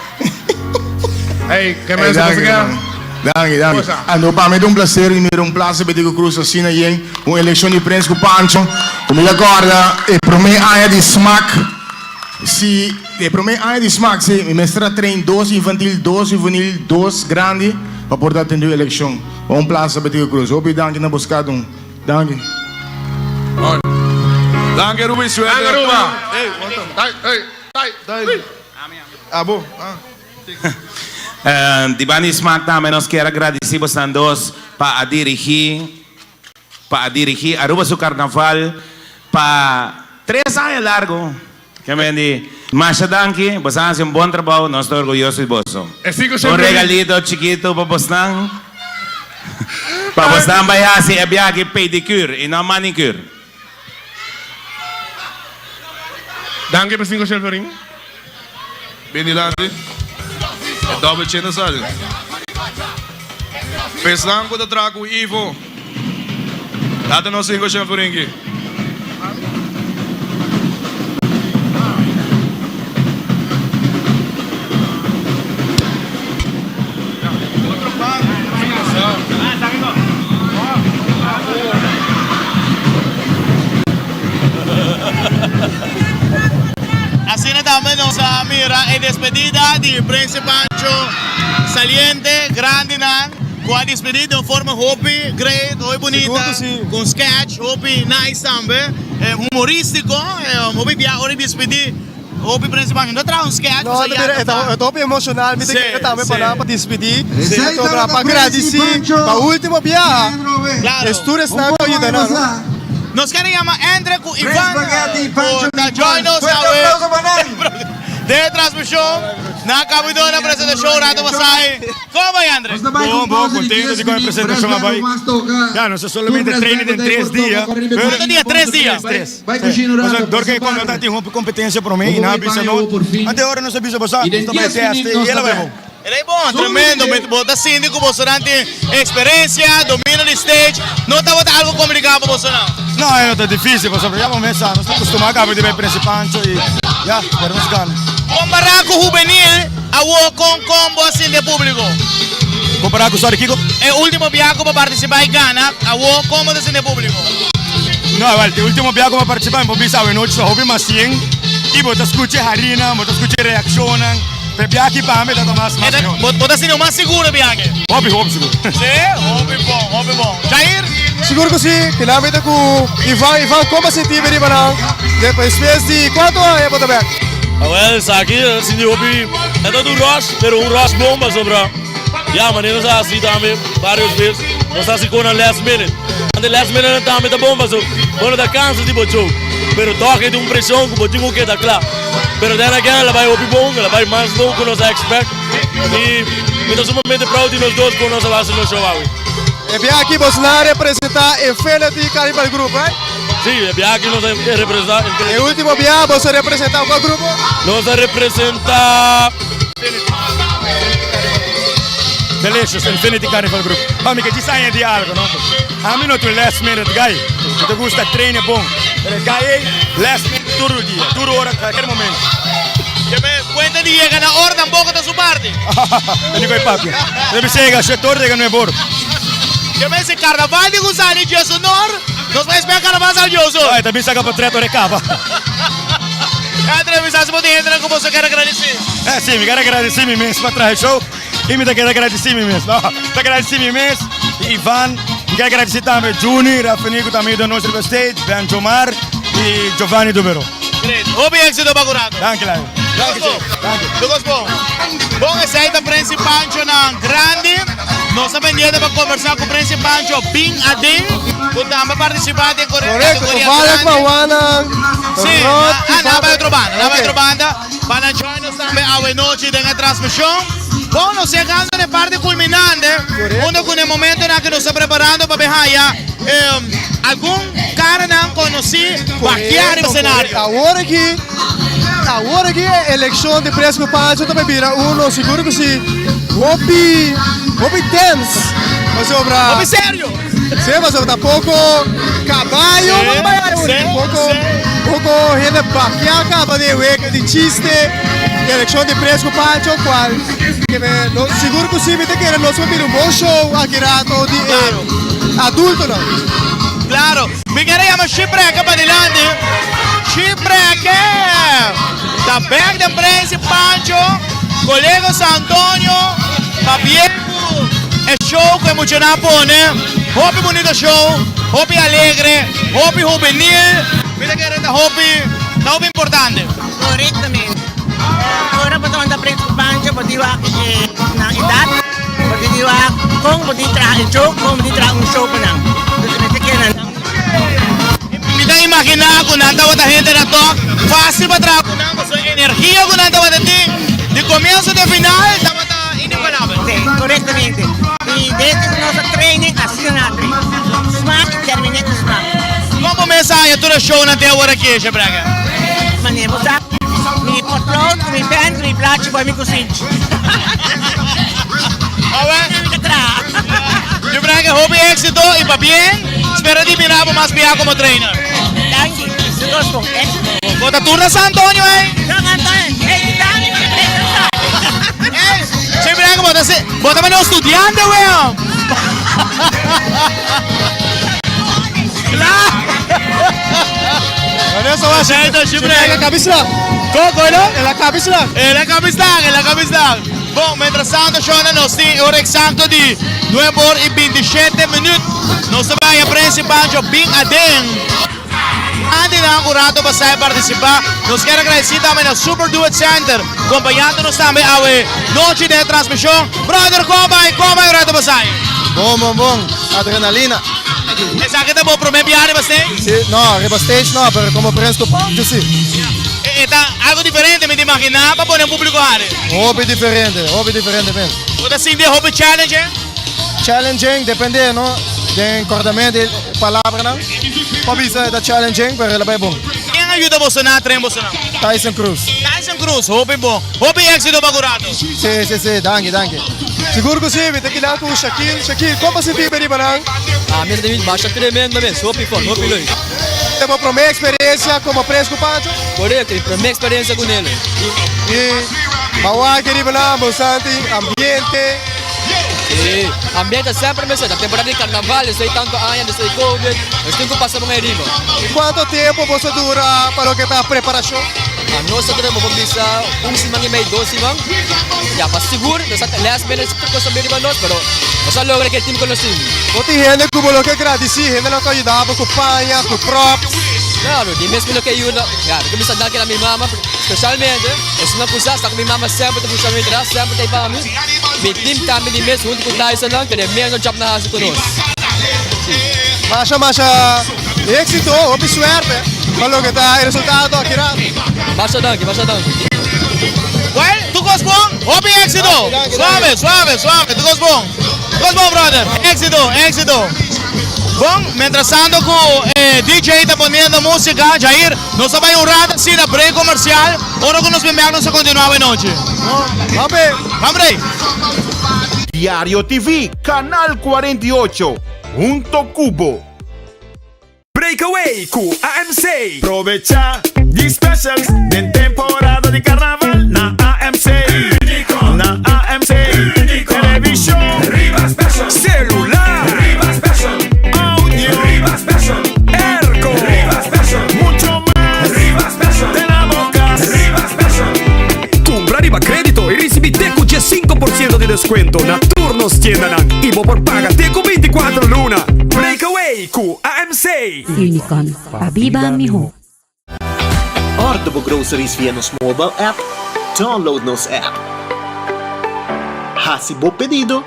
Ey, ke mester boso ke? Danki, danki. Anto pa mi ta un placer di mira un Plaza Betico Cruz asina yen, un eleccion di Prins cu Pancho. Cu mi ta corda e prome aña di smaak. Si, e prome aña di smaak si, mi mester a train dos infantil, dos juvenil, dos grandi pa por ta atende un eleccion. Pa un Plaza Betico Cruz. Hopi danki na bos cada un. Danki. Danki Aruba y suerte. Danki Aruba. Ey, ey, Abo, ah. Di banda di smaak tambe nos kier a gradici bosnan dos pa a dirigi pa a dirigi Aruba su carnaval pa tres aña largo. Ke men di, Masha danki, boso a hasi un bon trabou, nos ta orguyoso di boso. Un regalito chikito pa bosnan, pa bosnan bai hasi e biaha pedicure y no manicure. Danki pa sinku shel florin. Bin dilanti. E dobbel chin ta sali. Pesnan ku ta traha ku Ivo. Date nos 500 florin aki. Asina tambe nos a mira e despedida di Prince Pancho saliente, grandinan cu a despedi den un forma hopi great, hopi bunita, cu un sketch hopi nice tambe, humoristico, hopi bia ora di despedi hopi Prince Pancho no traha un sketch No, e ta hopi emocional, mi ta kere tambe pa nan pa despedi, pa gradici pa ultimo biaha, es tur esnan cu a yuda nan. Nos kere yama Andre cu Ivan cu ta join nos awe den e transmision. Nan a caba di duna nan presentacion un rato pasai. Como bai Andre? Bon, bon, contento di con e presentacion a bai. Ya, nos ta solamente trainen den tres dia. Cuanto dia? Tres dia? Tres, tres. Si. Pasobra dor ke cuando ta tin hopi competencia prome y nan a bisa no, ante ora nos a bisa boso, nos ta bai test y el a bai bon. El ei bon, tremendo. Mi bo ta sinti ku bosonan tin eksperensia, dominio di stage. No tabata algu kompliká pa bosonan? No, e no ta difísil pasobra ya bo mes sa, nos ta kustumá kaba di bai Prince Pancho i ya, spera nos gana. Kompará ku hubenil, awor kon kon bo a sinti e públiko? Kompará ku sorry kiko? E último biaha ku bo partisipá i gana, awor komo ta sinti e públiko? No, wèl, e último biaha ku bo partisipá mi por bisa awenochi ta hopi mas yen i bo ta skucha e harinan, bo ta skucha e reakshonnan. Pero e biaha aki pa mi ta ta mas mas mehor. Bo ta sinti bo mas sigur e biaha aki? Hopi, hopi sigur. Sí? Hopi bon, hopi bon. Jair? Sigur ku si, kila mi ta ku Ivan. Ivan, kon bo a sinti riba nan despues di kuantu aña bo ta bèk? Awel, esaki ta sinti hopi, e ta un rush, pero un rush bon pasobra ya manera nos a hasi tambe varios bes, nos ta hasi kona last minute. Ante last minute nan tambe ta bon pasobra bo no ta cansa di bo joke, pero toch e tin un presion cu bo tin cu keda cla. Pero then again el a bay hopi bon, el a bay mas bon cu nos a expect y mi ta sumamente proud di nos dos con nos a hasi nos show awe. E biaha aki boso nan a representa Infinity Carnival Group, right? Sí, e biaha aki nos a representa Infinity. E ultimo biaha boso a representa cua grupo? Nos a representa. Delicious, Infinity Carnival Group. Pa mi ke djis aña di algo, no? Ami no ta un last minute guy. Mi ta gusta train bon. Pero e guy ey, last minute tur dia, tur ora, cualkier momento. Cuenta di yega na ora tampoco ta su parti. Ta di koe papia. Debe ser yega shete ora yega nuebe ora. Ke mester carnaval di ku sali dje su nor, nos por espera carnaval sali dje oso. Ay, ta bin saca potret ora e caba. Entre mi sa si bo tin hendenan ku boso ker agradesí. Eh si, mi ker agradesí mi mes pa traha e show i mi ta keda agradesí mi mes. No, ta agradesí mi mes i Ivan. Mi ker agradesí tambe Juni, Rafini ku ta amigo di nos riba stage, Ben Jomar i Giovanni Dubero. Great. Hopi éxito pa ku rato. Danki Larry. Danki Jay. Danki. Lucas bon. Bon esei ta Prince Pancho nan grandi. Nos ta pendiente pa conversa cu Prince Pancho bin aden cu tambe participa den Correcto, categoria toevallig grandi. pa Juanan, Sí, Rod, ah, nan bai otro banda, nan bai Ok. otro banda. Pa nan join nos tambe awe nochi den e transmision. Bon, nos yegando na e parti culminante, unda cu na e momentonan cu nos ta preparando pa bin haya algun caranan conoci bakia riba escenario. Awor aki, awor aki e eleccion di Fresco Pancho ta bay bira uno sigur cu si hopi, hopi tense. Pasobra. Hopi serio. Si, pasobra ta poco caballo Sí, por bay ahí, sí, poco, sí. poco hende bakia caba den wega di chiste. E eleccion di Fresco Pancho cual ke me no sigur cu si mi ta kere nos por bira un bon show aki rato di e adultonan. Claro. Mi ker a yama Shipreke padilanti. Shipreke! Ta bek den Prince Pancho, Colegio San Antonio, pabia ku e show ku e muchanan a pone. Hopi bunito show, hopi alegre, hopi hubenil. Mi ta kere ta hopi, ta hopi importante. Korektamente. Ora bo ta wanta Prince Pancho bo tin wak nan edat, bo tin wak kon bo tin traha e show, kon bo tin traha un show pa nan. Entonces mester keda nan. Mi ta imaginá ku nan tabata hende na tòg fásil pa traha ku nan pasobra e energia ku nan tabata tin di komienso te final tabata inigualabel. Sí, korektamente. I desde ku nos a training asina nan a train. Smak i terminé ku smak. Kon bo mes a haña tur e shownan te awor aki, Shebrèke? Manera bo sa, mi potlood ku mi pen ku mi plachi bo mi kusinchi. Awe, Mi ta traha. Shebrèke, hopi éksito i pabien. Spera di mira bo mas bia komo trainer. Danki. Su dos bon. Éksito. Bo ta tur na San Antonio ei? San Antonio. Ei, di dami mi presentá. Ei, Shebrèke, bo ta se, bo ta manera un studiante, weon. El a cabisla. Coco, no? El a cabisla. El a cabisla, el a cabisla. Bon, mientras tanto, Shona, nos tin hora exacto di 9 or y 27 minuut. Nos ta bay a Prince Pancho bin aden. Andy nan un rato pasá e participá. Nos kier agradeci tambe na Super Duet Center, compañando nos tambe awe nochi den e transmision. Brother, con bay? Con bay un rato pasá? Bon, bon, bon. Adrenalina. Esaki ta bo prome biaha riba stage? Si, no, riba stage no, pero como Prins ku Pancho si. E ta algo diferente mi ta imagina pa pone un publico hari. Hopi diferente, hopi diferente mes. Bo ta sinti hopi challenging? Challenging, depende no, den kordamento di palabranan. Pa bisa e ta challenging, pero el a bai bon. Ken a yuda boso nan a train boso nan? Tyson Cruz. Tyson Cruz, hopi bon. Hopi éxito pa ku rato. Si, si, si, danki, danki. Sigur ku si, mi ta kila ku Shaquille. Shaquille, kon bo sinti beriba nan? Ah, mi ta sinti masha tremendo mes, hopi fun, hopi leuk. Ta bo prome eksperensia komo pres ku Pancho? Korekto, mi prome eksperensia ku nel. I bo wak riba nan, bo santi ambiente. Si, ambiente semper mester, ta temporada di carnaval, despues di tanto aña, despues di covid, nos tin cu pasa bon e riba. Cuanto tempo boso a dura pa loke ta preparacion? Nos a dura bo por bisa un siman y mei, dos siman, ya pa sigur nos a last minute tur cos a bini riba nos, pero nos a logra cu e team cu nos tin. Bo tin hende cu bo lo ke gradici, hendenan cu a yuda bo cu paña, cu props? Claro, di mes mi lo ke yuda, ya, mi cuminsa danki na mi mama, specialmente, esun a cusa, sa cu mi mama semper ta busca mi tras, semper ta pa mi. Mi team tambe di mes hunto cu Tyson nan, tremendo job nan haci cu nos. Si. Masha masha exito, hopi suerte pa loke ta e resultado aki rato. Masha danki, masha danki. Well, tur cos bon, hopi exito. Suave, suave, suave, tur cos bon. Tur cos bon brother, exito, exito. Bon, mientras tanto cu e DJ ta poniendo musica, Jair, Nos a bai un rato asina break comercial, ora cu nos bin bek nos a continua awe nochi. Ban break. Diario TV, Canal 48, hunto cu bo. Breakaway cu AMC. Probecha di specials den temporada di carnaval na AMC. Na AMC. Television. Celular. Audio. Airco. Mucho mas. Den na bo cas. Kumpra riba krédito i risibí te ku 15 por siento di deskuento na tur nos tiendanan i bo por paga te ku 24 luna. Breakaway ku AMC. Unicon, pa biba mihó. Order bo groceries via nos mobile app, download nos app. Hasi bo pedido,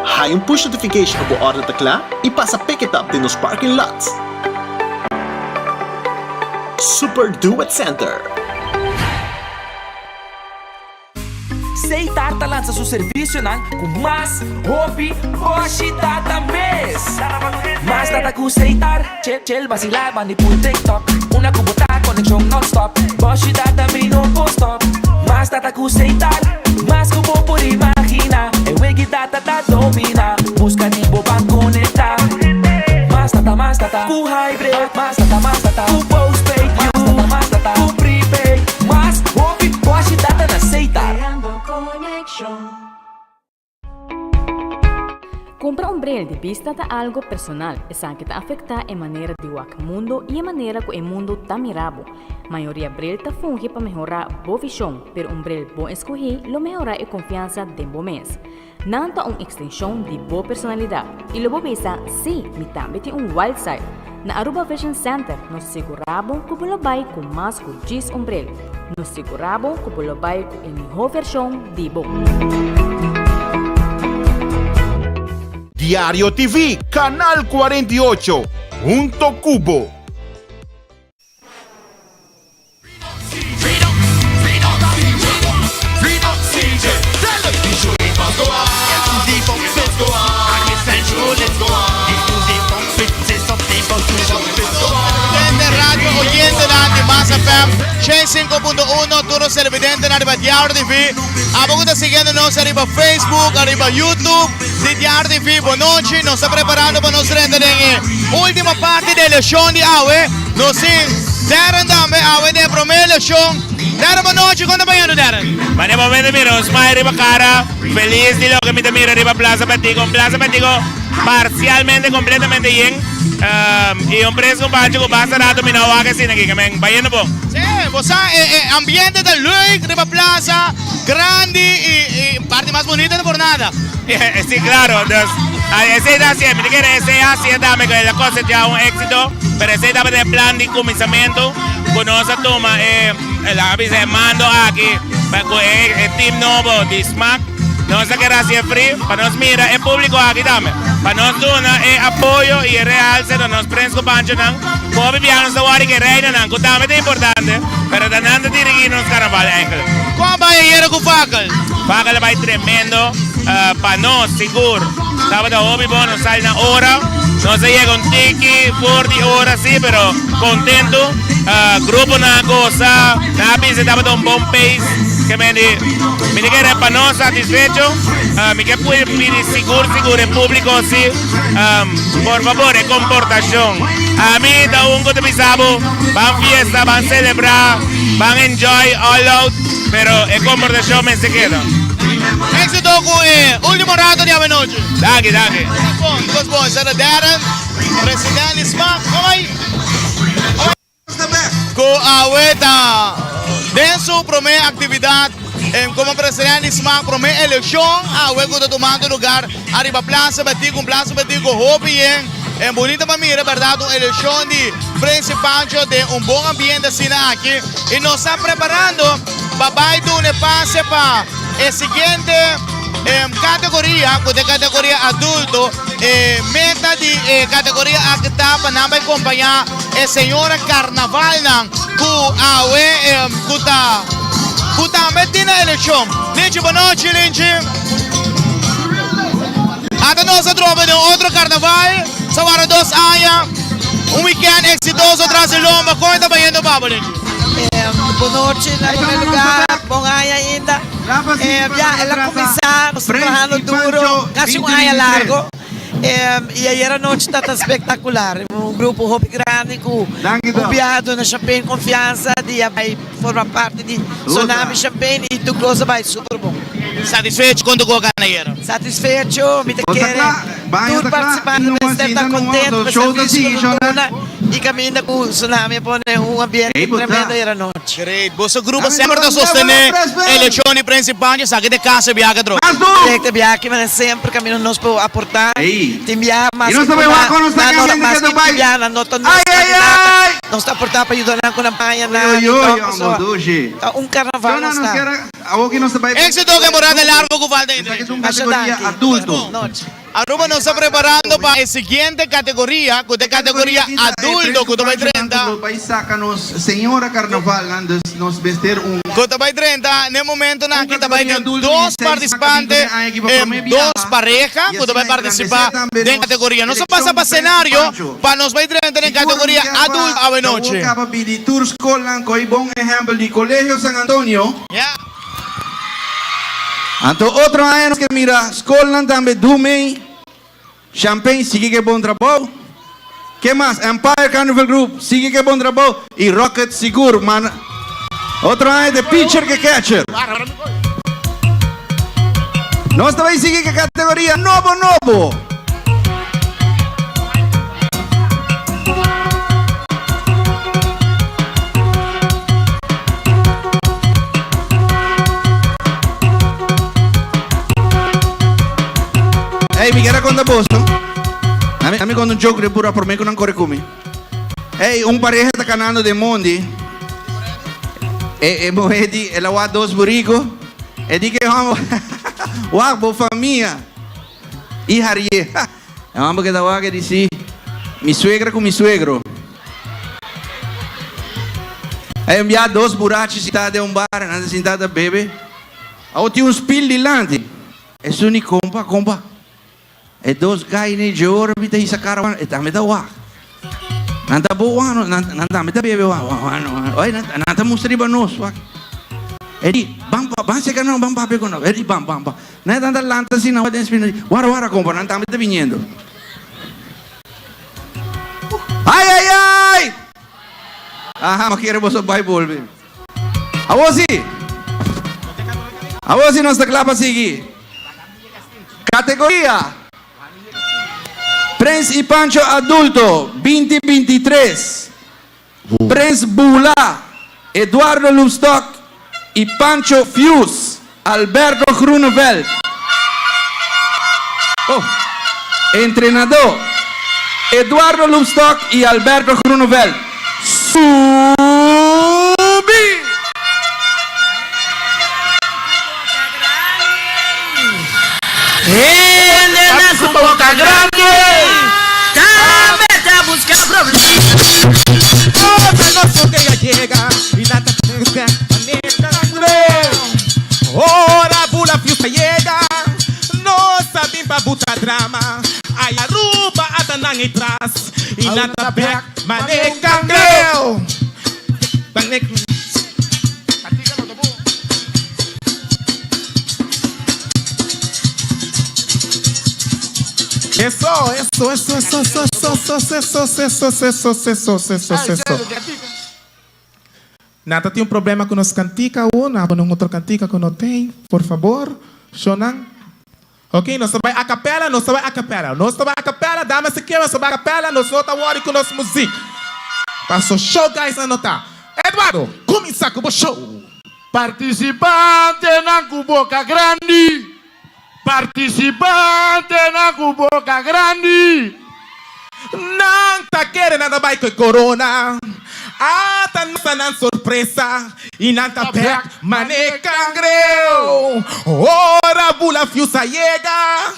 haya un push notification cu bo order ta cla y pasa pick it up den nos parking lot. Super Do It Center. Seitar ta lansa su servicionan cu mas hopi boshi data mes. Mas data cu Seitar, chel chel basila bandi pul TikTok. Una cu bo ta conexion non-stop, boshi data mi no por stop. Mas data cu Seitar, mas cu bo por imagina. E wegi data ta domina, busca di bo ban conecta. Mas data, mas data cu hybrid, mas data, mas data cu postpaid, mas data, mas data cu prepaid. Mas hopi boshi data na Seitar. Kumpra un bril di bista ta algo personal, esaki ta afektá e manera di wak mundo i e manera ku e mundo ta mira bo. Mayoria bril ta fungi pa mehorá bo vishon, pero un bril bon eskohí lo mehorá e konfiansa den bo mes. Nan ta un ekstenshon di bo personalidat i lo bo bisa, Sí, mi tambe tin un wild side. Na Aruba Vision Center nos sigurá bo ku bo lo bai ku mas ku djis un bril. Nos sigurá bo ku bo lo bai ku e mihó vershon di bo. Diario TV, Canal 48, hunto cu bo. Oyente radio oyentenan di Mas FM 105.1 tur nos televidentenan riba Diario TV. Abo ku ta siguiendo nos ariba Facebook, ariba YouTube di Diario TV, bonochi. Nos ta preparando pa nos drenta den e ultimo parti di e leshon di awe. Nos tin Darren tambe awe den e prome leshon. Darren bonochi, kon ta bayendo Darren? Mane momento mira un smile riba cara, feliz di loke mi ta mira riba Plaza Betico. Un Plaza Betico parcialmente, completamente yen. Y un pres con Pancho cu basta rato mi no wak asina aki, ke men bayendo bon. Sí, bo sa e e ambiente ta leuk riba plaza, grandi y y parti mas bonita no por nada. Sí, claro, dus esey ta hacié, mi ta kere esey a hacié tambe cu el a cosecha un éxito, pero esey tabata e plan di cuminsamento cu nos a tuma e, laga bisa e mando aki pa cu e e team nobo di Smaak. Nos ta kere hacié free pa nos mira e publico aki tambe, pa nos duna e apoyo y e realce na nos prens cu panchonan, cu hopi biaha nos ta wòrdu cu e reinanan, cu tambe ta importante, pero ta nan ta dirigi nos carnaval eigenlijk. Con a bai ayera cu Fakel? Fakel a bai tremendo, pa nos sigur tabata hopi bon, nos sali na ora, nos a yega un tiki for di ora si, pero contento, gruponan a goza, nan a bisa tabata un bon pace, ke men di. Mi ta kere pa nos satisfecho, mi ke pidi sigur sigur e publico si por fabor e comportacion. Ami ta un cu ta bisa bo ban fiesta, ban celebra, ban enjoy all out, pero e comportacion mester keda. Exito cu e ultimo. di avenochi. Danki, danki. Bon, kos bon. Esei ta Darren, president di smaak. Kom ai. Ku awe ta den su prome aktividat komo president di smaak, prome elekshon awe ku ta tumando lugar ariba Plaza Betico, un Plaza Betico hopi yen en bunita pa mira bèrdat, un elekshon di Prince Pancho den un bon ambiente asina aki i nos ta preparando pa bai duna e pase pa e siguiente kategoria ku ta e kategoria adulto. E meta di e kategoria aki ta pa nan bai kompañá e señora karnavalnan ku awe ku ta ku tambe tin na elekshon. Linchi bonochi Linchi. Ata nos a tropa den otro karnaval sa wara dos aña. Un weekend eksitoso tras di lomba. Kon e ta bayendo pa bo Linchi? Bonochi na prome lugar, bon aña ainda. Ya el a cuminsa, nos ta trahando duro casi un aña largo y ayer anochi ta ta spectacular. Un grupo hopi grandi cu un biaha duna Champagne confiansa di a bay forma parti di Tsunami Champagne y tur cos a bay super bon. Satisfecho con tu cu a gana ayer? Satisfecho, mi ta kere tur participante mester ta contento pa servicio cu nos duna y caminda cu Tsunami a pone un ambiente tremendo ayer anochi. Great. Boso grupo semper ta sostene eleccion di Prince Pancho, esaki ta e caso e biaha atrobe. Correcto, e biaha aki manera semper caminda nos por aporta. Tin biaha mas cu nan, mas cu tin biaha nan no ta nos candidata, nos ta aporta pa yuda nan cu nan paña nan y todo, pasobra ta un carnaval nos ta. Éxito temporada largo cu falta ainda. Masha danki. Bon nochi. Aruba nos ta preparando pa e siguiente categoria cu ta e categoria adulto cu ta bay drenta. Cu ta bay drenta n'e momentonan aki ta bay den dos participante en dos pareha cu ta bay participa den categoria. Nos a pasa pa scenario pa nos bay drenta den categoria adulto awe nochi. Anto otro aña nos ke mira skolnan tambe Dumey, Champagne sigui ke bon trabou. Ke mas? Empire Carnival Group sigui ke bon trabou y Rocket sigur man otro aña de pitcher ke catcher. Nos ta bay sigui ke categoria nobo nobo. Ey, mi kier a conta boso. Ami, ami conta un joke de pura prome cu nan core cu mi. Ey, un pareha ta canando den mondi. E, e muher di, el a wak dos burico. E di ke homber, wak bo famia. I harié. E homber keda wak e di si, mi suegra ku mi suegro. A enviá dos burachi sintá den un bar, nan ta sintá ta bebe. Awor tin un spil dilanti. Esun di kompa, kompa. E dos gai ne dje ora mi ta hisa kara wak, e tambe ta wak. Nan ta bo wak, nan tambe ta bebe wak, wak, wak. Oi, nan ta mustra riba nos wak. E di, ban, ban seka nan, ban papia ku nan. E di, ban, ban, ban. Nan ta lanta asina den spina di, Wara wara kompa, nan tambe ta biniendo. Ai ai ai! Aha, ma kere boso bai bolbe. Awor si! Awor si nos ta kla pa sigui. Kategoria, Prens i Pancho Adulto, binti 23. Prens Bula, Eduardo Loopstok y Pancho Fuse, Alberto Groeneveld. Oh, entrenador, Eduardo Loopstok y Alberto Groeneveld. Subi! Hende na su boca grandi tambe ta busca problema. Otra noche que ella llega y la Ora bula fiesta llega, no saben pa buta drama. Ay Aruba ata nan tras y nata back mane cangreu. Mane Eso, eso, eso, eso, eso, eso, eso, eso, eso, eso, eso, eso, eso, eso. Nata tin un problema ku nos kantika awo, na pone un otro kantika ku no tin, por fabor, shownan. Ok, nos ta bai a capella, nos ta bai a capella, nos ta bai a capella, damas y keros, nos ta bai a capella, nos no ta worry cu nos muziek. Paso show guys nan no ta. Eduardo, cuminsa cu bo show! Participantenan cu boca grandi, participantenan cu boca grandi. Nan ta kere nan ta bai cu e corona. Ata nos ta nan sorpresa y nan ta bek mane cangreu. Ora bula fius a yega,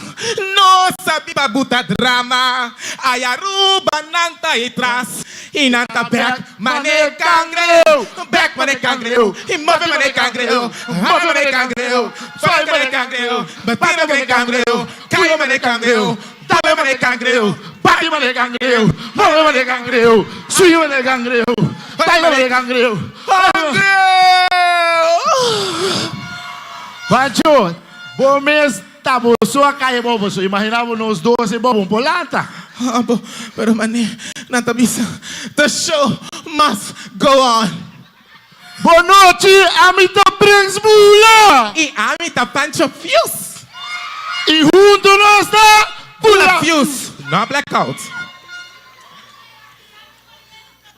nos a biba buta drama. Ay Aruba nan ta e tras y nan ta bek mane cangreu. Bek mane cangreu y move mane cangreu, move mane cangreu, suave mane cangreu, bati mane cangreu, cay mane cangreu. Dale mane cangreu, bati mane cangreu, move mane cangreu, sui mane cangreu, baila mane cangreu. Pancho, bo mes ta bo so a cay bo boso imagina bo nos dos e bo bon por lanta. Abo, pero mane nan ta bisa the show must go on. Bo nochi, ami ta Brings Bula. I ami ta Pancho Fuse. I huntu nos ta Bula Fuse, no blackout.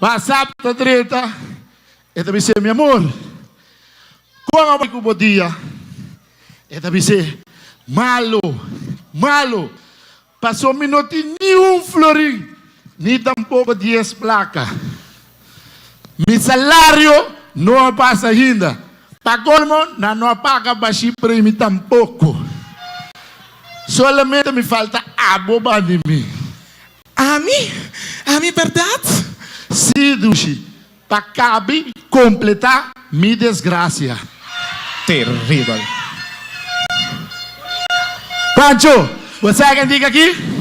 WhatsApp ta drenta, e ta bis'é, Mi amor, kon a bai ku bo dia? E ta bis'é, Malo, malo, Paso mi no tin ni un florin, ni tampoco dies placa. Mi salario no a pasa ainda. Pa colmo, nan no a paga bashi premi tampoco. Solamente mi falta abo bandi mi. Ami? Ami berdad? Si, dushi. Pa cabi completa mi desgracia. Terribel. Pancho, bo sa ken diga aki?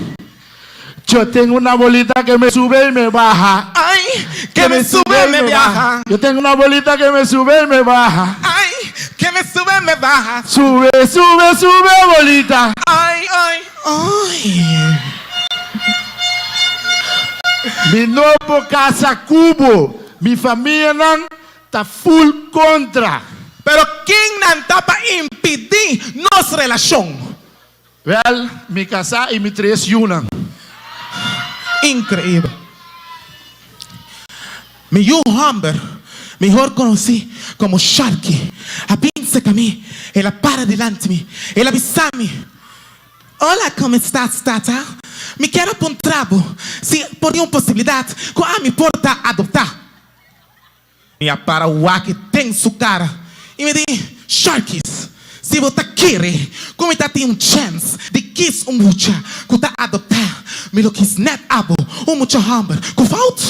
Yo tengo una bolita que me sube y me baja. Ay, que me sube y me baja. Yo tengo una bolita que me sube y me baja. Ay, que me sube y me baja. Sube, sube, sube bolita. Ay, ay, ay. Mi no por casa cu bo. Mi famianan ta full contra. Pero ken nan ta pa impidi nos relacion? Wel, mi casa y mi tres yunan. Increibel. Mi yu homber, mihor conoci como Sharky, a bin cerca mi, el a para dilanti mi, el a bisa mi, Hola, como estás, tata? Mi kier a puntra bo si por tin un posibilidad cu ami por ta adopta. Mi a para wak den su cara y mi di, Sharkies, si bo ta kere cu mi ta tin un chens di kis un mucha cu ta adopta, mi lo kis net abo, un mucha homber cu fout.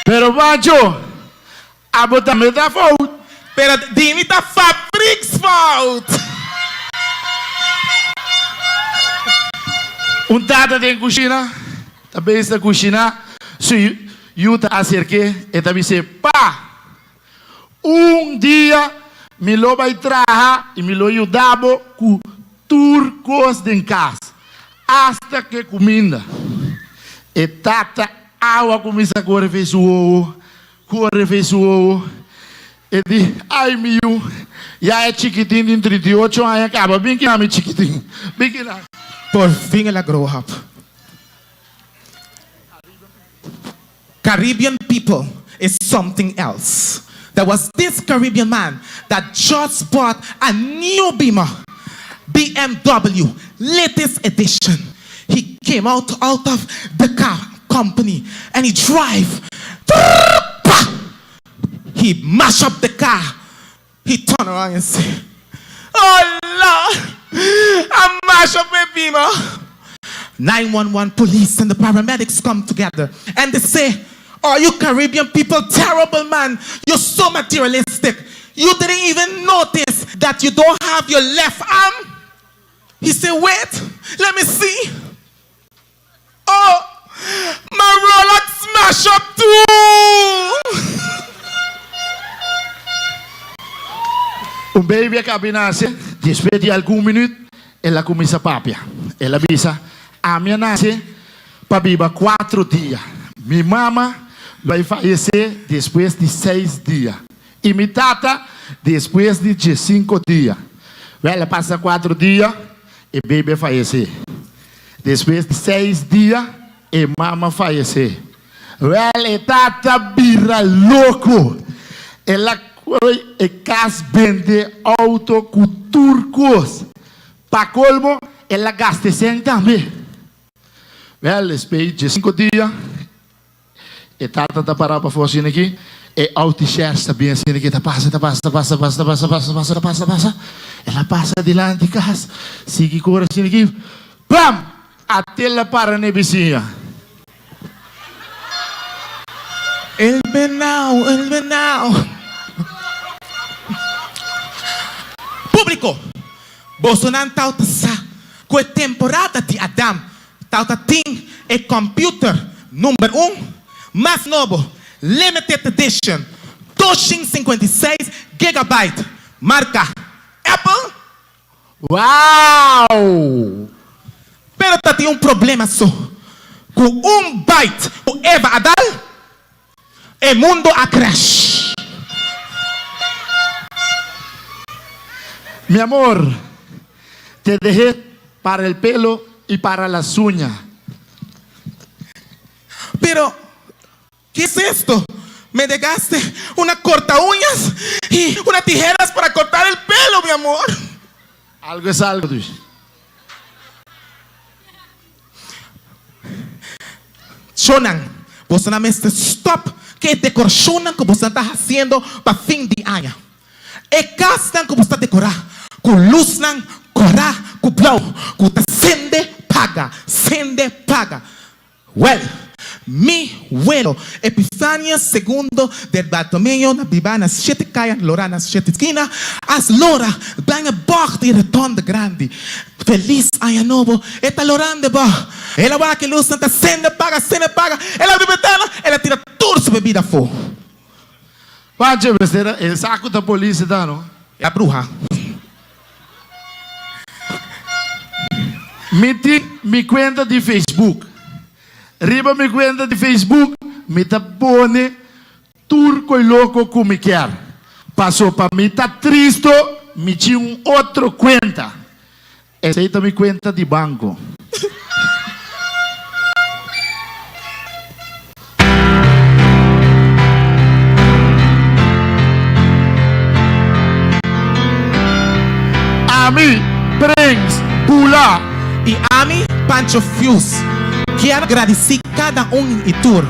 Pero Pancho, abo tambe ta fout. Pero di mi ta fabriksfout. Un tata den kushina ta bezig ta kushiná, su yu ta aserk'é, e ta bis'é, Pa, un dia mi lo bai traha i mi lo yuda bo ku tur kos den kas, asta ku e kuminda. E tata awa kuminsá kore fei su wowo, Kore fei su wowo, e di, Ai mi yu, ya e chikitin tin 38 aña kaba, bin kina mi chikitin, bin kina. Por fin el a grow up. Caribbean people is something else. There was this Caribbean man that just bought a new Beamer, BMW, latest edition. He came out out of the car company and he drive He mash up the car. He turn around and say, Oh Lord, I mash up my Beamer. 911 police and the paramedics come together and they say, Oh, you Caribbean people, terrible man. You're so materialistic. You didn't even notice that you don't have your left arm. He said, Wait, let me see. Oh, my Rolex smash up too. Un baby a caba di nace, despues di algun minuut el a cuminsa papia. El a bisa, Ami a nace pa biba cuatro dia. Mi mama lo bay fayece despues di seis dia y mi tata despues di diescinco dia. Wel, a pasa cuatro dia, e baby a fayece. Despues di seis dia, e mama a fayece. Wel, e tata bira loco. El a coy e cas bende, auto cu tur cos. Pa colmo, el a gasta e cen tambe. Wel, despues di cinco dia, E tata ta pará pafó asina aki, e autishers ta bin asina aki, ta pasa, ta pasa, ta pasa, ta pasa, ta pasa, ta pasa, ta pasa, ta pasa. El a pasa dilanti kas, sigui kore asina aki, bam! Atel a para na e bisiña. El venao, el venao. Públiko, bosonan tawata sa ku e temporada di Adam Tawta tin e computer number un mas nobo, limited edition, 256 gigabyte, marca Apple. Wow! Pero ta tin un problema so, cu un byte cu Eva a dal, e mundo a crash. Mi amor, te dejé para el pelo y para las uñas. Pero, ¿qué es esto? Me dejaste una corta uñas y una tijeras para cortar el pelo, mi amor. Algo es algo, dus. Shownan, bosonan mester stop ku e dekorashonnan ku bosonan ta hasiendo pa fin di aña. E kasnan ku bo ta dekorá ku lusnan kòrá ku blou ku ta sende paga, sende paga. Wèl, mi welo Epifania Segundo del Bartomeo na biba na shete kaya lorá na shete skina, as lora den e bògt di Rotonde Grandi. Felis Aña Nobo! E ta lorando e bògt. El a wak e lusnan ta sende paga, sende paga. El a abri bentana, el a tira tur su bebida afó. Pancho mester e sa cu ta polis e ta no. E bruha. Mi tin mi cuenta di Facebook. Riba mi cuenta di Facebook mi ta pone tur coy loco cu mi kier. Paso pa mi ta tristo mi chin un otro cuenta. Esey ta mi cuenta di banco. Ami, Prins Bula. Y ami, Pancho Fuse, kier gradici cada un y tur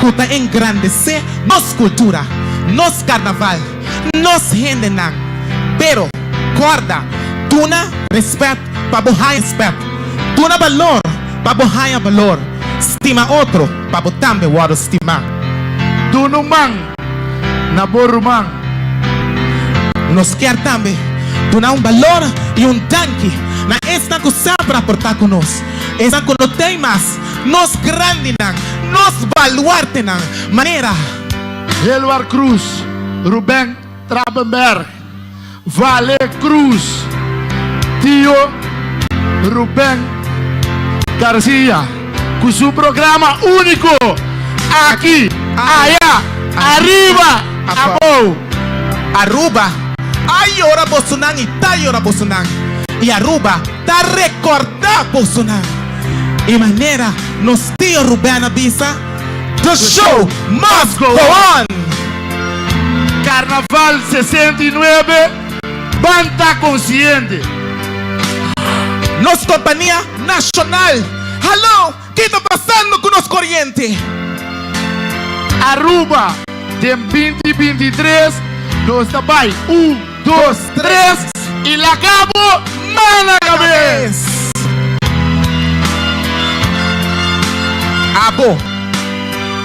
cu ta engrandece nos cultura, nos carnaval, nos hendenan. Pero, corda, duna respet pa bo haya respet, duna balor pa bo haya balor, stima otro pa bo tambe wordo stima. Duna un man na bo ruman. Nos kier tambe duna un balor y un danki na esnan cu semper a porta cu nos, esnan cu no tey mas, nos grandinan, nos baluartenan, manera. Helwar Cruz, Ruben Trapenberg, Vale Cruz, Tio Ruben Garcia cu su programa unico Aki, Aya, Ariba, Abou. Aruba a yora bosonan y ta yora bosonan y Aruba ta recorda bosonan. Y manera nos Tio Ruben a bisa, The show must go on! Carnaval 69, Ban ta consciente! Nos compania nacional! Hallo! Ki ta pasando cu nos coriente? Aruba den binti 23 nos ta bay un, dos, tres y laga bo man na cabes! Abo,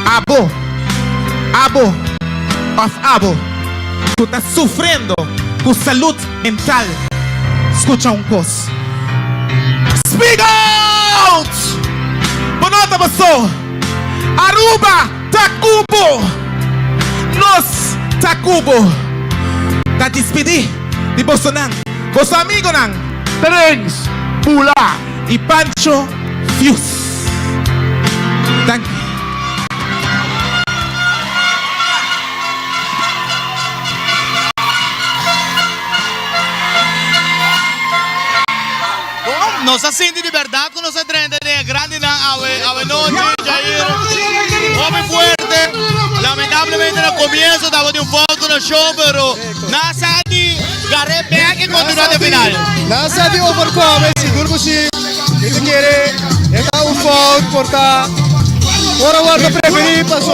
abo, abo of abo cu ta sufriendo cu salud mental, scucha un cos. Speak out! Bo no ta boso. Aruba ta cu bo. Nos ta cu bo. Ta dispidi di bosonan, boso amigonan. Prins Bula y Pancho Fuse. Danki. nos a sinti di berdad cu nos a drenta den e grandinan awe awe nochi, Jair. Hopi fuerte. Lamentablemente na comienzo tabatin un fout cu nos show, pero nan sa di gar'é bek y continua te final. Nan sa di overcome, sigur cu si. Mi ta kere e ta un fout por ta ora wordo preveni paso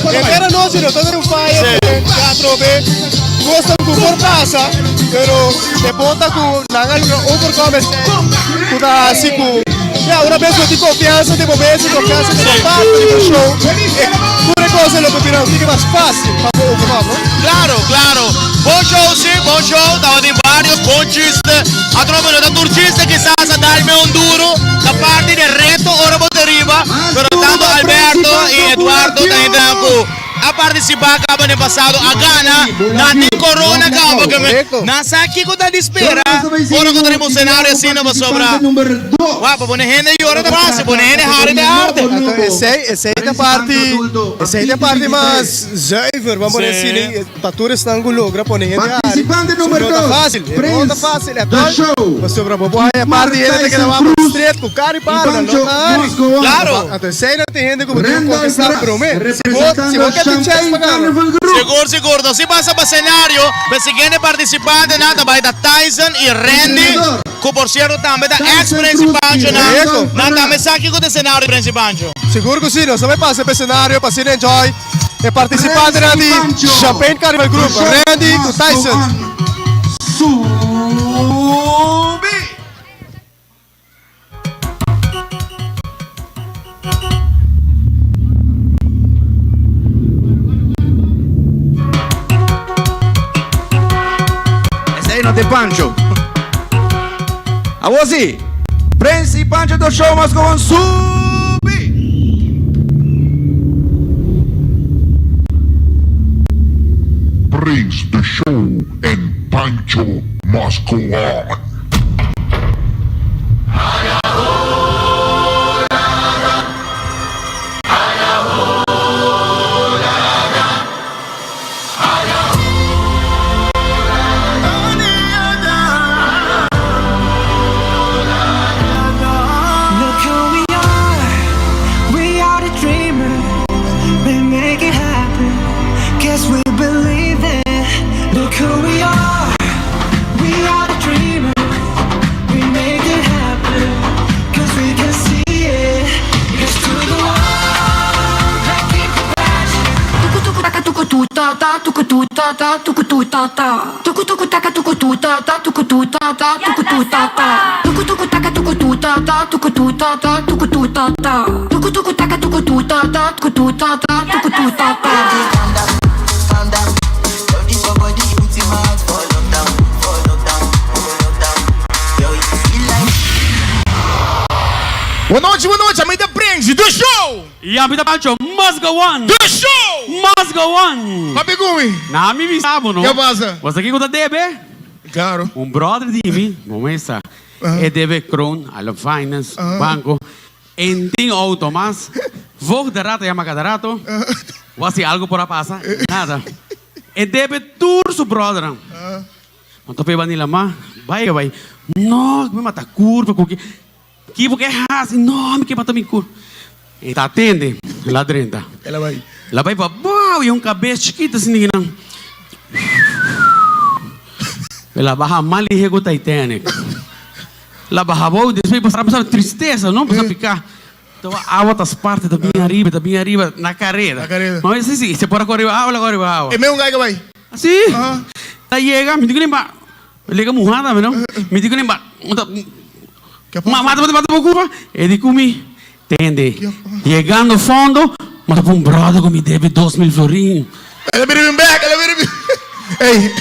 henter anochi no ta den un fire den atrobe cosnan cu por pasa pero e bon ta cu nan a logra overcome esey cu ta haci cu ya una bes bo tin confiansa den bo mes y confiansa den bo partner di bo show e tur e cosa lo por bira un tiki mas facil pa bo overcome no. Claro claro bon show si bon show tabatin varios bon chiste. Atrobe no ta tur chiste kisas a dal me un duro ta parti de reto ora bo ta riba, pero tanto Alberto y Eduardo ta hendenan cu a participa caba den pasado a gana, nan tin corona caba ke me nan sa kico ta di spera ora cu ta riba un scenario asina pasobra wak pa pone hende yora ta facil, pone hende hari ta arte. Anto esey esey ta parti esey ta parti mas zuiver, ban pone asina. Pa tur esnan ku logra pone hende hari, Participante su number no ta dos, fásil. E no ta Prince fásil The at all. Show, Pasobra bo por haña Mark par di hende ta keda Tyson wak Cruz stret ku kar i i palo, nan no Pancho ta hari. Must Go On. Claro. Anto esei nan tin hende ku bo tin ku Randolph konkistá Ras, promé. Si bo, si representando bo ke tin chèns Champagne pa gana. Carnival Group. Sigur sigur, nos si pasa pa scenario, pa e siguiente participantenan ta bai ta Tyson i Randy, Entrenador, ku por cierto tambe ta ex Tyson Prince Cruz i Panchonan. Randolph Nan tambe Ras. sa kiko ta e scenario di Prince Pancho. Sigur ku si, nos ta bai pasa pa e scenario pa asina enjoy. E participantenan di Champagne Carnival Group, Randy cu Tyson. Subi! Esey no te Pancho. Awor si, Prince y Pancho the show must go on subi! Prince the show and Pancho must go on. Look who we are, we are the dreamers. We make it happen, 'cause we believe it. Look who we are, we are the dreamers. We make it happen, 'cause we can see it. Here's to the ones that keep the passion. Tuku tuku taka tuku tu ta ta tuku tu ta ta tuku tu ta ta tuku tuku taka tuku tu ta ta tuku tu ta ta tuku tu ta ta tuku tuku taka tuku tu ta ta tuku tu ta ta tuku tu ta ta tuku tuku taka tuku tu ta ta tuku tu ta ta tuku tu ta ta. Bo nochi, bo nochi, ami ta Prince, The Show! Y ami ta Pancho, Must go on! The Show! Must go on! Papi cu mi? Na mi bisa bo no. Ke pasa? Bo sa kico ta debe? Claro. Un brother di mi, bo mesa, e debe Kroon, Island Finance, banco. En tin auto mas. Voogd de rato yama cada rato. Wak si algo por a pasa. Nada. E debe tur su brothernan. Nan ta peba ni lama. Bai ke bai. No, mi mata curpa cu ki. Ki bo ke hasi? No, mi ke mata mi curpa. E ta atende. El a drenta. El a bai. El a bai pa bou y un cabes chikito asina kinan. El a baha mas lihe cu Titanic. La baha bou despues bo sa tristesa no bo sa pica to awa ta spart ta bin ariba ta bin ariba na careda ma si si se por a core riba awa la core riba awa E meun guy ka bai. Si ta yega mi di ku ba lega muha tambe no mi di ku ba ma mata mata bo culpa e di ku mi tende yegando fondo ma ta pun brother ku mi debe 2000 florin. El a bira bin bek, el a bira bin Ey.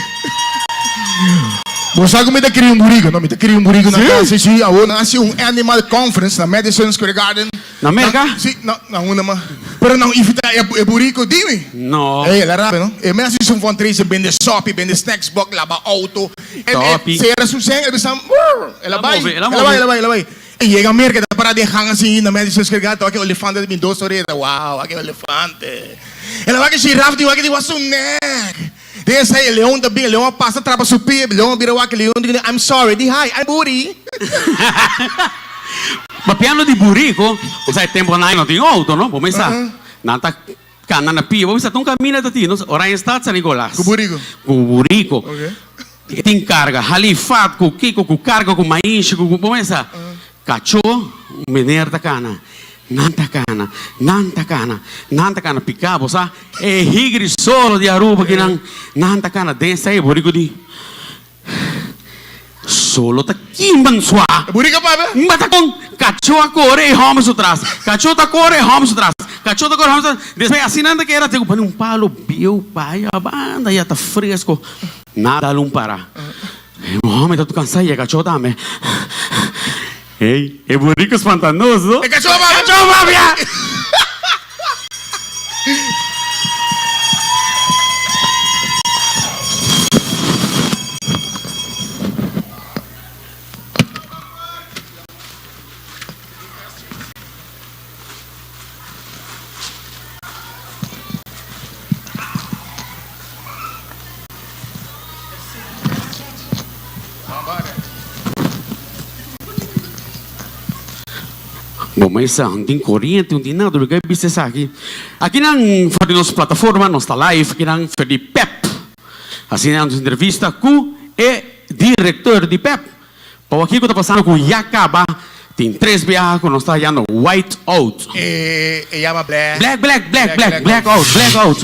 Bo sa ku mi ta kria un buriku, no? Mi ta kria un buriku na kas. Si, si. Awor nan hasi un animal conference na Madison Square Garden. Na Merka? Si, no, na unda mas. Pero nan invita e buriku di mi. No. Ey, el a rabia, no? E mes hasi un fundraiser, bende sopi, bende snacks box, laba auto. Topi. Sera su seng, el bisa, el a bai, el a bai, el a bai, el a bai. E yega Merka, ta para den hang asin na Madison Square Garden, ta wak e olefante ta bin dos oreta. Wow, wak e olefante. El a wak e giraf di wak di wak su nek. Den esei e leon ta bin, e leon a pasa trapa su pia, e leon a bira wak e leon di I'm sorry, di hi, I'm buri. Papiando di burico, bo sa e temponan no tin auto no, bo mester sa nan ta cana na pia, bo mester ta un camina ta tin, Oranjestad, San Nicolas. Cu burico? Cu burico. E tin carga, halifat cu kico, cu carga, cu maishi, cu bo mester sa. Cachó, meneer ta cana, nan ta cana, nan ta cana, nan ta cana pica, bo sa, e higri solo di Aruba kinan, nan ta cana den esei burico di solo ta kimba sua. E burico papia? Mata con, cachó a core e homber su tras, cachó ta core e homber su tras, cachó ta core e homber su tras, despues asina nan ta keda te cu pone un palo bieu paya banda ya ta fresco, nada dal un para. E hòmber ta kansa i e kachó tambe. Ey, e buriku spanta nos, no? E kachó papia! Kachó papia! Bo mesa un tin coriente, un tin nada, lo ke bisa esaki. Akinan for di nos plataforma nos ta live, akinan for di pep. Asina nos entrevista cu e director di pep. Pa wak kiko ta pasando ku ya kaba tin tres biaha ku nos ta hayando white out. E e yama black. Black black black black black out black out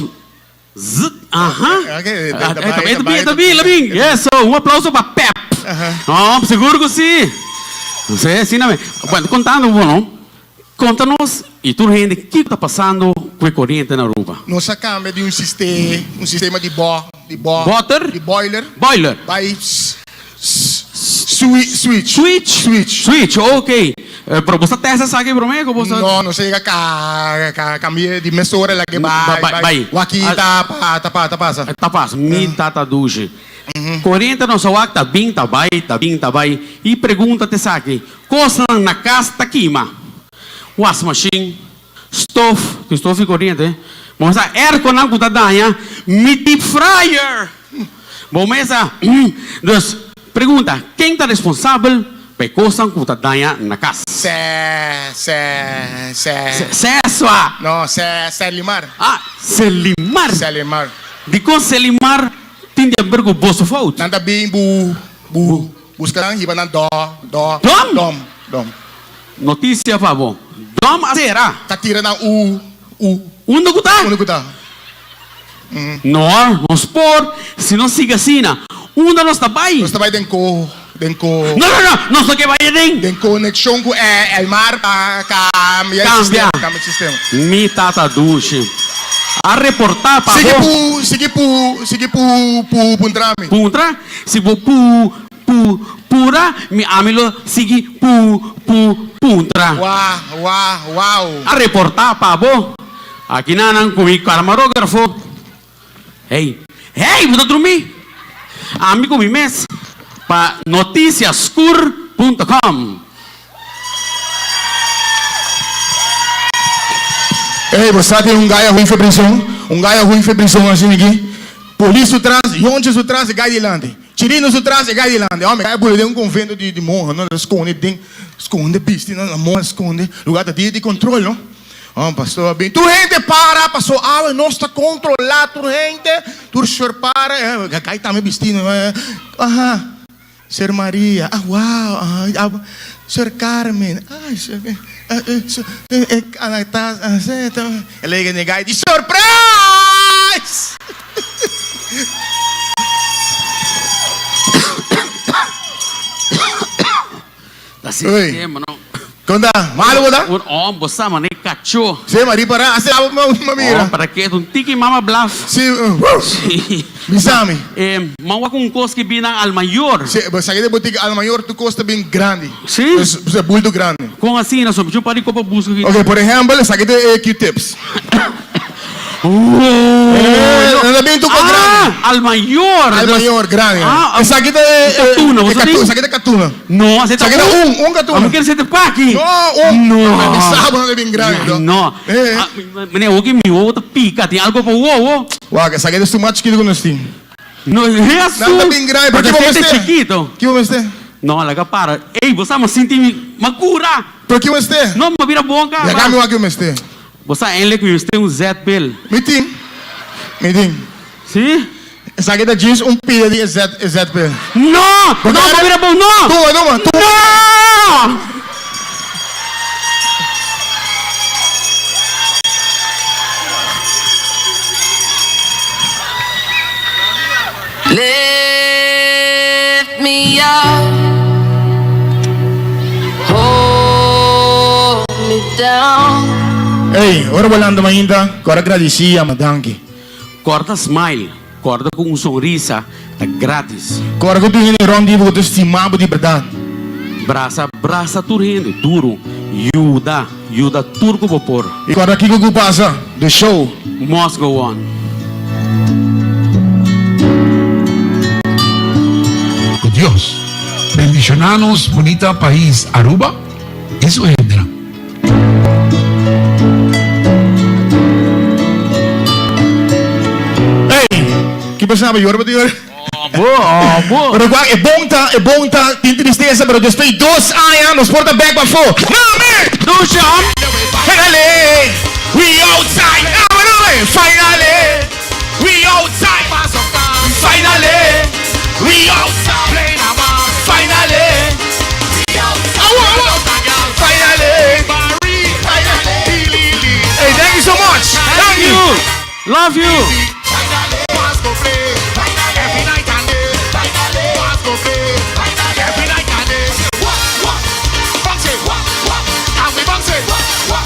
zzz aha Ok, ta ta bai ta bin ta bin ta bin eso un aplauso pa pep no sigur ku si si asina mi bueno kontando bo no konta nos i tur hende kiko ta pasando ku e koriente na Aruba. Nos a kambia di un siste un sistema di bo di bo Boter di boiler boiler bai Switch. Switch. Switch. Switch, ok. Pero bo sa test esaki prome ku bo sa? No, nos a yega ka ka kambia di mesora el a ke bai Bai bai. Waki ta pa ta pa ta pasa. Ta pasa. Mi tata dushi. Koriente nos a wak ta bin ta bai ta bin ta bai i pregunta ta esaki, kosnan na kas ta kima? Wasmashin, stof, tin stof i koriente. Bo sa airconan ku ta daña mi deep fryer. Bo mesa, Dus, pregunta, ken ta responsabel pa e kosnan ku ta daña na kas? Se, se, se. Sesua. No, se, Selimar. Ah, Selimar. Selimar. Dikon Selimar tin di haber ku boso fout? Nan ta bin bu, bu, buska nan hiba nan do, do. Dom? Dom, dom. Notisia pa bo, Dom a sera. Ta tira nan u, u. Unda ku ta? Unda ku ta. No, nos por, si nos sigui asina. Unda nos ta bai? Nos ta bai den ko, den ko. No, no, no, nos no ke bai aden. Den konekshon ku e el mar pa kambia e sistema, kambia e sistema. Mi tata dushi a reportá pa Sigui bo. pu, sigui pu, sigui pu, pu, puntra mi. Puntra? Si bo pu, pu, pura mi, ami lo sigui pu, pu, puntra. Wa, wa, wao. A reportá pa bo. Aki nan nan ku mi karmarógrafo. Hey, hey, bo ta drumí? Ami ku mi mes pa noticiascur punto com. Hey, bo sa tin un gaya hui fe prison? Un gaya hui fe prison asina aki. Polis su tras, yonchi su tras, e gaya dilanti. Chirino su tras, e gaya dilanti. Hombre, gaya bula den un convento di monha, no? Ta sconde den, sconde bisti, no? Na monha sconde. Lugar ta dia di control, no? Oh, pastor a bin. Tur hende para, paso awe nos ta controla tur hende. Tur shor para. Eh, gai tambe bisti. Aha. Sor Maria. Ah, wow. Ah, ah, Sor Carmen. Ay, sor, eh, eh, sor, eh, eh, Anastasia. El a yega n'e gai di surprise! Ta sistema no. Kon ta? Malo bo ta? Un om bo sa mane kachó. Sí, ma ripará. Así abo ma mira. Oh, para ke un tiki mama blaf. Sí. Sí. Bisa mi. Eh, ma wak un kos ki bina al mayor. Sí, bo sa ke den botika al mayor tur kos ta bin grandi. Sí? Dus, dus bulto grandi. Kon asina? So mi un par di kopa buska ki. Ok, por ehèmpel, esaki ta e Q-tips. Oh, no ta bin tuko grandi. Ah, al mayor. Al mayor, grandi. Ah, esaki ta e katuna, e katuna, esaki ta katuna. No, esaki ta un, un katuna. Amo kier sete paki. No, un. No. Mi sa bo no ta bin grandi, no. No. Meneer, hoki mi wowo ta pika, tin algo pa wowo. Wak, esaki ta suma chikito ku nos tin. No, Jesus! Nan ta bin grandi, pero Porque ki bo ta mester? chikito. Ki bo mester? No, laga para. Ey, bo sa mi sinti mi makura. Pero ki bo mester? No, mi bira bon kaba. Laga mi wak ki bo mester. Bo sa eindelijk mi mester un zetpil. Mi tin. Mi tin. Si? Esaki ta djis un pida di e zet, e zetpil. No! No, mi bira bon, no! Tuma, tuma, tuma. No! Lift me up, hold me down. Ey, ora bo lanta mainta, kòrda gradisí ama danki. Kòrda smile, kòrda ku un sonrisa ta gratis. Kòrda ku tin hende rònt di bo ku ta stima bo di bèrdat. Brasa, brasa tur hende duru, yuda, yuda tur ku bo por. I kòrda kiko ku pasa, the show. Must go on. Ku Dios bendiciona nos bunita pais Aruba y su hendenan. Ey, ki pasaba yora bo ta yora? Bo, oh, bo. Pero cual e bon ta, e bon ta, tin tristeza, pero despues di dos aña nos por ta bek pafó. Mami! Dushi hom. Finally, we outside. Awe, awe. Finally, we outside. Finally, we outside. Finally, awe, awe. Finally, Hey, thank you so much. Thank you. Love you.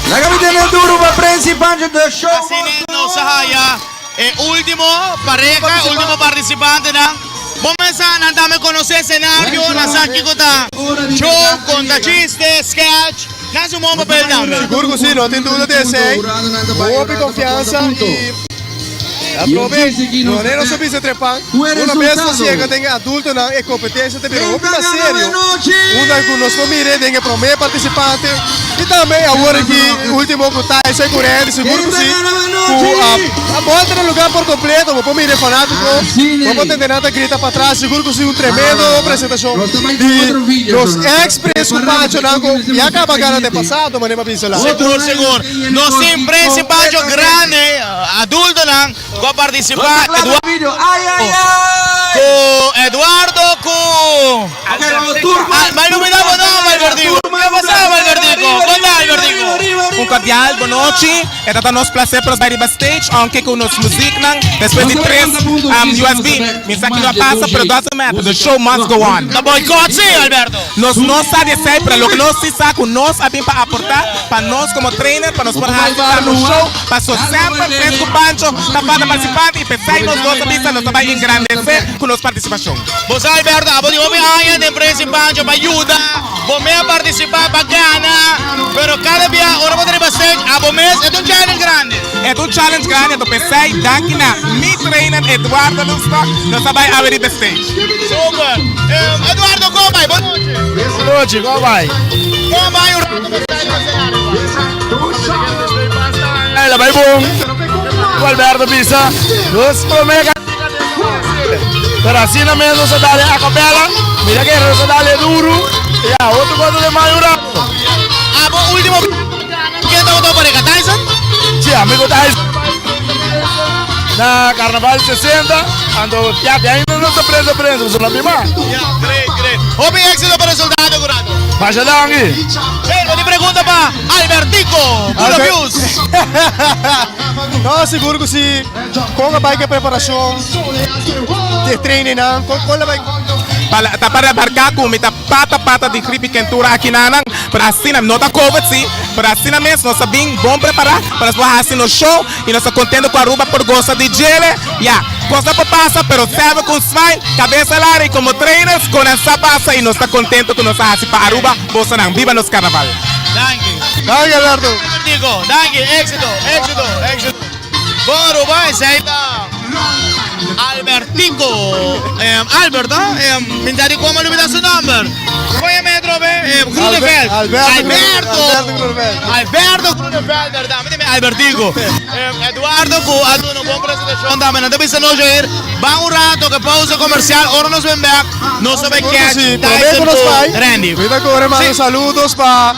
Laga mi tene duro pa Prince y Pancho The Show. Asina nos a haya e ultimo pareha, ultimo participantenan. Bo mesa nan tambe conoce escenario, nan sa kico ta show, conta chiste, sketch. Nan su mon papel tambe. Sigur cu si, no tin duda di esey. Hopi confiansa y atrobe no nos a bisa trepan. Una bes nos yega den e adultonan e competencia ta bira hopi mas serio. Unda cu nos por mira den e prome participante y tambe awor aki ultimo cu Tyson cu Randy sigur cu si cu a bolta na lugar por completo. Bo por mira e fanatico, bo por tende nan ta grita patras. Sigur cu si un tremendo presentacion di nos ex Prince cu Panchonan cu ya caba gana den pasado manera mi a bisa la. Sigur sigur. Nos tin Prince y Pancho grandi, adultonan cu a participa. Eduardo cu Eduardo cu Mal lubida bo nomber Albertico. Ke pasa Albertico? Con ta Albertico? Un cordial bonochi. E ta ta nos placer pa nos bai riba stage aunke cu nos muziknan despues di tres USB mi sa ki no a pasa pero doesn't matter the show must go on. Ta boycott si Alberto. Nos no sa di esey pero loke nos si sa cu nos a bin pa aporta pa nos como trainer pa nos por haci ta nos show paso semper Fred cu Pancho ta falta participante y pesey nos dos a bisa nos ta bai engrandece cu nos participacion. Bo sa Alberto abo di hopi aña den Prince y Pancho pa yuda bo me a participa pa gana pero cada bia ora bo ta riba stage abo mes e ta un challenge grandi. E ta un challenge grandi anto pesey danki na mi trainer Eduardo Loefstok nos a bay awe riba stage. Super. Eduardo con bay? Bon nochi. Bon nochi, con bay? Con bay un rato bo sta riba escenario? Ela bay bon. Cu Alberto bisa nos prome Pero asina mes nos a dale a capela, mira que nos a dale duro, ya otro cosa de mai un rato. Abo ultimo ken tabata pareha Tyson? Si, amigo Tyson. Na Carnaval 60, anto ya de ainda nos ta preso preso, nos no bima. Ya, great, great. Hopi éxito pa resultado curato. Masha danki. Hey, bo tin pregunta pa Albertico, Bull Ok. Abuse. No, sigur cu si. Kon a bai ku e preparashon di e trainingnan? Kon kon la bai? Pala ta para barka ku mi ta pata pata di grip i kentura aki nanan, pero asina no ta covid si, pero asina mes nos a bin bon prepará pa nos por hasi nos show i nos ta kontento ku Aruba por gosa di djele. Ya, kos a por pasa pero sèbe ku un smile, kabes al aire i komo trainers kon nan sa pasa i nos ta kontento ku nos a hasi pa Aruba bosonan. Biba nos karnaval! Danki. Danki Alberto. Danki, éxito, éxito, éxito. Bon Aruba, esey ta Albertico. Albert, no? Mi ta di como lubida su nomber. Kon e metro be? Eh, Groeneveld. Alberto. Alberto. Alberto Groeneveld, berdad. Mi Albertico. Eh, Eduardo ku a duna un bon presentacion tambe. Nan ta bisa nos Jair, ban un rato ke pausa comercial, ora nos ben bek, nos ta bai catch Tyson ku Randy. Mi ta kore manda saludos pa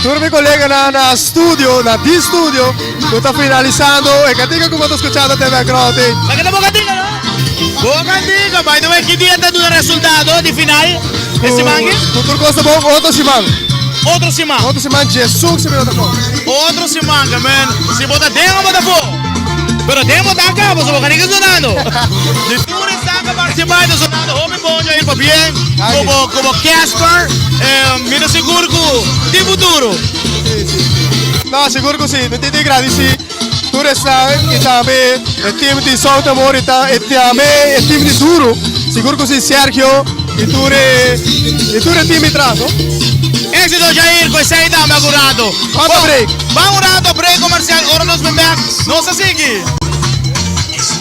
tur mi koleganan na studio, na di studio, ku ta finalisando e kantika ku bo ta skuchando te background ei. Sa ke ta bo kantika no? Bo kantika, by the way, ki dia ta duna resultado di final e siman aki? Ku tur kos ta bon, otro siman. Otro siman. Otro siman, djesun si mi no ta kon. Otro siman, ke men, si bo ta den o bo ta for. Pero den bo ta aka, pasobra bo ka nika sonando. Di tur esnan ku a partisipá e ta sonando hopi bon dja ir pabien ku bo ku bo Casper. Mi ta sigur ku tin futuro. Si, si. No, sigur ku si. Mi tin di gradisí tur esnan i tambe e team di South Amor i tambe e team di Duro. Sigur ku si Sergio i tur e i tur e team itras, no? Éxito Jair ku esei tambe algun rato. Bam break. Ban un rato break comercial ora nos bin bek nos ta sigui.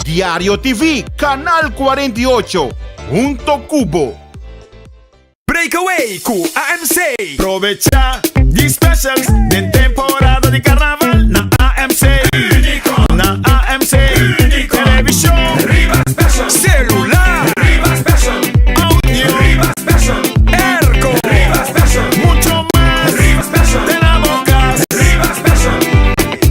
Diario TV, Canal 48, hunto cu bo. Breakaway cu AMC. Probecha di specials den temporada di carnaval na AMC. Unico. Na AMC. Unico. Television. Riba special. Celular. Riba special. Audio. Riba special. Airco. Riba special. Mucho mas. Riba special. Den abo cas. Riba special.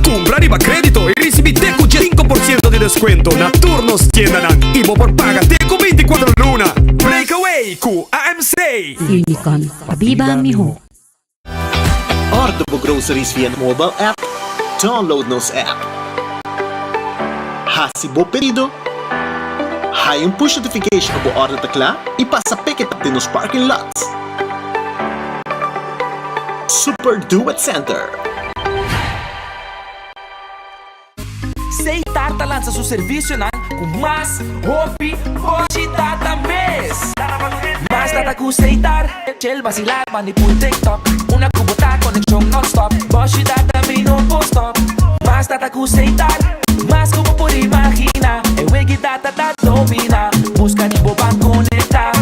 Cumpra riba credito y ricibi te cu 5% di descuento na tur nos tiendanan y bo por paga te cu 24 luna. Breakaway cu AMC. Unicon, pa biba miho. Order bo groceries via mobile app, download nos app. Hasi bo pedido, haya un push notification ku bo order ta kla i pasa pick it up den nos parking lot. Super Do It Center. Seitar ta lansa su servisionan ku mas hopi boshi data mes. Mas data ku Seitar, chel basilar mandi pul TikTok. Una ku bo ta konekshon non-stop, boshi data mi no por stop. Mas data ku Seitar, mas ku bo por imagina. E wegi data ta domina, buska di bo ban konekta.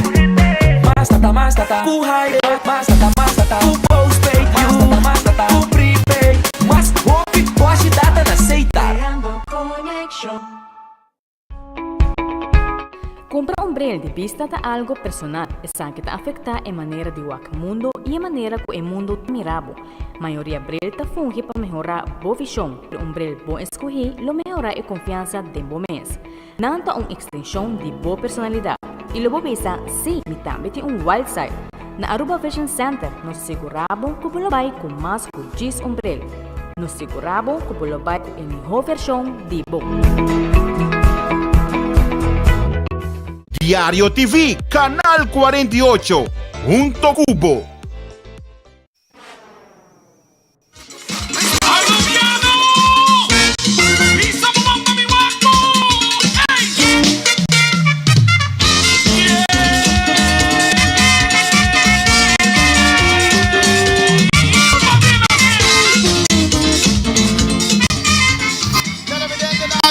Mas data, mas data ku Highway, mas data, mas data ku postpaid, mas data, mas data ku prepaid. Mas hopi boshi data na Seitar. Cumpra un bril di bista ta algo personal. Esaki ta afecta e manera di wak mundo y e manera cu e mundo ta mira bo. Mayoria bril ta fungi pa mehora bo vision, pero un bril bon escogi lo mehora e confiansa den bo mes. Nan ta un extension di bo personalidad y lo bo bisa, Sí, mi tambe tin un wild side. Na Aruba Vision Center nos ta sigura bo cu bo lo bay cu mas cu djis un bril. Nos sigura bo cu bo lo bay cu e miho version di bo. Diario TV, Canal 48, hunto cu bo.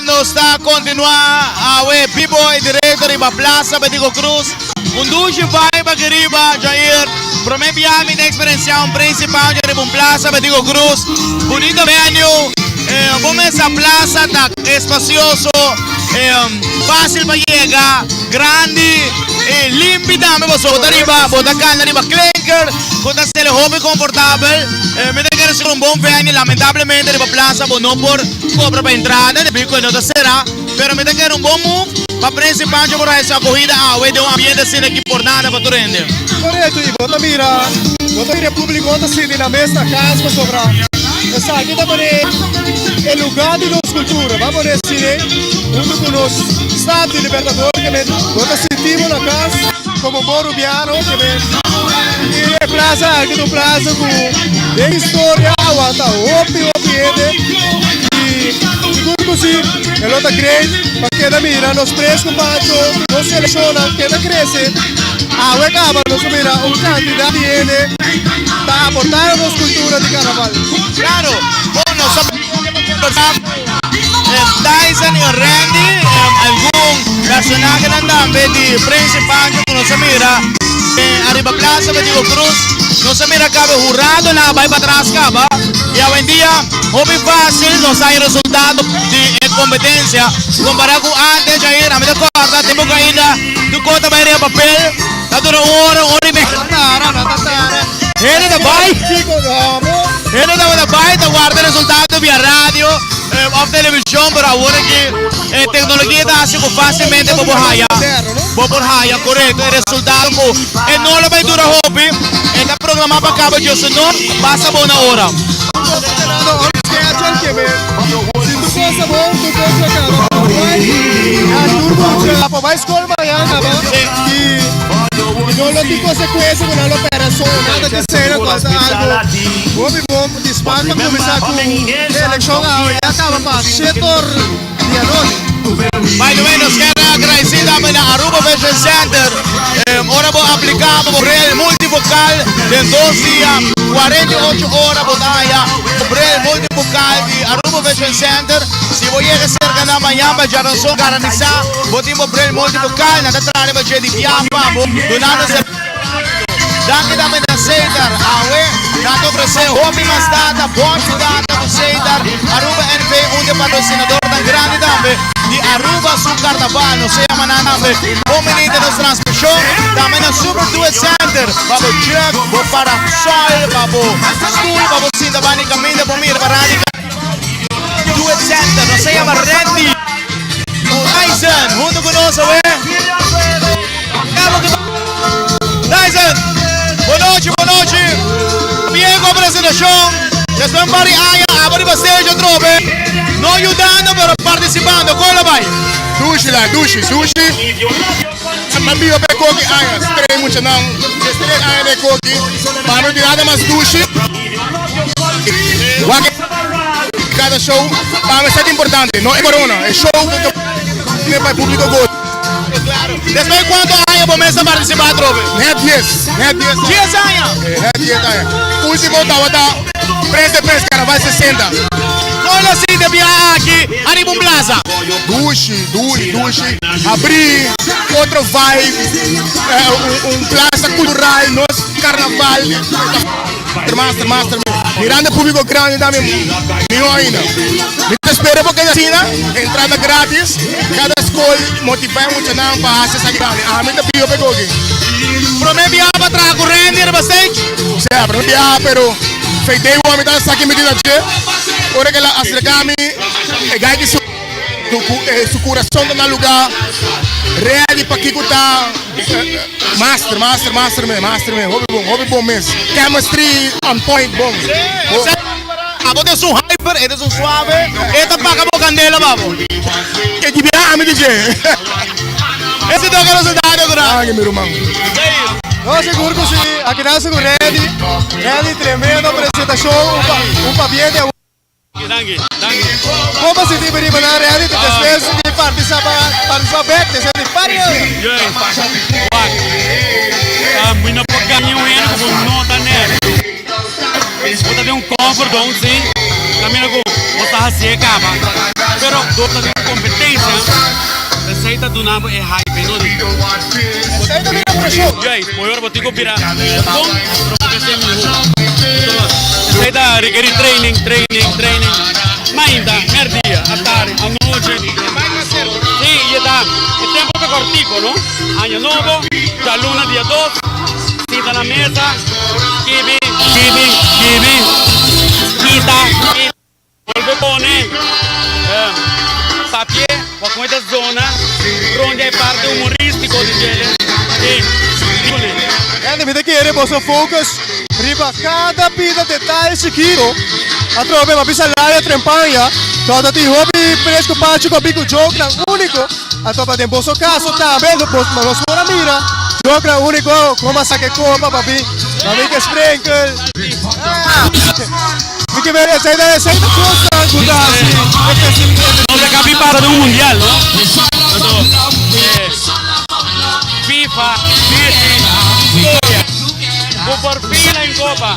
Nos ta continua awe bibo y directo riba Plaza Betico Cruz. Un dushi vibe aki riba, Jair. Prome bia mi ta experiencia un principal dje riba un plaza Betico Cruz. Bunito venue. Eh, bo mesa plaza ta espacioso, eh, facil pa yega, grandi, eh, limpi tambe. Boso bo ta riba, bo ta cana riba klinker, cu ta sele hopi comfortabel. Eh, mi ta kere sigur un bon venue. Lamentablemente riba plaza bo no por cobra pa entrada, debi cu e no ta cera. Pero mi ta kere un bon move pa Prince Pancho por haci su acogida awe den un ambiente asina aki por nada pa tur hende. Korekto y bo ta mira bo ta mira e publico ta sinti nan mes na cas pasobra esaki ta pone e lugar di nos cultura bo a pone asina hunto cu nos staff di Libertador ke men bo ta sinti bo na cas como bo Rubiano ke men y e plaza aki ta un plaza cu den historia a wanta hopi hopi hende y sigur cu si. E lo ta great pa keda mira nos tres kumpacho, nos selekshonnan keda krese. Awe kaba nos a mira un kantidat di hende ta aportá na nos kultura di karnaval. Claro, bon nos a kombersá ku Tyson i Randy, algun personahenan tambe di Prince Pancho ku nos a mira. Ariba Plaza Betico Cruz nos a mira caba e huradonan a bay patras caba y awendia hopi facil nos hay resultado di e competencia compara cu antes Jair a mi ta corda tempo cu ainda tu cos ta bay riba papel ta dura un ora un ora y media hende ta bay hende tabata bay ta warda resultado via radio of television pero awor aki e tecnologia ta haci cu facilmente bo por haya bo por haya corecto e resultado cu e no lo bay dura hopi e ta programa pa caba diosenor basta bo na ora. By the way, nos kier agradeci tambe na Aruba Vision Center. Ora bo aplica pa bo bril multifocal den dos dia, 48 ora bo ta haya bo bril multifocal di Aruba Vision Center. Si bo yega cerca nan mañan pa djaranson garantisa bo tin bo bril multifocal. Nan ta traha riba dje di bia pa bo dunando servicio. Danki tambe na Setar. Awe nan ta ofrece hopi mas data, bonchi data cu Setar. Aruba NV, un di e patrocinadornan grandi tambe di Aruba su Carnaval. Nos ta yama nan tambe bon bini den nos transmision. Tambe na Super Duet Center pa bo jug, bo parasol, pa bo stoel, pa bo sinta banda di caminda, bo mira pa radio Duet Center. Nos ta yama Randy Tyson hunto cu nos awe. Tyson, bon nochi, bon nochi. Bien con presentacion. Despues un par di aña abo riba stage atrobe. No yudando pero participando. Con lo bay? Dushi la, dushi, dushi. Mi a biba pa e koki añas, tres muchanan, diestres aña den e koki. Pa mi no tin nada mas dushi. Wak cada show, pa mi esaki importante, no e corona, e show ku ta pone pa e publico goza. Despues di cuanto aña bo mes a participa atrobe? Net dies, net dies. Dies aña? Net dies aña. Ultimo tabata Prens de Prens Carnaval 60. Con lo sinti biaha aki ariba un plaza? Dushi, dushi, dushi. Abri otro vibe, un plaza cultural, nos carnaval. Master, master, mirando e publico grandi tambe miho ainda. Mi ta spera porque asina, entrada gratis, cada school motiva e muchanan pa haci esaki grandi. Ami ta biba pa e koki. Prome biaha pa traha cu Randy riba stage? Sea, prome biaha pero fe day one mi ta sa ki mi tin na dje. Ora cu el a acerca mi, e guy ki su. Su curason ta na lugar ready pa kico ta master master master me master me hopi bon hopi bon mes chemistry on point bon. Abo ta esun hyper e ta esun suave e ta paga bo candela pa bo. Ke di bia ami di dje. Ese toca resultado cu nan. Danki mi ruman. No sigur cu si aki nan sigur ready ready tremendo presentacion un pabien di. Kon bo sinti bo riba nan ready ta despues di participa participa bek despues di varios Mi no por gaña un hende ku bo no ta nervio. Bo ta den un comfort zone si, kaminda ku bo ta hasié kaba. Pero bo ta den un kompetensia, esei ta duna bo e hype no di. Esei ta bira preshon. Juist, bo ora bo tin ku bira bon, pero bo ke ser mihó. Esei ta rekerí training, training, training. Mainta, merdia, atardi, anochi. Sí, i e ta, e tempo ta kortiko, no? Aña nobo, djaluna dia dos, sinta na mesa, skibi, skibi, skibi, kita, kita. Bolbe pone papia pa con e ta zona rond e parte humoristico di djele y ridicule. Hende mi ta kere boso focus riba cada pida detaye chikito atrobe pa bisa laria trempanja to ta tin hopi fresco pachi cu a bin cu jokenan unico anto pa den boso caso tambe nos por a mira jokenan unico como a saca e copa pa bin pa bin cu e sprinkel. Mi ke ber esei ta esei ta kosnan ku ta hasi e festival. Nos a kabi para den un mundial no. Anto FIFA, Messi, historia. Ku por fin la Copa.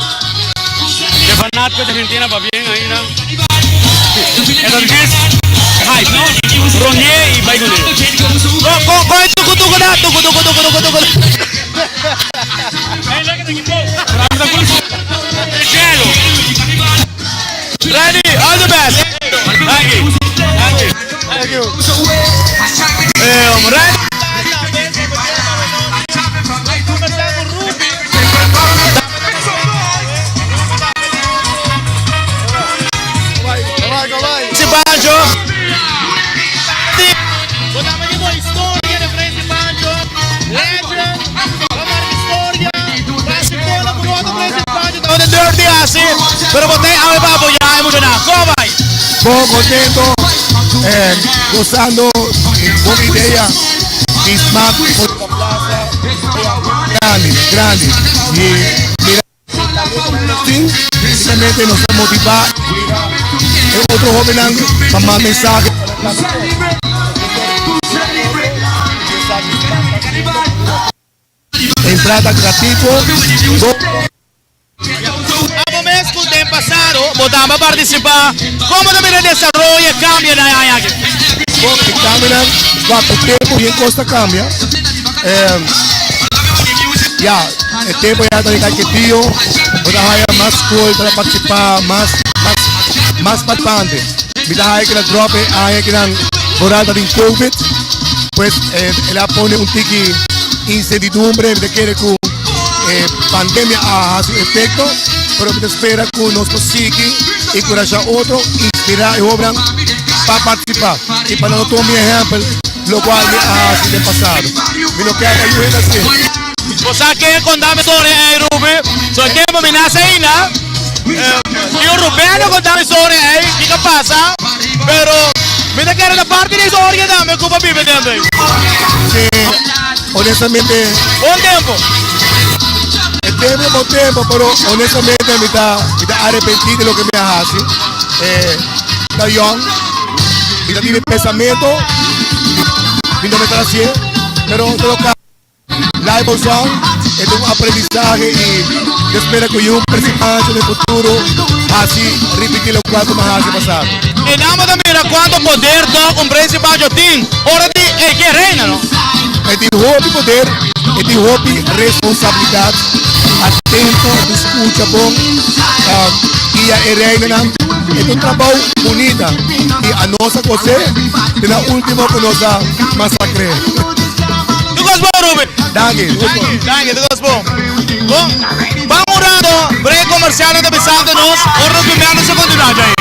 E fanatiko di Argentina pabien ainda. E ta djis hype no. Ronier i bai kuné. Ko ko ko e tuku tuku da tuku tuku tuku tuku tuku. Randy, all the best. Thank you. Thank you. Thank you. Randy. Si Pancho. Botame di boa historia de frente Pancho. Legend. Vamos historia. Casi cola con otro frente Pancho. Tá onde dirty assim. Pero botei awe pa apoiar emocionado. Como vai? Bom, contento, gozando, buena idea, y smack por la plaza, grande, grande. Y mira, sí, precisamente nos motiva el otro joven para más mensaje. Entrada gratuito. Abo mes cu den pasado bo tamba participa, como ta mira desaroyo e cambio na e aña aki? Bon, e cambionan wak cu tempo bien cos ta cambia. Ya, e tempo ya ta di Caiquetio, bo ta haya mas school ta participa, mas, mas, mas participante. Mi ta haya kila drop e aña kinan vooral ta tin covid, pues el a pone un tiki incertidumbre, mi ta kere cu e pandemia a haci un efecto, pero mi ta spera cu nos por sigui encurasha otro, inspira e hobennan pa participa y pa nan no tuma mi ehempel locual mi a haci den pasado. Mi no kier pa yu hende haci. Bo sa ken conta mi storia ey Ruby? So e tempo mi nace ainda. Tio Ruben a conta mi storia ey, kiko a pasa, pero mi ta kere ta parti di e historia tambe cu bo a biba dentro ey. Si, honestamente. Bon tempo. E tempo ta bon tempo, pero honestamente mi ta mi ta arepenti di loke mi a haci. Mi ta yong, mi ta tin pensamento, mi no mester hacié, pero en todo caso. Life goes on, e ta un aprendizahe y yo spera cu yu participantes den futuro haci ripiti locual cu mi a haci pasado. E nan bo ta mira cuanto poder toch un principacho tin ora di e ke reina no. E tin hopi poder, e tin hopi responsabilidad. Atento, e scucha bon, guia e reinanan. E ta un trabou bunita y a nos a goce te na ultimo cu nos a masacre. Tu cos bon Ruben. Danki. Danki, tu cos bon. Bon, ban un rato, break comercial ta bisando nos, ora nos bimea nos a continua djai.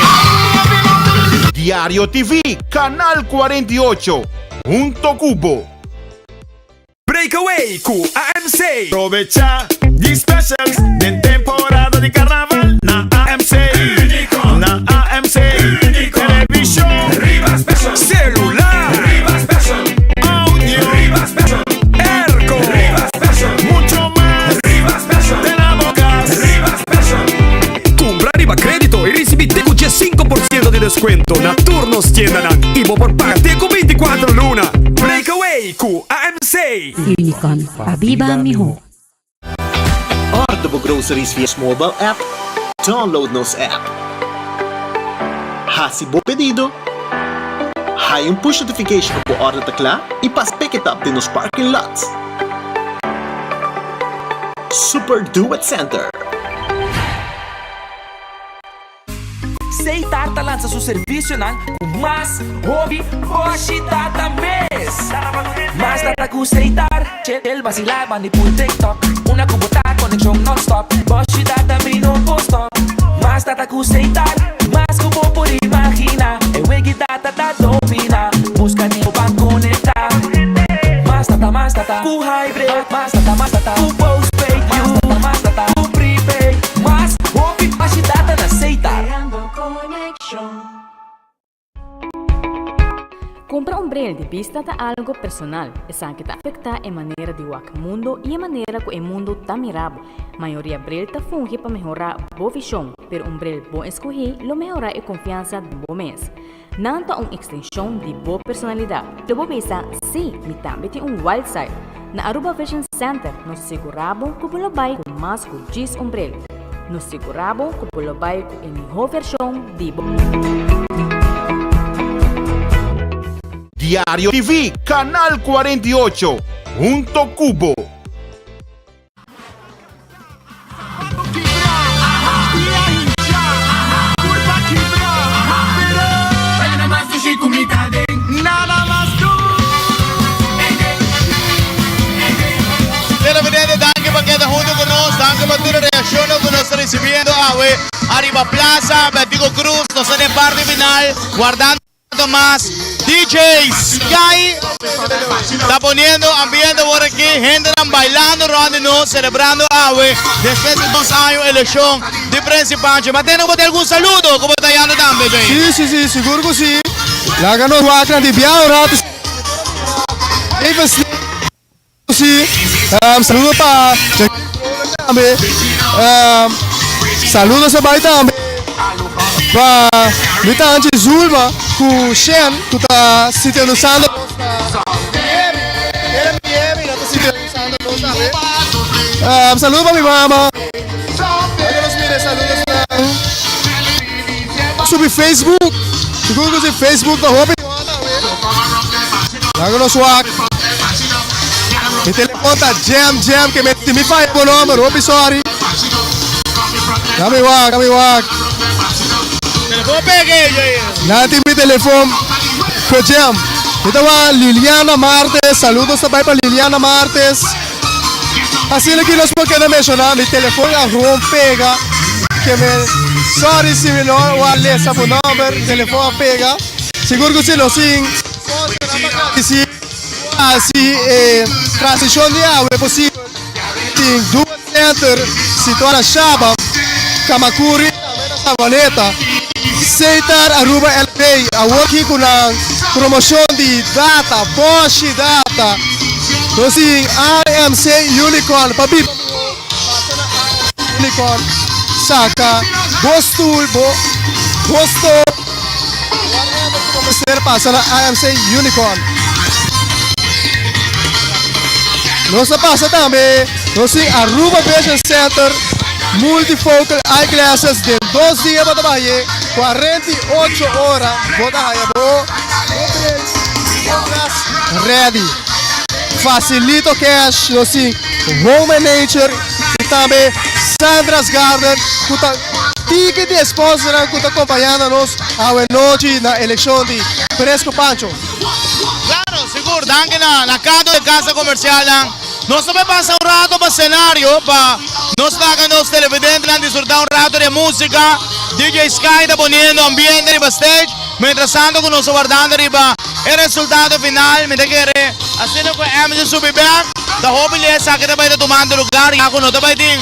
Diario TV, Canal 48, hunto cu bo. Breakaway cu AMC. Probecha di specials den temporada di carnaval na AMC. Unico. Na AMC. Unico. Television. Riba special. Celular. Riba special. Audio. Riba special. Airco. Riba special. Mucho mas. Riba special. Den abo cas. Riba special. Cumpra riba credito y ricibi te cu 15% di descuento na tur nos tiendanan y bo por paga te cu 24 luna. Breakaway cu AMC. Unicon, pa biba miho. Order bo groceries via mobile app, download nos app. Hasi bo pedido, haya un push notification ku bo order ta kla i pas pick it up den nos parking lot. Super Do It Center. Seitar ta lansa su servicionan cu mas hopi boshi data mes. Mas data cu Seitar, chel basila bandi pul TikTok. Una cu bo ta conexion non-stop, boshi data mi no por stop. Mas data cu Seitar, mas cu bo por imagina. E wegi data ta domina, busca di bo pa conecta. Mas data, mas data cu hybrid, mas data, mas data cu postpaid. Mas data, mas data cu prepaid, mas hopi boshi data na Seitar. Cumpra un bril di bista ta algo personal. Esaki ta afecta e manera di wak mundo y e manera cu e mundo ta mira bo. Mayoria bril ta fungi pa mehora bo vision, pero un bril bon escogi lo mehora e confiansa den bo mes. Nan ta un extension di bo personalidad. Lo bo bisa, Si, mi tambe tin un wild side. Na Aruba Vision Center nos ta sigura bo cu bo lo bay cu mas cu djis un bril. Nos sigura bo cu bo lo bay cu e miho version di bo. Diario TV, Canal 48, hunto cu bo. awe ariba Plaza Betico Cruz. Nos ta den parti final guardando mas DJ Sky ta poniendo ambiente awor aki. Hendenan bailando rond di nos celebrando awe despues di dos año eleccion di Prince Pancho. Ma tene bo tin algun saludo cu bo ta yando tambe Jay? Si si si sigur cu si. Laga nos wak nan di bia un rato. Even si. Saludo pa tambe. Saludos a bai tambe pa mi tanchi Zulma cu Shen cu ta sintonizando nos na Miami. Era Miami nan ta sintonizando nos tambe. Saludo pa mi mama. Laga nos mira e saludos nan. Subi Facebook. Sigur cu si Facebook ta hopi. Laga nos wak. Mi telefon ta jam jam ke mi mi faya bo nomber hopi sorry. Dame wak, dame wak. Telefon pega eh. Nan tin mi telefon ko jam. Mi ta wak Liliana Martes, saludos ta bai pa Liliana Martes. Asina ki nos por keda menshoná mi telefon a gewoon pega ke mi sorry si mi no wak lesa bo nomber, telefon a pega. Sigur ku si nos tin sponsornan pa gradisí ku a hasi e transmishon di awe posibel. Tin dues center situá na Shaba, Camacuri i tambe na Savaneta. Setar Aruba LP awor aki ku nan promoshon di data, Boshi Data. Nos tin AMC Unicorn pa biba mihó, pasa na AMC Unicorn saka bo stoel, bo stoof. Whatever ku bo mester pasa na AMC Unicorn. Nos ta pasa tambe nos tin Aruba Vision Center Multifocal Eyeglasses den dos dia bo ta bahaye 48 ora bo ta haya bo bril bo glas ready. Facilito Cash nos tin Home and Nature y tambe Sandra's Garden ku ta Tiki di e sponsornan ku ta kompañando nos awe nochi na elekshon di Fresco Pancho. Claro, sigur. Danki na na cada un e casa comercialnan. Nos ta bay pasa un rato pa scenario pa nos laga nos televidentenan disfruta un rato di e musica. DJ Sky ta poniendo ambiente riba stage. Mientras tanto cu nos ta wardando riba e resultado final, mi ta kere asina cu MC subi bek, ta hopi ley esaki ta bay ta tumando lugar ya cu no ta bay tin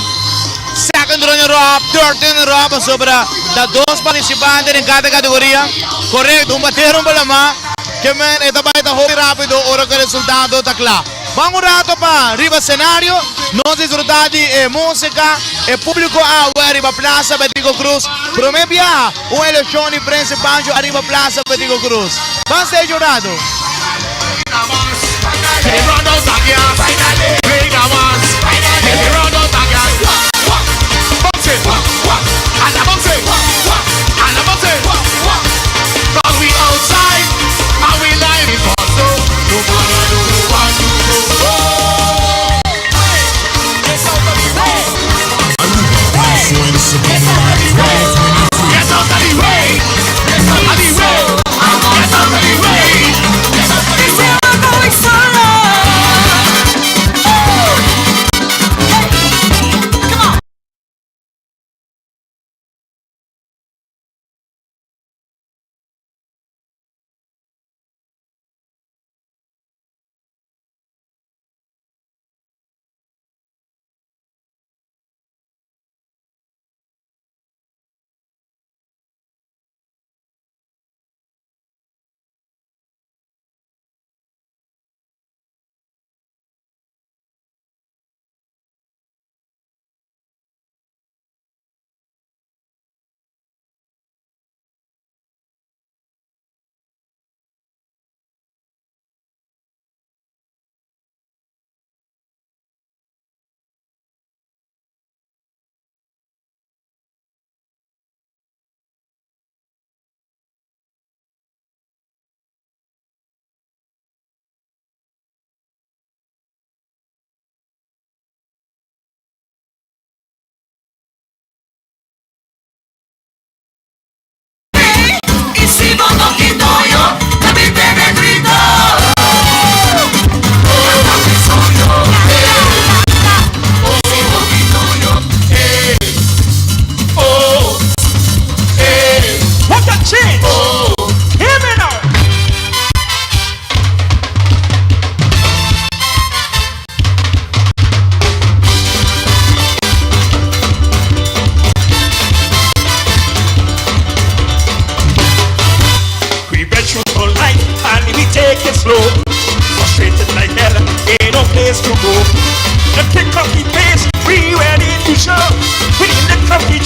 second runner up, third runner up pasobra ta dos participante den cada categoria. Correcto, un batero un balama, ke men e ta bay ta hopi rapido ora cu e resultado ta cla. Ban un rato pa riba scenario, nos disfruta di e musica, e publico awe riba Plaza Betico Croes prome biaha. Un eleccion di Prince Pancho ariba Plaza Betico Croes. Ban stage un rato.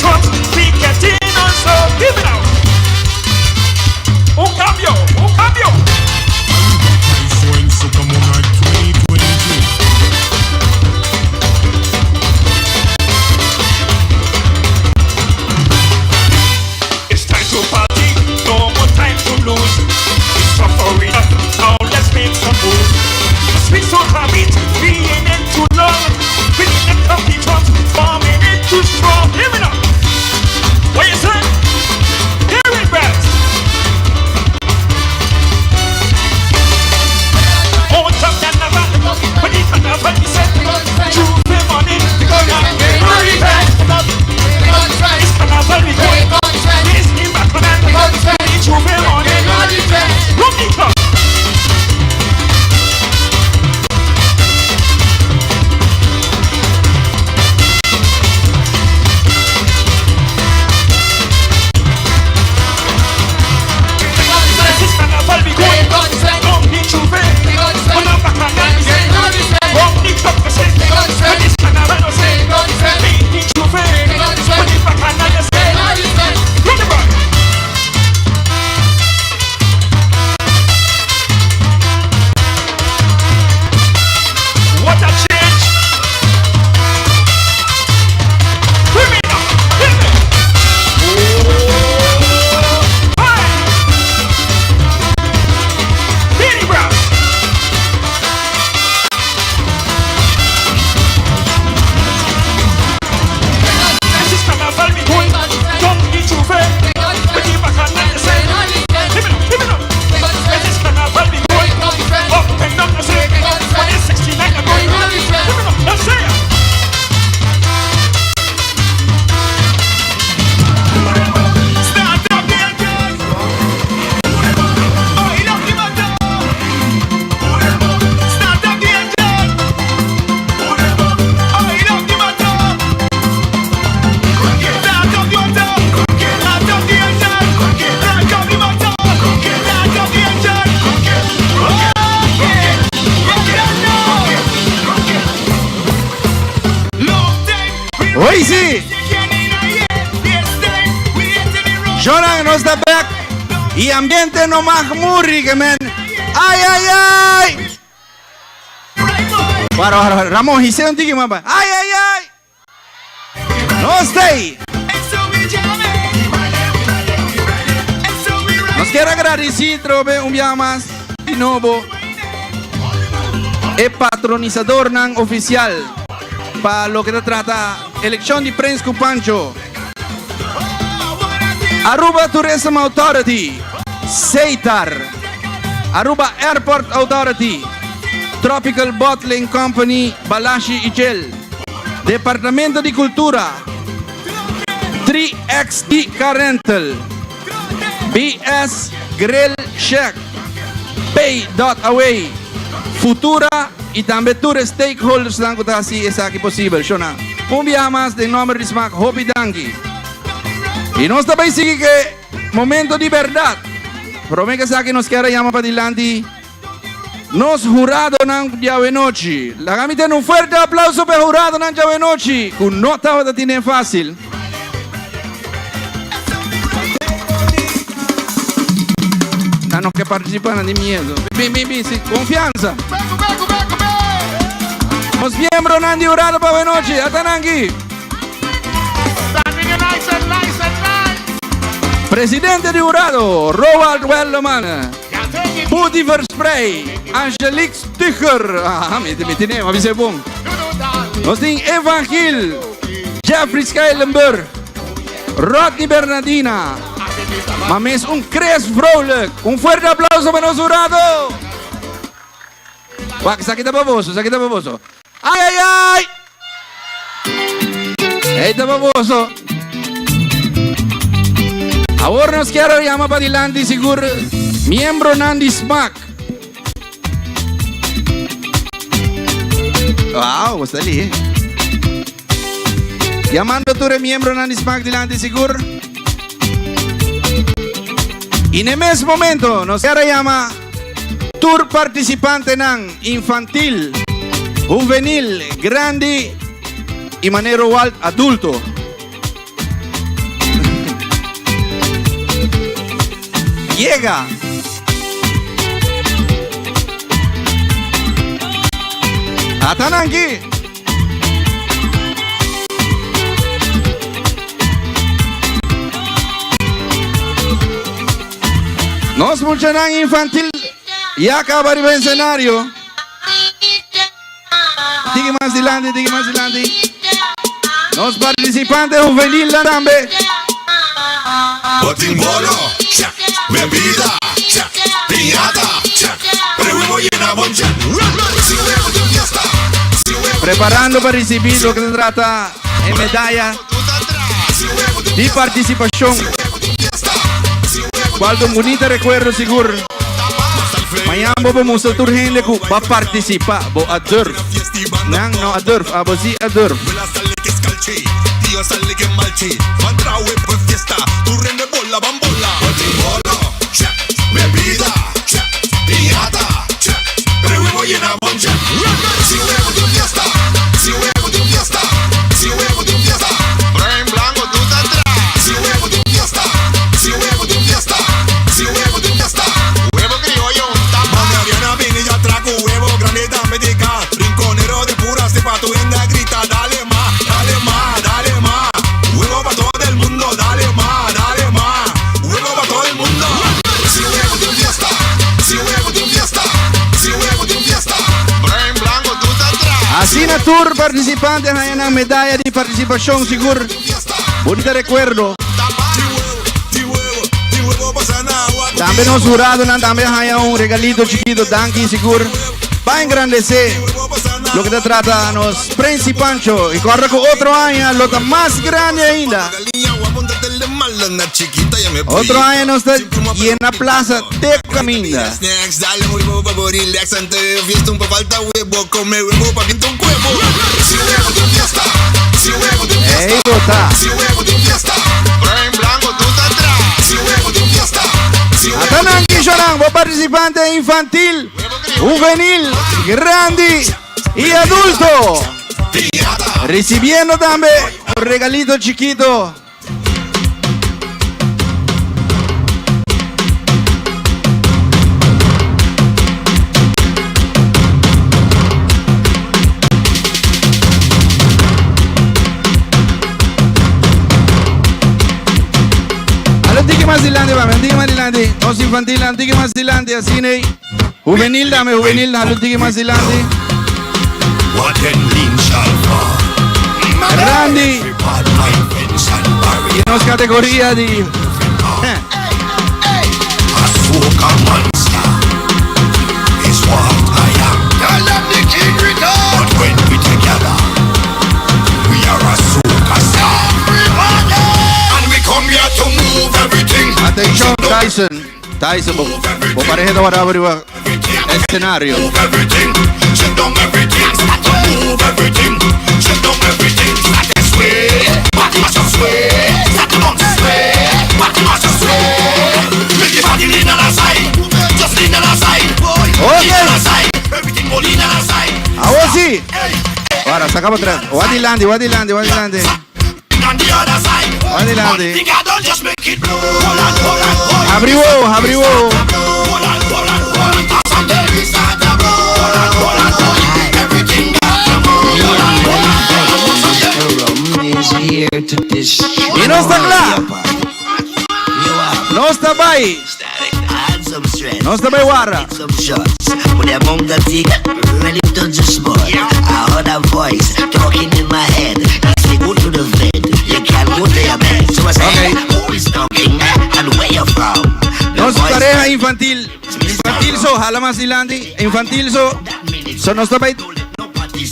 drums. We getting on so give it out. Un cambio, un cambio. It's time to party, no more time to lose. It's suffering, now let's make some moves. Sweet soca beat, we ain't in too long. We need the company drums, forming it too strong. Hear me now. What you say? Hear it, Brad. On top carnaval, when the carnaval is set, J'ouvert money, It's carnaval we going, this in Bacchanal, J'ouvert money, Run the club. This carnaval we going, don't be J'ouvert, on a Bacchanal we say, Run the club we say, when this carnaval we say, be J'ouvert, when the Bacchanal we say, Run the bar. What a change! Hear me now, hear me. Oh, hi. Billy Brown. This is carnaval we going. Don't be J'ouvert. We keep a canal to say. Hear me now, hear me now. This is carnaval we going. Up and down the say. When it's 69 I'm going. Hear me now, let's say it. Start up the engine. Oil up the motor. Start up the engine. Oil up the motor. Start up the motor. Start up the engine. Crank up the motor. Start up the engine. Okay. Oi, si! Jonan nos ta back. E ambiente no mag muri, ke men. Ai, ai, ai! Para, para, para. Ramon, his'é un tiki, mapa. Ai, ai, ai! Nos t'ei! Nos kier gradisí trobe un biaha mas di nobo e patronisadornan ofisial pa loke ta trata elekshon di Prins ku Pancho. Aruba Tourism Authority, Seitar, Aruba Airport Authority, Tropical Bottling Company, Balashi y Chel, Departamento di Cultura, 3XD Car Rental, BS Grill Shack, Pay dot Away, Futura y tambe tur e stakeholdersnan cu ta haci esaki posibel. Shona, un biaha mas den nomber di Smaak hopi danki. Y nos ta bay sigui cu e momento di berdad. Prome cu esaki nos kier a yama padilanti nos huradonan djawe nochi. Laga mi tene un fuerte aplauso pa e huradonan djawe nochi cu no tabata tine facil. Nan no ke participa, nan tin miedo. Bin, bin, bin, si, confianza. Nos miembronan di hurado pa awe nochi, ata nan aki. Presidente di hurado, Roald Welleman. Budi Versprey, Angelique Stuger, ah, mi, mi tine, ma bisa bon. Nos tin Evan Gil, Jeffrey Schuilenburg, Rodney Bernardina, ma mes un Chris Vrolijk. Un fuerte aplauso pa nos hurado. Wak, esaki ta pa boso, esaki ta pa boso. Ai, ai, ai! Ei ta pa boso. Awor nos kier yama padilanti sigur miembronan di Smaak. Wow, bo sta li. Yamando tur e miembronan di Smaak dilanti sigur. Y n'e mes momento nos kier a yama tur participantenan infantil, huvenil, grandi y manera Roald adulto. Yega! Ata nan aki! Nos muchanan infantil ya caba riba escenario. Tiki mas dilanti, tiki mas dilanti. Nos participante juvenil tambe. Botin bolo, check. Bebida, check. Piñata, check. Pero huevo llena bon check. Si huevo de fiesta, si huevo Preparando pa ricibi loke ta trata e medaya di participacion. Cual ta un bunita recuerdo sigur. Mañan bo por mustra tur hende cu bo a participa, bo a durf. Nan no a durf, abo si a durf. Asina tur participante haya nan medaya di participacion sigur bonita recuerdo. Tambe nos huradonan tambe haya un regalito chikito danki sigur pa engrandece loke ta trata nos Prins y Pancho y corda cu otro aña lo ta mas grande ainda. Otro aña nos ta llena plaza te caminda. Ey bota. Ata nan kishonan bo participante infantil, juvenil, grandi y adulto. Recibiendo tambe un regalito chikito. Alo tiki mas dilante, mami, tiki mas dilante. Nos infantil, tiki mas dilante, así, nee. Juvenil, dame, juvenil, alo tiki mas dilante. Randy. Y nos categoría di. Atención, Tyson. Tyson, bo, bo pareja ta wara riba escenario. Awor si. Ora, saca pa atrás. Wa dilanti, wa dilanti, wa dilanti. Wa dilanti. Abri wowo, abri wowo. Y nos ta cla. Nos ta bay. Nos ta bay warra. Nos pareha infantil. Infantil so, hala mas dilanti. Infantil so. So nos ta bay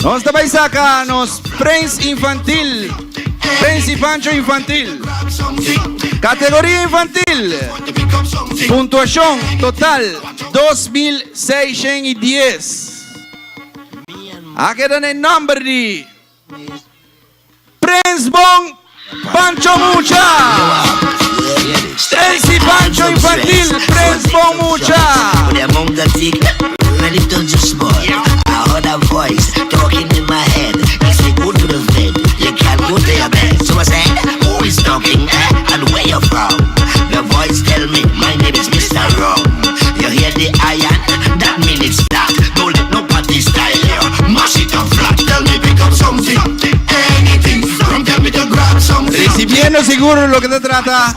Nos ta bay saca nos prens infantil. Prens y Pancho infantil. Categoría infantil. Puntuación total 2610. A keda na e nomber di Prens Bon Pancho Mucha. Prens y Pancho infantil, Prens Bon Mucha. sigur loke ta trata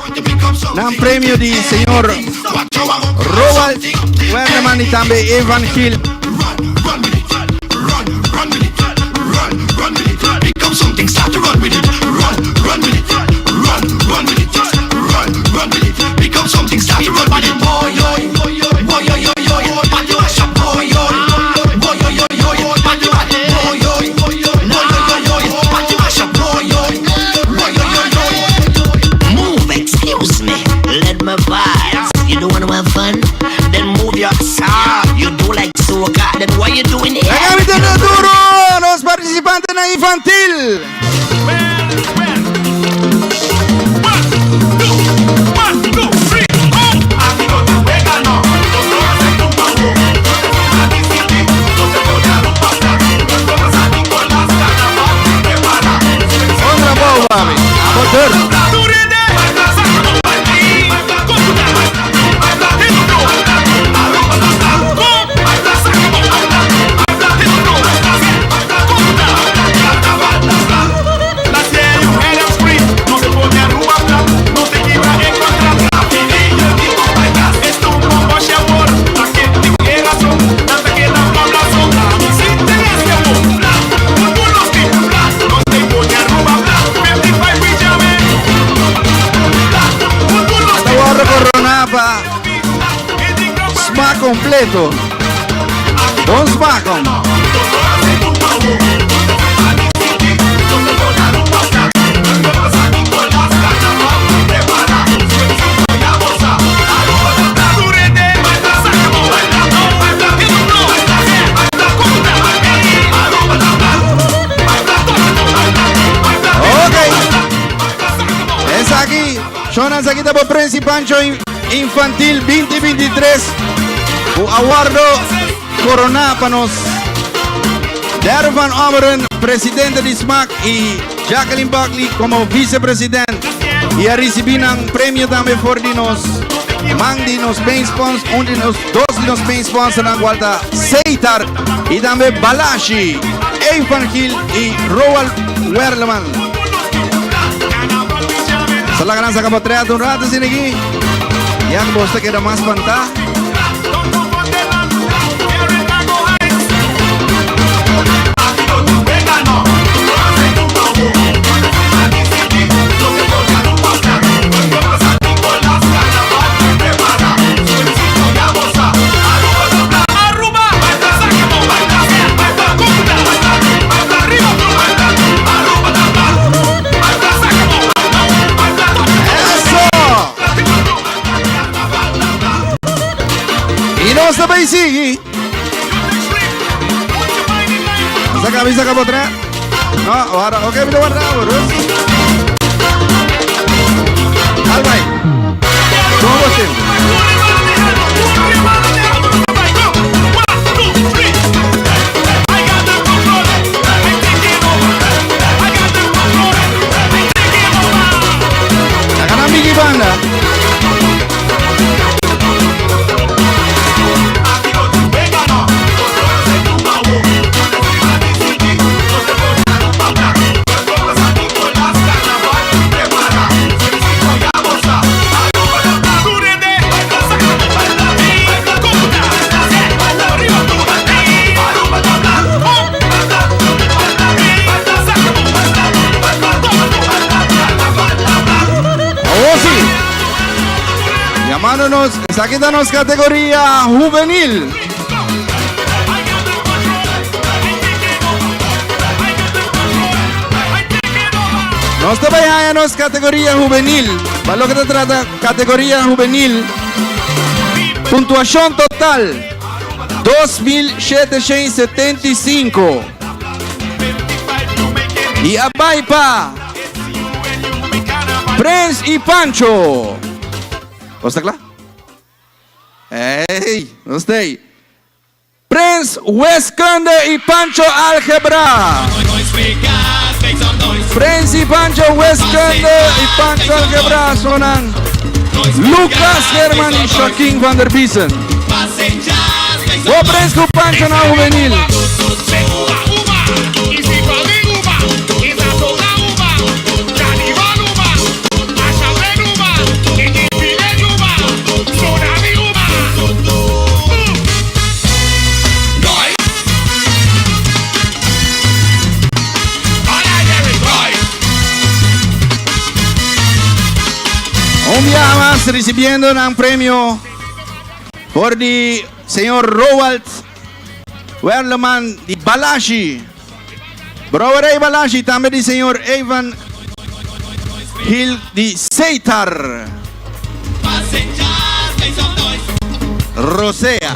nan premio di señor Roald Werleman y tambe Evan Gil. Move, excuse me, let me pass. You don't wanna have fun? Then move your side. You do like soca, then what you doing here? Laga duro nos participantenan infantil. Contra bou, mami. Motor. Awor corona pa smaak completo. Bon smaak, hom. Ok. Esaki, Shonan esaki ta bo Prince y Pancho Infantil 2023. Ku awardo corona pa nos Darren van Ommeren, presidente di SMAC y Jacqueline Buckley como vicepresidente. Y a ricibi nan premio tambe for di nos man di nos main sponsor, un di nos, dos di nos main sponsor nan cual ta Seitar y tambe Balashi, Evan Gil y Roald Werleman. Sa laga nan saca portret un rato sin aquí. Ya que vos te queda mas spantá. Y nos ta bay sigui. Saca, saca por atrás. No, ahora, ok, me lo guardamos, Rus. Albay. ¿Cómo você? Laga nan bigi banda. Awor sí. Llamándonos, esaki ta nos categoría juvenil. Nos ta bay haya nos categoría juvenil. Pa loke ta trata categoría juvenil. Puntuacion total, 2775. Y a bay pa Prens y Pancho. Nos ta cla? Ey, nos ta ey. Prens Wiskunde y Pancho Algebra. Prens y Pancho Wiskunde y Pancho Algebra sonan Lucas Herman y Joaquín van der Biesen. Bo Prens cu Pancho na juvenil. Un biaha mas ricibiendo nan premio for di señor Roald Werleman di Balashi. Brouwerij Balashi tambe di señor Evan Gil di Seitar. Rosea.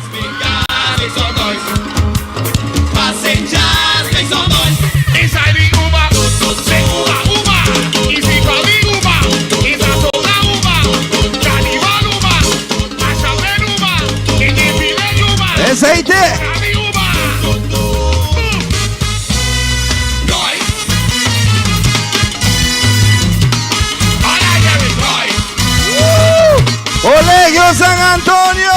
Esey te! Colegio San Antonio!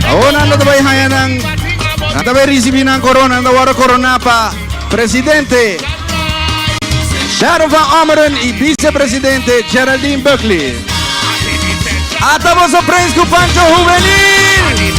Awor nan lo ta bay haya nan, nan ta bay ricibi nan corona, nan ta worde corona pa presidente Sharon van Ommeren y vicepresidente Geraldine Buckley. Ata boso prens cu Pancho Juvenil!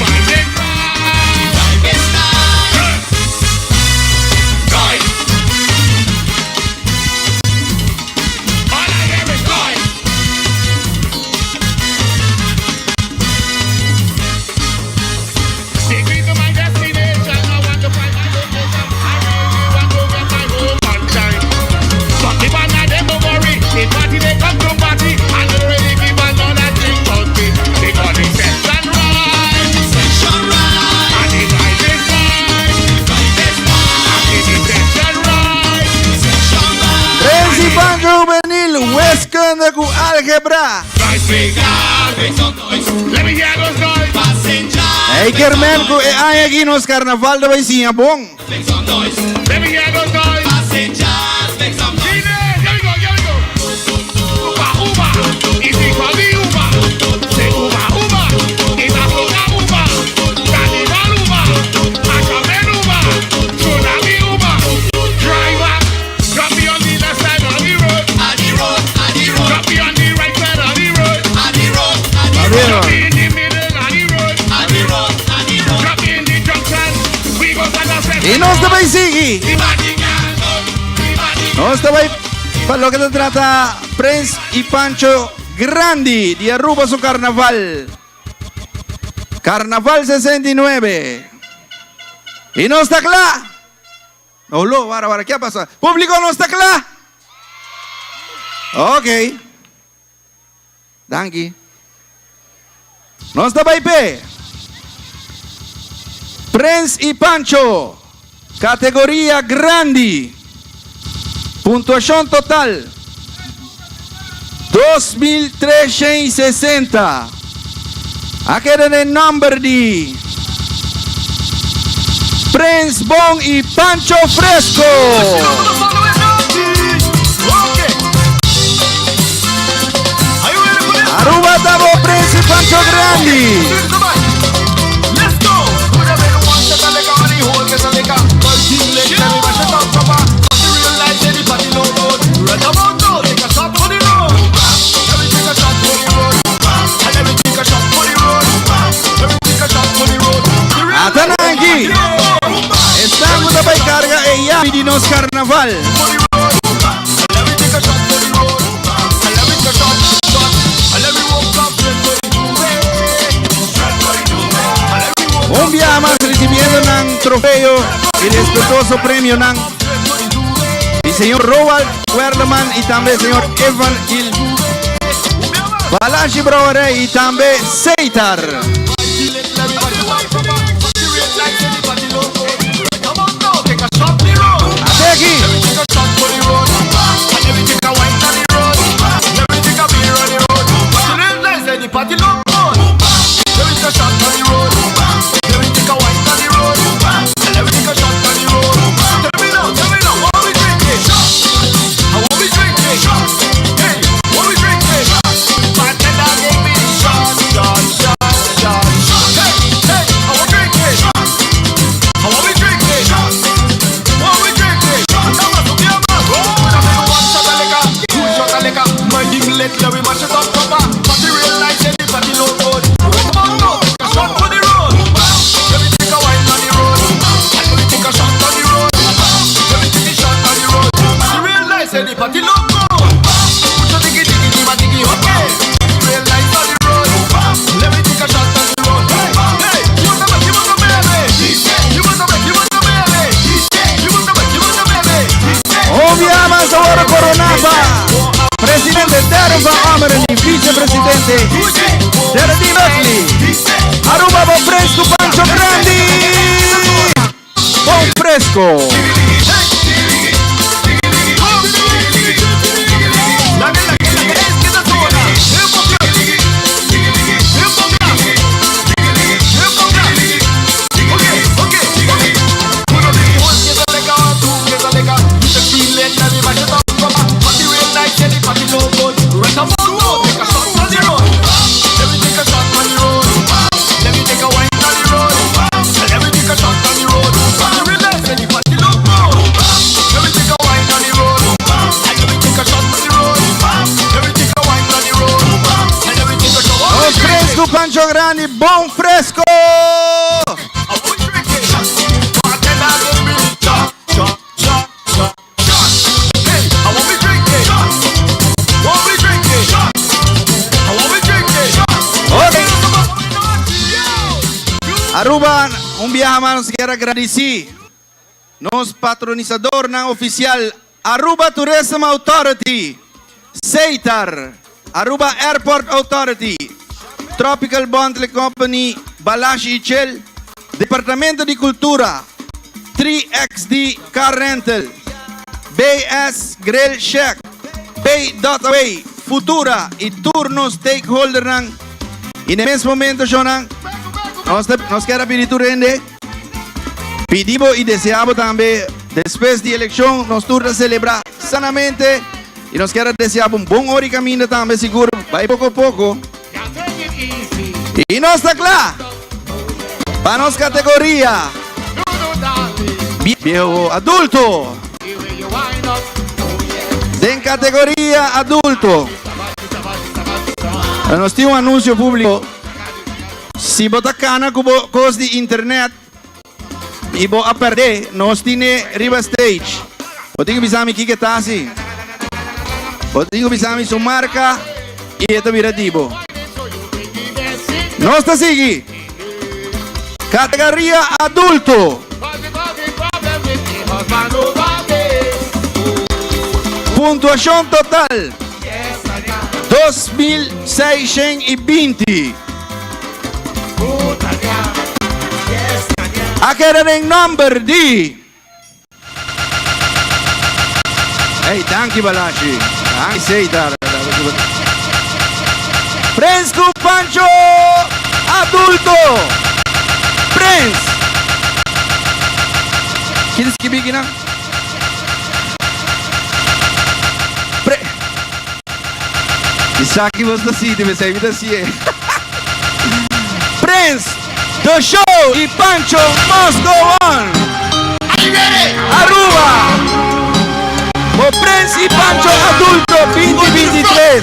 Prince Pancho Juvenil, wiskunde cu algebra. Hey Kermen, cu e aña aki nos carnaval ta bay siña bon. Y nos ta bay sigui. Nos ta bay pa loke ta trata Prins y Pancho Grandi di Aruba su carnaval. Carnaval 69. Y nos ta cla. No lo, wara, wara, ke a pasa? Publico no sta cla? Ok. Danki. Nos ta bay p'e. Prens y Pancho, categoria grandi. Puntuacion total, 2360. A keda den nomber di Prens Bon y Pancho Fresco. Aruba ta bo Prens y Pancho Grandi. Ata nan aki. Esnan ku ta bai karga e yabi di nos karnaval. Un biaha mas ricibiendo nan trofeo y respetuoso premionan di señor Roald Werleman y tambe señor Evan Gil Balashi Brouwerij y tambe Seitar. Ate aki. Caliente, Geraldine Buckley, Aruba Bon Fresco Pancho Grandi! Bon Fresco! Bon Fresco Pancho Grandi, Bon Fresco! Aruba, un biaha mas nos kier a gradici nos patronisadornan oficial Aruba Tourism Authority, Seitar, Aruba Airport Authority, Tropical Bundle Company, Balashi y Chel, Departamento di Cultura, 3XD Car Rental, BS Grill Shack, Pay Dot Away, Futura y tur nos stakeholdernan. Y na e mes momento shownan, nos ta nos kier a pidi tur hende, pidi bo y desea bo tambe despues di eleccion nos tur ta celebra sanamente y nos kier a desea bo un bon ora y caminda tambe sigur bay poco poco. Y nos ta cla pa nos categoria Viejo Adulto. Den categoria adulto. Nos tin un anuncio publico. Si bo ta cana cu bo cos di internet y bo a perde, nos tine riba stage. Bo tin cu bisa mi kiko e ta haci. Bo tin cu bisa mi su marca y e ta bira di bo. Nos ta sigui. Categoria adulto. Puntuacion total, 2620. A keda den nomber di. Hey, danki Balashi. Danki Seitar. Prens ku Pancho adulto. Prens. Kin skibi kinan? Pre. Isaki bos ta sinti, besei mi ta sié. Prens, The Show y Pancho must go on! Aruba! Bo Prens y Pancho Adulto 2023.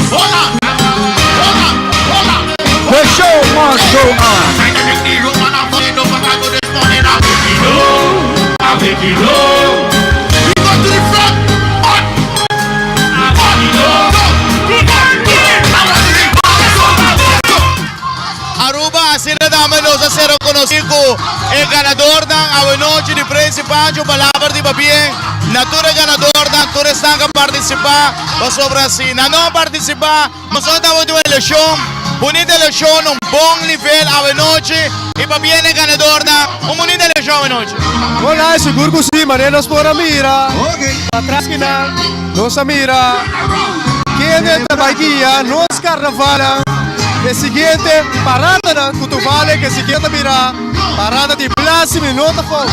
The show must go on! Aruba, asina tambe nos a ser reconoci cu e ganadornan awenochi di Prince Pancho. Palabra di pabien na tur e ganadornan, tur esnan cu a participa, pasobra si nan no a participa, nos no tabata un eleccion, bunita eleccion, un bon nivel awenochi y pabien na e ganadornan, un bunita eleccion awenochi. Hola, sigur cu si, manera nos por a mira patras kinan, nos a mira kende ta bay guia nos carnavalnan. E siguiente paradanan cu tu vale ke sikiera ta bira parada di Blasi mi no ta fout.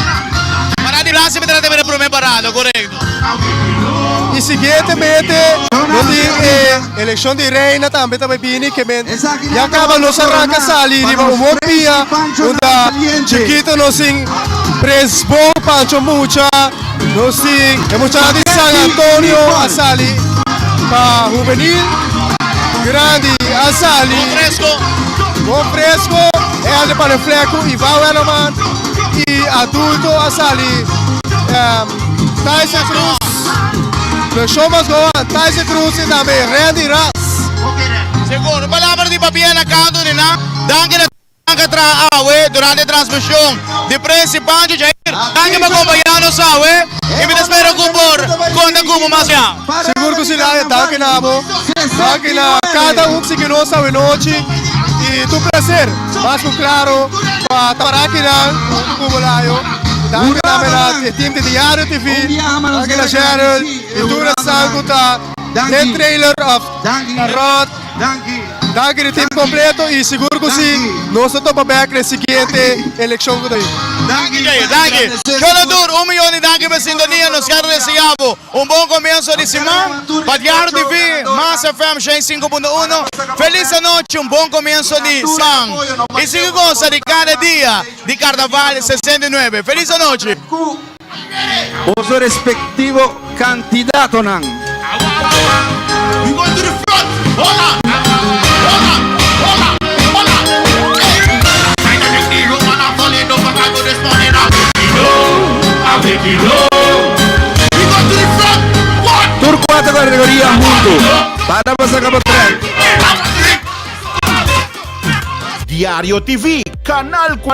Parada di Blasi mi ta bira prome parada, corecto. Y siguientemente no tin e eleccion di reina tambe ta bay bini ke men ya caba nos a ranca sali riba un bon pia unda chikito nos tin Prins Bo, Pancho Mucha, nos tin e muchanan di San Antonio a sali pa hubenil. Grandi a sali. Bon fresco. Bon fresco. E hende pa refleco Ivan Werleman y adulto a sali um, Tyson Cruz. The show must go on. Tyson Cruz y tambe Randy Ras. Seguro. Palabra di papia na canto di nan. Danki na Danki a traha awe durante e transmision di Prince y Pancho Jair. Danki pa compaña nos. nos awe y mi ta spera cu por conta cu bo mas ya. Sigur cu si Laia, danki na bo, danki na cada un cu sigui nos awe nochi y ta un placer mas cu claro pa ta para akinan hunto cu bo Laio. Danki tambe na e team di Diario TV, danki na Gerald y tur esnan cu ta den trailer of ta rond. Danki di team completo y sigur cu si nos ta topa bek na e siguiente eleccion cu ta bin. Danki Jair, danki. Cholo tur, un miyon di danki pa e sintonia. Nos kier desea bo un bon comienso di siman. Pa Diario TV, Mas FM 105.1. Feliz anochi, un bon comienso di siman. Y sigui gosa di cada dia di Carnaval 69. Feliz anochi. Boso respectivo candidatonan. Tur cuatro categoria hunto. Para pa saca potret. Diario TV, Canal.